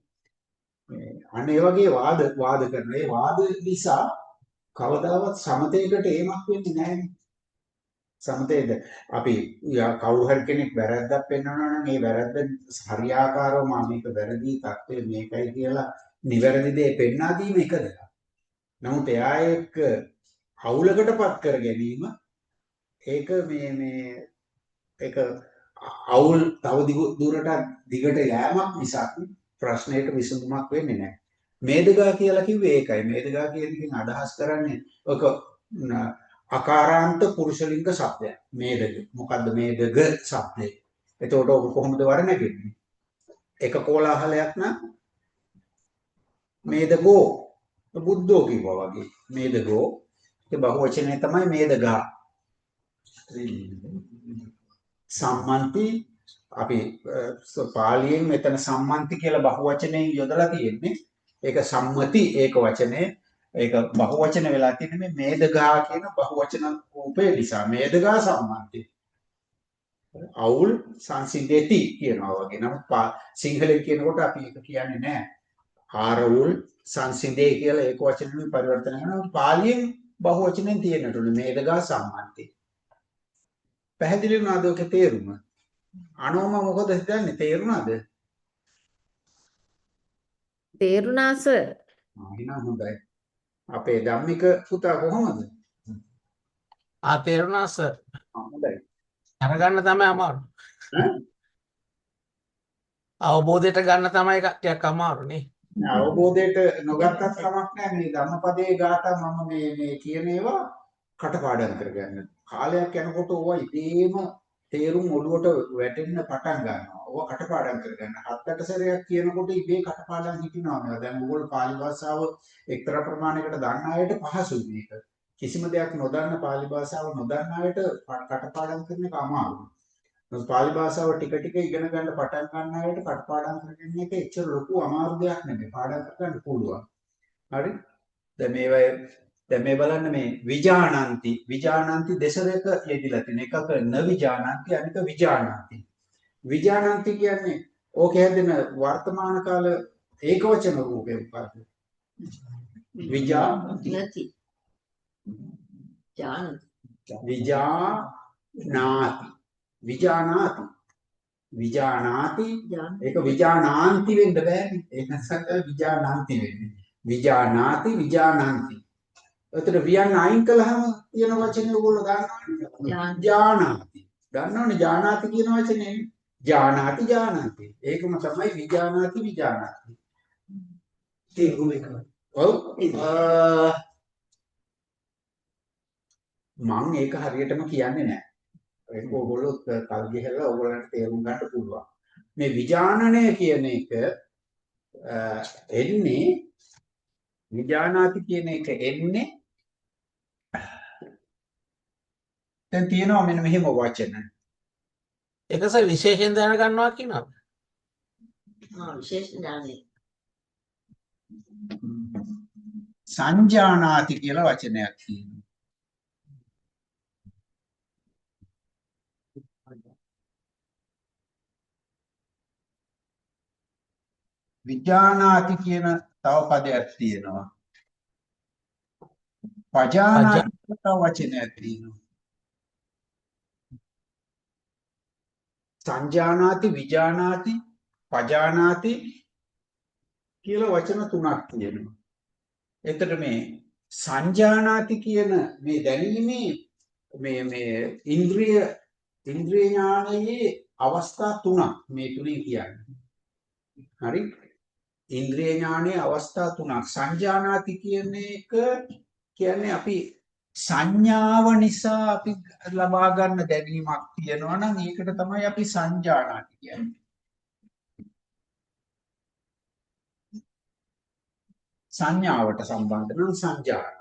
මේ අන්න ඒ වගේ වාද වාද කරන ඒ වාද නිසා කවදාවත් සමතේකට ඒමක් වෙන්නේ නෑනේ. සමතේද අපි කවුරු හරි කෙනෙක් වැරද්දක් පෙන්වනවා නම් ඒ වැරද්ද හරියාකාරව මම මේක වැරදි තත්ත්වය මේකයි කියලා නිවැරදි දේ පෙන්වා දීම එක දෙයක්. නමුත් එයා එක්ක අවුලකටපත් කර ගැනීම ඒක මේ මේ ඒක අවුල් තව දුරටත් දිගට යෑමක් මිසක් ප්‍රශ්නයට විසඳුමක් වෙන්නේ නැහැ. මේදගා කියලා කිව්වේ ඒකයි. මේදගා කියන එකෙන් අදහස් කරන්නේ ඔක අකාරාන්ත පුරුෂලිංග શબ્දයක්. මේදග. මොකද්ද මේදග શબ્දේ? එතකොට ඔක කොහොමද වර්ණගෙන්නේ? එක කෝලාහලයක් නම් මේදගෝ බුද්ධෝ කිව්වා වගේ. මේදගෝ ඒ බහුවචනය තමයි මේදගා. සම්මන්ති අපි පාලියෙන් මෙතන සම්මන්ති කියලා බහුවචනයෙන් යොදලා තියෙන්නේ. ඒක සම්මති ඒක වචනේ. ඒක බහුවචන වෙලා තියෙන්නේ මේ මේදගා කියන බහුවචන රූපේ නිසා. මේදගා සම්මන්ති. අවුල් සංසිඳෙති කියනවා වගේ. නමුත් සිංහලෙන් කියනකොට අපි ඒක කියන්නේ නෑ. ආරවුල් සංසිඳේ කියලා ඒක වචනෙන් පරිවර්තන කරනවා. පාලියෙන් බහුවචනෙන් තියෙන්නට ඕනේ මේදගා සම්මන්ති. පැහැදිලි වුණාද ඔකේ තේරුම? අනෝම මොකද හිතන්නේ තේරුණාද? තේරුණා සර්. එහෙනම් හොඳයි. අපේ ධම්මික පුතා කොහොමද? ආ තේරුණා සර්. හොඳයි. අරගන්න තමයි අමාරු. ඈ? අවබෝධයට ගන්න තමයි ටිකක් අමාරු නේ. අවබෝධයට නොගත්තත් කමක් නෑ. මේ ධම්මපදයේ ගාථා මම මේ මේ කියන ඒවා කටපාඩම් කරගන්න. කාලයක් යනකොට ඕවා ඉබේම තේරුම් ඔළුවට වැටෙන්න පටන් ගන්නවා. ඕවා කටපාඩම් කරගන්න. හත් අට සැරයක් කියනකොට ඉබේ කටපාඩම් හිටිනවා මේවා. දැන් ඕගොල්ලෝ පාලි භාෂාව එක්තරා ප්‍රමාණයකට දන්න අයට පහසුයි මේක. කිසිම දෙයක් නොදන්න පාලි භාෂාව නොදන්න අයට කටපාඩම් කරන එක අමාරුයි. නමුත් පාලි භාෂාව ටික ටික ඉගෙන ගන්න පටන් ගන්න අයට කටපාඩම් කරගෙන එක එච්චර ලොකු අමාරු දෙයක් නෙමෙයි. පාඩම් කරගන්න පුළුවන්. හරි? දැන් මේවා දැන් මේ බලන්න මේ විජානන්ති විජානන්ති දෙසරක යෙදිලා තියෙන එකක න විජානන්ති අනික විජානන්ති. විජානන්ති කියන්නේ ඕකේ හැදෙන වර්තමාන කාල ඒකවචන රූපේ මොකද්ද? විජානති. විජානාති. විජානාති. විජානාති ඒක විජානාන්ති වෙන්න බෑනේ. ඒක නිසා තමයි විජානාන්ති වෙන්නේ. විජානාති විජානාන්ති. එතන වියන් අයින් කළාම තියෙන වචනේ ඔයගොල්ලෝ දන්නවනේ. ජානාති. දන්නවනේ ජානාති කියන වචනේ. ජානාති ජානාති. ඒකම තමයි විජානාති විජානාති. තේරුම එකයි. ඔව්. මං ඒක හරියටම කියන්නේ නෑ. ඒක ඔයගොල්ලෝ කල් ගිහලා ඔයගොල්ලන්ට තේරුම් ගන්න පුළුවන්. මේ විජානනය කියන එක එන්නේ විජානාති කියන එක එන්නේ දැන් තියෙනවා මෙන්න මෙහෙම වචන. ඒක සර් විශේෂයෙන් දැනගන්නවා කියනවා. ආ විශේෂ ඥානෙ. සංජානාති කියලා වචනයක් තියෙනවා. විජානාති කියන තව පදයක් තියෙනවා. පජානාති කියලා තව වචනයක් තියෙනවා. සංජානාති විජානාති පජානාති කියලා වචන තුනක් තියෙනවා. එතකොට මේ සංජානාති කියන මේ දැනීමේ මේ මේ ඉන්ද්‍රිය ඉන්ද්‍රිය ඥානයේ අවස්ථා තුනක් මේ තුنين කියන්නේ. හරි? ඉන්ද්‍රිය ඥානයේ අවස්ථා තුනක්. සංජානාති කියන එක කියන්නේ අපි සංඥාව නිසා අපි ලබා ගන්න දැනීමක් තියෙනවා නම් ඒකට තමයි අපි සංජානාති කියන්නේ. සංඥාවට සම්බන්ධ නම් සංජාන.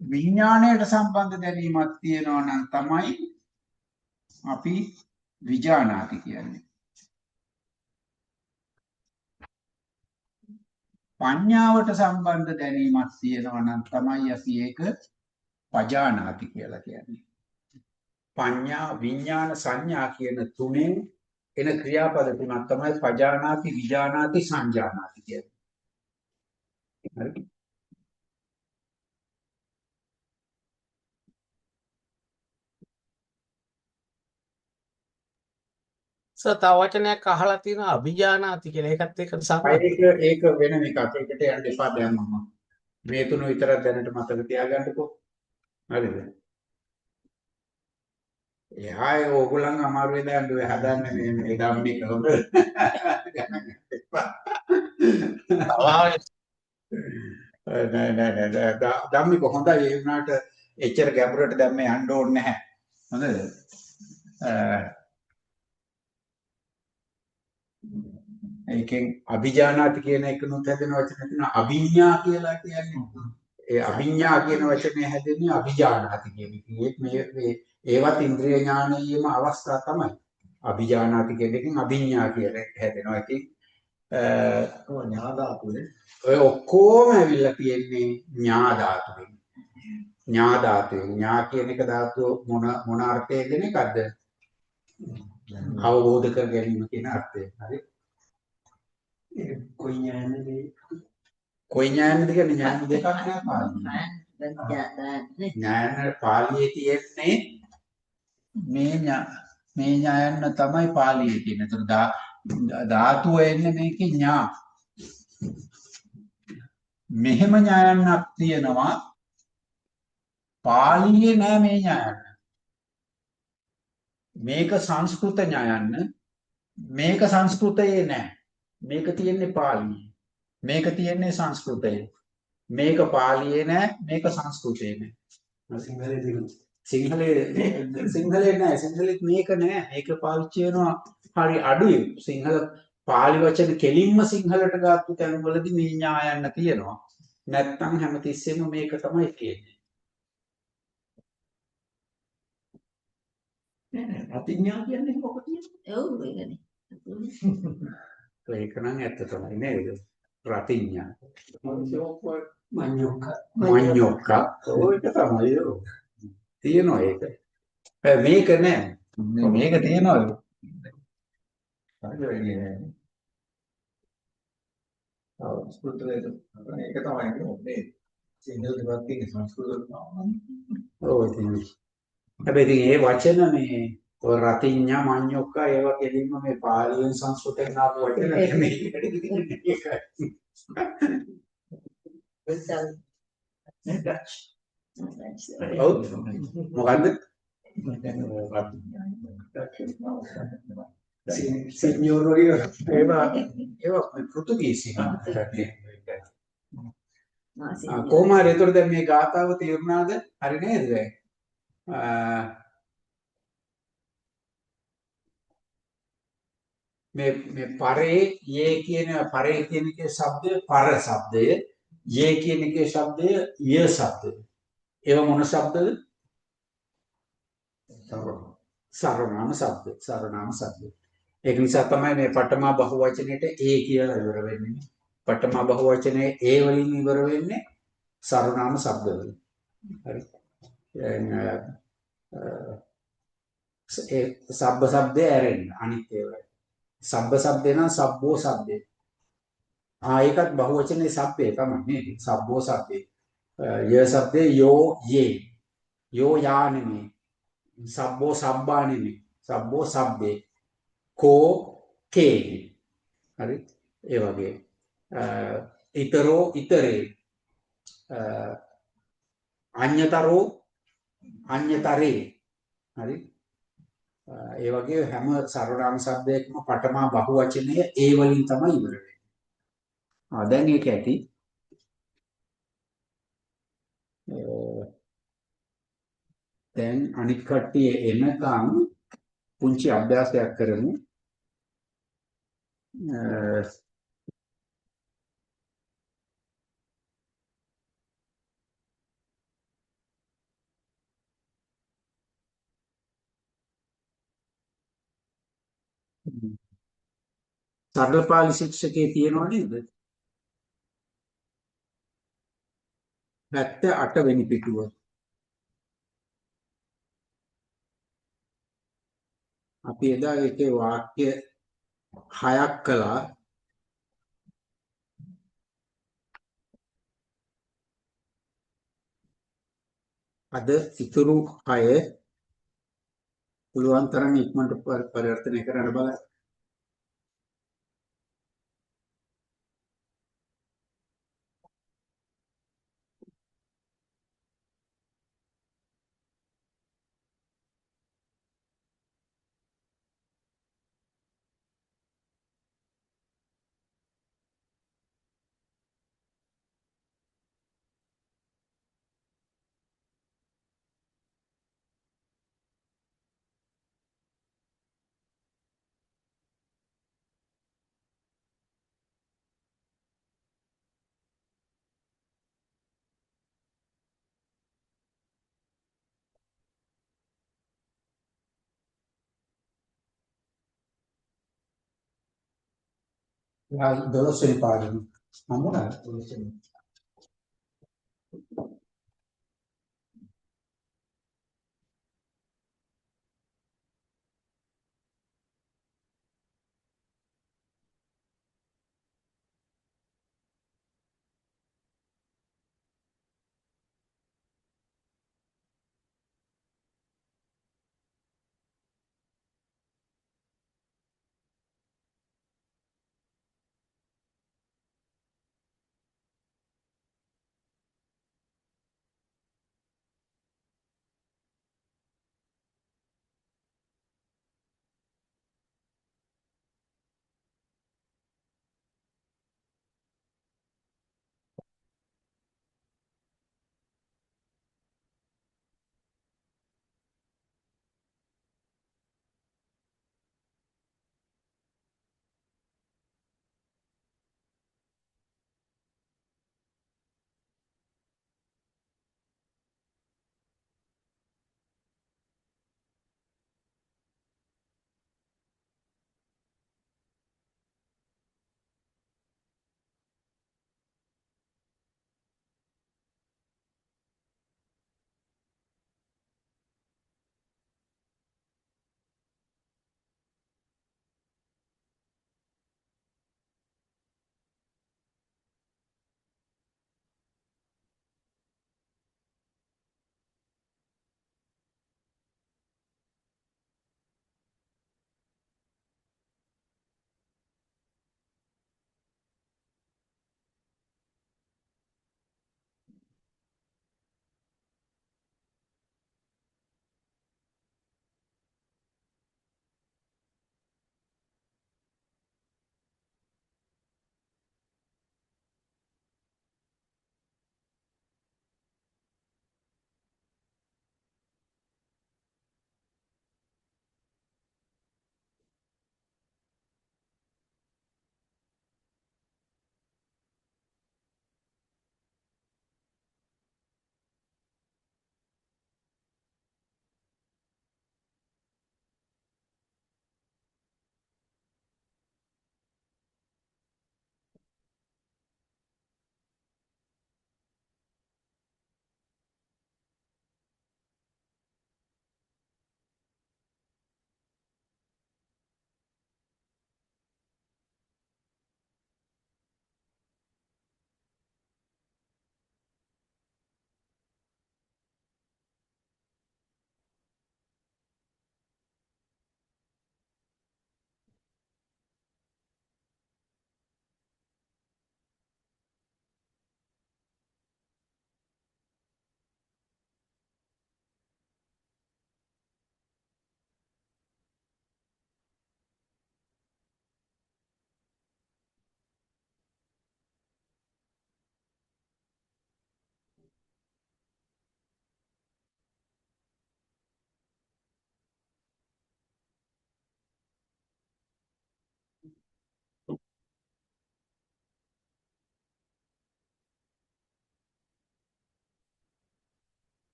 විඥාණයට සම්බන්ධ දැනීමක් තියෙනවා නම් තමයි අපි විජානාති කියන්නේ. පඤ්ඤාවට සම්බන්ධ දැනීමක් තියෙනවා නම් තමයි අපි ඒක පජානාති කියලා කියන්නේ. පඤ්ඤා විඥාන සංඥා කියන තුනෙන් එන ක්‍රියාපද තුනක් තමයි පජානාති විජානාති සංජානාති කියන්නේ. හරි. සර් තව වචනයක් අහලා තියෙනවා අභිජානාති කියලා. ඒකත් එක්ක සම්බන්ධ. ඒක වෙනම එකක්. ඒකට යන්න එපා දැන් මම. මේ තුන විතරක් දැනට මතක තියාගන්නකෝ. හරිද? එහා ඒ ඕගොල්ලන් අමාරු වෙලා යන්න ඔය හදන්නේ මේ මේ ධම්මික හොඳ. ගණන් ගන්න එපා. නෑ නෑ නෑ ධම්මික හොඳයි. ඒ වුණාට එච්චර ගැඹුරට දැන් මේ යන්න ඕනේ නැහැ. හොඳද? ඒකෙන් අභිජානාති කියන එකනුත් හැදෙන වචන තියෙනවා. අභිඥා කියලා කියන්නේ. ඒ අභිඥා කියන වචනේ හැදෙන්නේ අභිජානාති කියන එකෙන්. ඒත් මේ මේ ඒවත් ඉන්ද්‍රිය ඥානයේම අවස්ථා තමයි. අභිජානාති කියන එකෙන් අභිඥා කියන එක හැදෙනවා. ඉතින් ඔව් ඥා ධාතුවේ ඔය ඔක්කොම ඇවිල්ලා තියෙන්නේ ඥා ධාතුවෙන්. ඥා ධාතුවෙන්. ඥා කියන එක ධාතුව මොන මොන අර්ථයෙන් දෙන එකක්ද? අවබෝධ කර ගැනීම කියන අර්ථයෙන්. හරි. ඒක කොයි ඥානද? කොයි ඥානද කියන්නේ ඥාන දෙකක් නෑ පාලියේ. ඥාන පාලියේ තියෙන්නේ මේ මේ ඥායන්න තමයි පාලියේ තියෙන්නේ. ඒතර ධාතුව එන්නේ මේකේ ඥා. මෙහෙම ඥායන්නක් තියෙනවා පාලියේ නෑ මේ ඥායන්න. මේක සංස්කෘත ඥායන්න. මේක සංස්කෘතයේ නෑ. මේක තියෙන්නේ පාලියේ. මේක තියෙන්නේ සංස්කෘතයේ. මේක පාලියේ නෑ මේක සංස්කෘතයේ නෑ. සිංහලයේ තියෙනවා. සිංහලයේ සිංහලයේ නෑ. සිංහලෙත් මේක නෑ. මේක පාවිච්චි වෙනවා හරි අඩුයි. සිංහල පාලි වචන කෙලින්ම සිංහලට ගත්තු තැන්වලදී මේ ඥායන්න තියෙනවා. නැත්තම් හැමතිස්සෙම මේක තමයි තියෙන්නේ. නෑ නෑ ප්‍රතිඥා කියන්නේ මොකද? ඔව් ඒකනේ. ඒක නම් ඇත්ත තමයි නේද? ප්‍රතිඥා. මඤ්ඤොක්ක. මඤ්ඤොක්ක. ඔය එක තමයි ඔව්. තියෙනවා ඒක. මේක නෑ. මේක තියෙනවා. හරි වැඩි නෑ. සංස්කෘතයේ ඒක තමයි මේ සිංහල දෙකක් තියෙන සංස්කෘත වල. ඔව් ඉතින්. හැබැයි ඉතින් ඒ වචන මේ ඔය රතිඤ්ඤා මඤ්ඤොක්ක ඒවා කෙලින්ම මේ පාලියෙන් සංස්කෘතෙන් ආපු වචන නෙමෙයි. ඒකයි. ඔව් මොකද්ද? සිඤ්ඤෝර් වගේ ඒවා ඒවා මේ පෘතුගීසි. කොහොම හරි ඒතර දැන් මේ ගාථාව තේරුණාද? හරි නේද දැන්? මේ මේ පරේ යේ කියන පරේ කියන එකේ ශබ්දය පර ශබ්දය, යේ කියන එකේ ශබ්දය ය ශබ්දය. ඒවා මොන ශබ්දද? සර්වනාම ශබ්ද. සර්වනාම ශබ්ද. ඒක නිසා තමයි මේ පඨමා බහුවචනයට ඒ කියලා ඉවර වෙන්නේ. පඨමා බහුවචනයේ ඒ වලින් ඉවර වෙන්නේ සර්වනාම ශබ්ද වලින්. හරි. දැන් ඒ සබ්බ ශබ්දය ඇරෙන්න අනිත් ඒවා. සබ්බ ශබ්දේ නම් සබ්බෝ ශබ්දේ. ආ ඒකත් බහුවචනේ සබ්බේ තමයි නේද? සබ්බෝ ශබ්දේ. ය ශබ්දේ යෝ යේ. යෝ යා නෙමෙයි. සබ්බෝ සබ්බා නෙමෙයි. සබ්බෝ සබ්බේ. කෝ කේ. හරි? ඒ වගේ. ඊතරෝ ඊතරේ. අඤ්‍යතරෝ අඤ්‍යතරේ. හරි? ඒ වගේ හැම සර්වනාම શબ્දයකම පඨමා බහුවචනය ඒ වලින් තමයි ඉවර වෙන්නේ. ආ දැන් ඒක ඇති. දැන් අනිත් කට්ටිය එනකන් පුංචි අභ්‍යාසයක් කරමු. සරල පාලි ශික්ෂකයේ තියෙනව නේද? 78 වෙනි පිටුව. අපි එදා ඒකේ වාක්‍ය 6ක් කළා. අද ඉතුරු 6 පුළුවන් තරම් ඉක්මනට පරිවර්තනය කරන්න බලන්න. 12 වෙනි පාඩම හම්බුණාද? 12 වෙනි.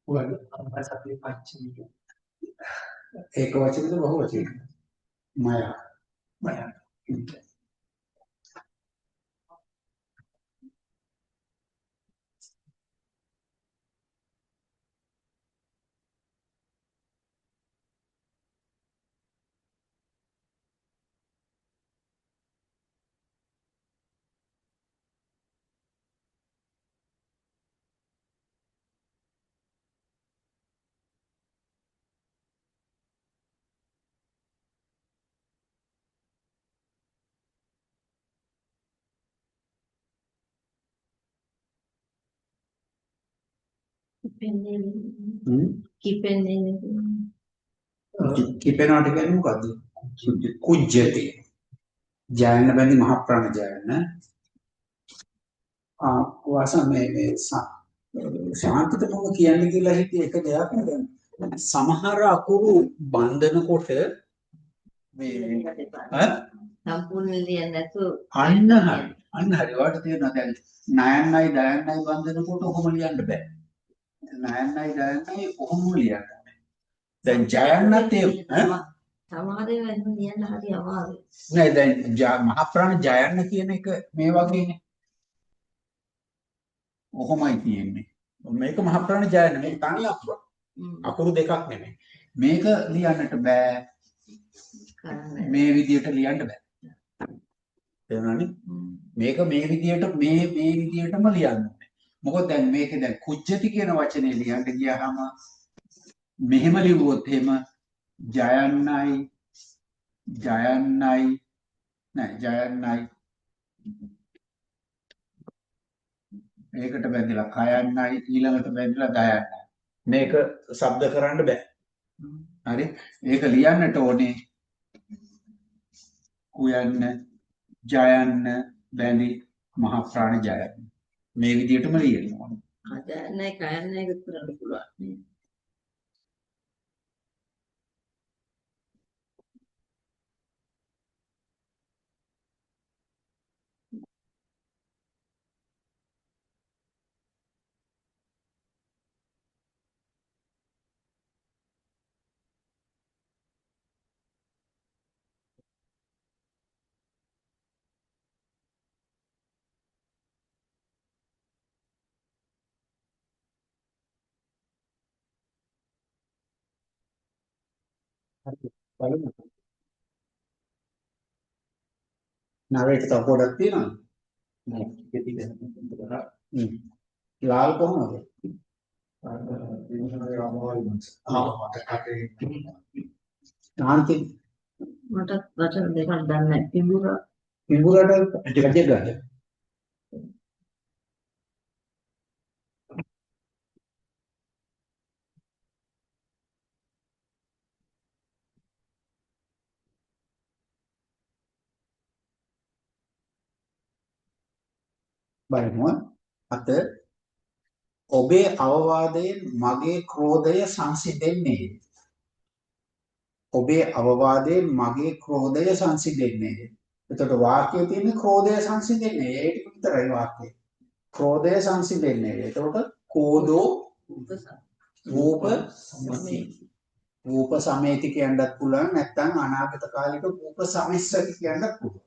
මොකද අම්බසපේ පච්චමි ඒක වචනද බහු වචනද? මය. මය. කිපෙන්නේ හ්ම් කිපෙන්නේ කිපෙනවට කියන්නේ මොකද්ද? කුජ්ජති. ජයන්න බැඳි මහ ප්‍රාණ ජයන්න. ආ වාස මේ මේ ශාන්තිත මම කියන්න කියලා හිතිය එක දෙයක් නේ. දැන් සමහර අකුරු බන්ධනකොට මේ ඈ සම්පූර්ණ ලියන්න නැතුව අන්න හරි. අන්න හරි. ඔයාලට තේරෙනවා දැන් නයන්නයි දයන්නයි බන්ධනකොට ඔහොම ලියන්න බෑ. නයන්නයි දයන්නයි ඔහොම ලියන්න ඕනේ. දැන් ජයන්නත් ඒ ඈ සමහර ඒවා එහෙම ලියන්න හරි අමාරුයි. නෑ දැන් මහ ප්‍රාණ ජයන්න කියන එක මේ වගේනේ. ඔහොමයි තියෙන්නේ. මේක මහ ප්‍රාණ ජයන්න මේක තනි අකුරක්. අකුරු දෙකක් නෙමෙයි. මේක ලියන්නට බෑ. මේ විදියට ලියන්න බෑ. තේරුණානේ? මේක මේ විදියට මේ මේ විදියටම ලියන්න ඕනේ. මොකද දැන් මේක දැන් කුජ්ජති කියන වචනේ ලියන්න ගියාම මෙහෙම ලිව්වොත් එහෙම ජයන්නයි ජයන්නයි නෑ ජයන්නයි ඒකට බැඳිලා කයන්නයි ඊළඟට බැඳිලා දයන්නයි මේක ශබ්ද කරන්න බෑ. හරි, ඒක ලියන්නට ඕනේ කුයන්න ජයන්න බැඳි මහ ප්‍රාණ ජයන්න මේ විදියටම ලියන්න ඕනේ. ජයන්නයි කයන්නයි එකතු කරන්න පුළුවන්. බලමු. නවයට තව පොඩක් තියෙනවද? නෑ ටික ටික. හ්ම්. ලාල් කොහොමද? ශාන්ති මට වචන දෙකක් දන්නේ නැහැ. පිඹුර පිඹුරට රජගහ. බලමු. අත ඔබේ අවවාදයෙන් මගේ ක්‍රෝධය සංසිඳෙන්නේ. ඔබේ අවවාදයෙන් මගේ ක්‍රෝධය සංසිඳෙන්නේ. එතකොට වාක්‍යයේ තියෙන ක්‍රෝධය සංසිඳෙන්නේ. ඒ ටික විතරයි වාක්‍යය. ක්‍රෝධය සංසිඳෙන්නේ. එතකොට කෝදෝ වූප වූප සමේති කියන්නත් පුළුවන්, නැත්නම් අනාගත කාලෙක වූප සමෙස්සති කියන්නත් පුළුවන්.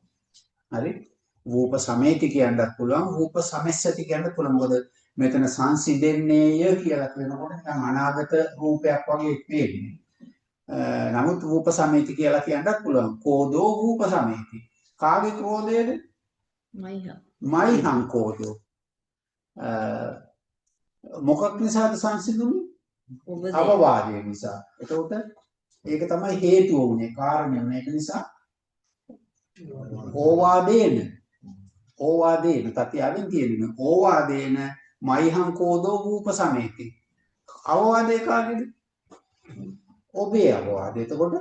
හරි? වූප සමේති කියන්නත් පුළුවන්, වූප සමෙස්සති කියන්නත් පුළුවන්. මොකද මෙතන සංසිඳෙන්නේය කියලා කියනකොට නිකන් අනාගත රූපයක් වගේ පේන්නේ. නමුත් වූප සමේති කියලා කියන්නත් පුළුවන්. කෝදෝ වූප සමේති. කාගේ ක්‍රෝධයද? මයිහං. මයිහං කෝදෝ. මොකක් නිසාද සංසිඳුනේ? අවවාදය නිසා. එතකොට ඒක තමයි හේතුව වුනේ, කාරණය වුනේ. ඒක නිසා ඕවාදේන ඕවාදේන තතියාවෙන් තියෙන්නේ. ඕවාදේන මයිහං කෝදෝ වූප සමේති. අවවාදේ කාගේද? ඔබේ අවවාදය. එතකොට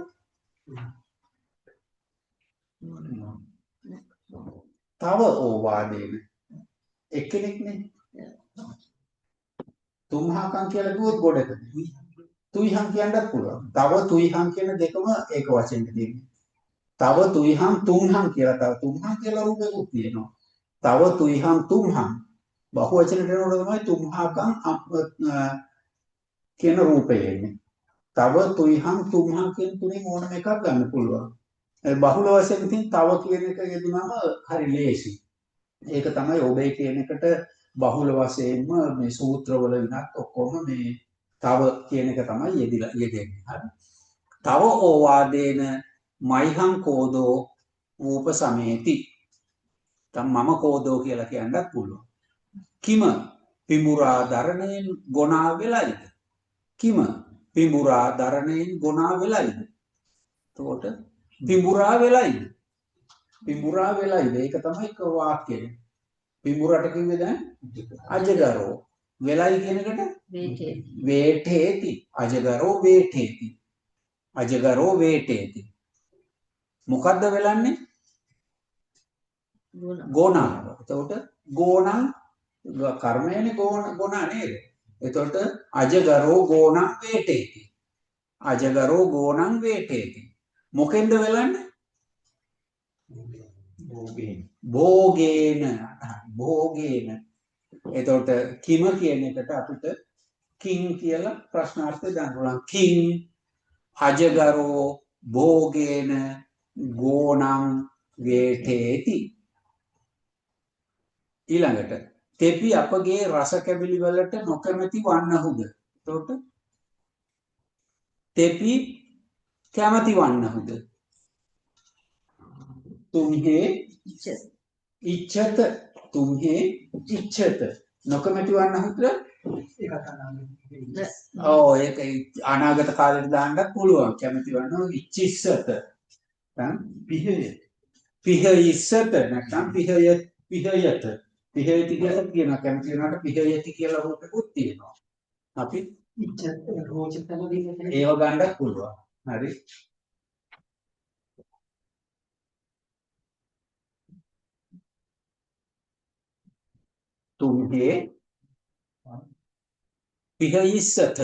තව ඕවාදේන එක්කෙනෙක් නේ. තුම්හාකම් කියලා කිව්වොත් ගොඩක. තුයිහං කියන්නත් පුළුවන්. තව තුයිහං කියන දෙකම ඒක වචෙන්ට තියෙන්නේ. තව තුයිහං තුන්හං කියලා තව තුන්හං කියලා රූපයකුත් තියෙනවා. තව තුයිහං තුන්හං බහුවචනට එනකොට තමයි තුම්හාකම් කියන රූපය එන්නේ. තව තුයිහං තුම්හං කියන තුනෙන් ඕනම එකක් ගන්න පුළුවන්. බහුල වශයෙන් ඉතින් තව කියන එක යෙදුනම හරි ලේසි. ඒක තමයි ඔබේ කියන එකට බහුල වශයෙන්ම මේ සූත්‍රවල විනත් ඔක්කොම මේ තව කියන එක තමයි යෙදිලා යෙදෙන්නේ. හරි. තව ඕවාදේන මයිහං කෝදෝ ඌපසමේති. තම් මම කෝදෝ කියලා කියන්නත් පුළුවන්. කිම පිඹුරා දරණයෙන් ගොනා වෙලයිද? කිම පිඹුරා දරණයෙන් ගොනා වෙලයිද? එතකොට පිඹුරා වෙලයිද? පිඹුරා වෙලයිද? ඒක තමයි වාක්‍යය. පිඹුරට කිව්වේ දැන් අජගරෝ. වෙලයි කියන එකට වේඨේති. අජගරෝ වේඨේති. අජගරෝ වේඨේති. මොකද්ද වෙලන්නේ? ගෝනාව. එතකොට ගෝණං කර්මයනේ ගෝණා නේද? එතකොට අජගරෝ ගෝණං වේඨේති. අජගරෝ ගෝණං වේඨේති. මොකෙන්ද වෙලන්නේ? භෝගේන. භෝගේන. භෝගේන. එතකොට කිම කියන එකට අපිට කිං කියලා ප්‍රශ්නාර්ථය දාන්න පුළුවන්. කිං අජගරෝ භෝගේන ගෝණං වේඨේති. ඊළඟට තෙපි අපගේ රස කැබිලි වලට නොකැමැති වන්නහුද? එතකොට තෙපි කැමැති වන්නහුද? තුම්හේ ඉච්ඡත. තුම්හේ ඉච්ඡත. නොකැමැති වන්නහුද? ඒකත් අනාගත. ඔව් ඒක අනාගත කාලෙට දාන්නත් පුළුවන්. කැමැති වන්නහු ඉච්ඡිස්සත. නැත්නම් පිහය. පිහයිස්සත නැත්නම් පිහයත. පිහයති කියලා කියනවා. කැමති වෙනාට පිහයති කියලා රූපෙකුත් තියෙනවා. අපි ඉච්ඡත රෝචතන විදිහට ඒව ගන්නත් පුළුවන්. හරි. තුම්හේ පිහයිස්සත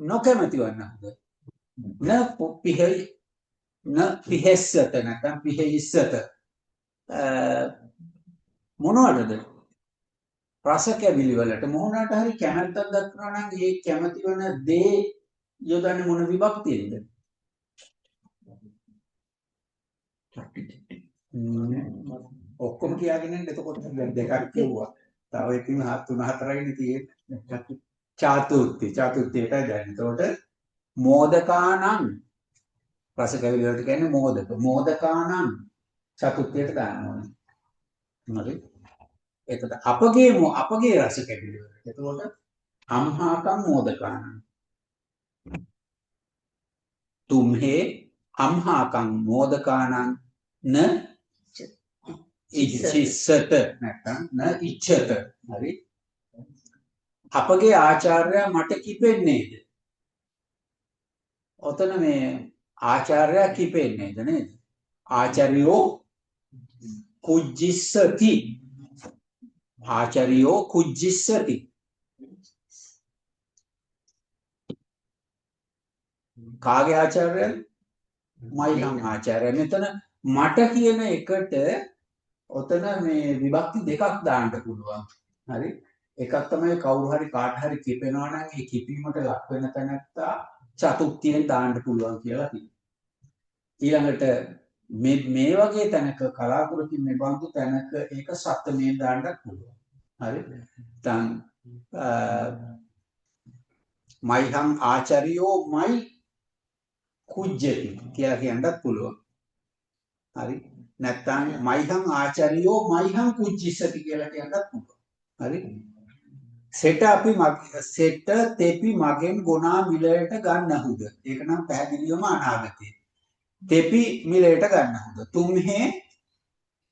නොකැමති වන්නහුද? න පිහයි න පිහෙස්සත නැත්නම් පිහෙයිස්සත. මොනවටද? රස කැබිලි වලට. මොනවට හරි කැමැත්තක් දක්වනවා නම් ඒ කැමැති වෙන දේ යොදන්නේ මොන විභක්තියෙන්ද? ඔක්කොම කියාගෙන ඉන්න. එතකොට දැන් දෙකක් කිව්වා. තව ඉතින් තුන හතරයිනේ තියෙන්නේ. චාතුර්ථි. චාතුර්ථියටයි දැන්. එතකොට මෝදකානං රස කැබිලි වලට කියන්නේ මෝදක. මෝදකානං චතුර්ථියට දාන්න ඕනේ. හරි. එතකොට අපගේ රස කැබිලි වලට. එතකොට අම්හාකම් මෝදකානං. තුම්හේ අම්හාකම් මෝදකානං න ඉච්ඡිස්සත නැත්නම් න ඉච්ඡත. හරි. අපගේ ආචාර්යයා මට කිපෙන්නේද? ඔතන මේ ආචාර්යයා කිපෙන්නේද නේද? ආචාර්යෝ කුජ්ජිස්සති. ආචාර්යෝ කුජ්ජිස්සති. කාගේ ආචාර්යද? මයිහං ආචාර්ය. මෙතන මට කියන එකට ඔතන මේ විභක්ති දෙකක් දාන්න පුළුවන්. හරි. එකක් තමයි කවුරු හරි කාට හරි කිපෙනවා නම් ඒ කිපීමට ලක් වෙන තැනැත්තා චතුක්තියෙන් දාන්න පුළුවන් කියලා කියනවා. ඊළඟට මේ වගේ තැනක කලාතුරකින් මේ බඳු තැනක ඒක සપ્તමයෙන් දාන්නත් පුළුවන්. හරි. දැන් මයිහං ආචාර්යෝ මයි කුජ්ජති කියලා කියන්නත් පුළුවන්. හරි. නැත්තම් මයිහං ආචාර්යෝ මයිහං කුජ්ජිස්සති කියලා කියන්නත් පුළුවන්. හරි. සෙට අපි සෙට තෙපි මගෙන් ගොනා මිලයට ගන්නහුද? ඒක නම් පැහැදිලිවම අනාගතේ. තෙපි මිලයට ගන්නහුද? තුම්හේ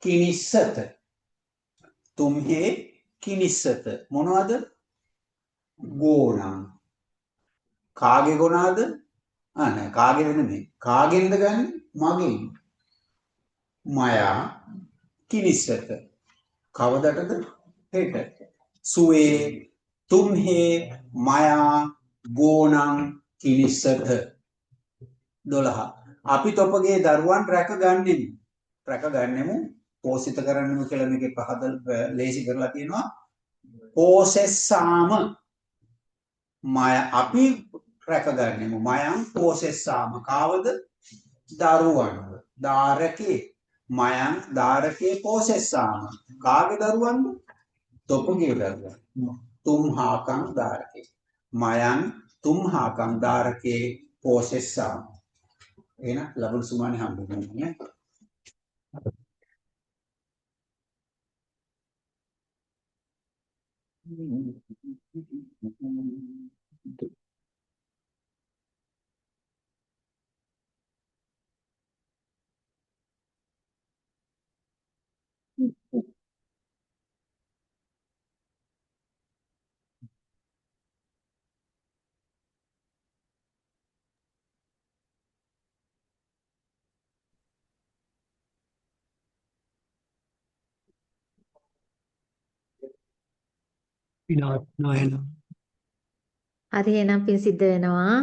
කිනිස්සත. තුම්හේ කිනිස්සත මොනවද? ගෝණං. කාගේ ගොනාද? ආ නෑ කාගේද නෙමෙයි. කාගෙන්ද ගන්නේ? මගෙන්. මයා කිනිස්සත. කවදටද? හෙට. සුවේ තුම්හේ මයා ගෝණං කිනිස්සත. 12. අපි තොපගේ දරුවන් රැක ගන්නෙමු. රැක ගන්නෙමු පෝෂිත කරන්නෙමු කියලා මේකේ පහදල් ලේසි කරලා තියෙනවා. පෝසෙස්සාම. මය අපි රැකගන්නෙමු. මයං පෝසෙස්සාම කාවද? දරුවන්ව. දාරකේ මයං දාරකේ පෝසෙස්සාම කාගේ දරුවන්ද? තොපගේ දරුවන්. තුම්හාකං දාරකේ. මයං තුම්හාකං දාරකේ පෝසෙස්සාම. එහෙනම් ලබන සුමානේ හම්බෙමු නේ. විනාශ නොයන. හරි, එහෙනම් පින් සිද්ධ වෙනවා.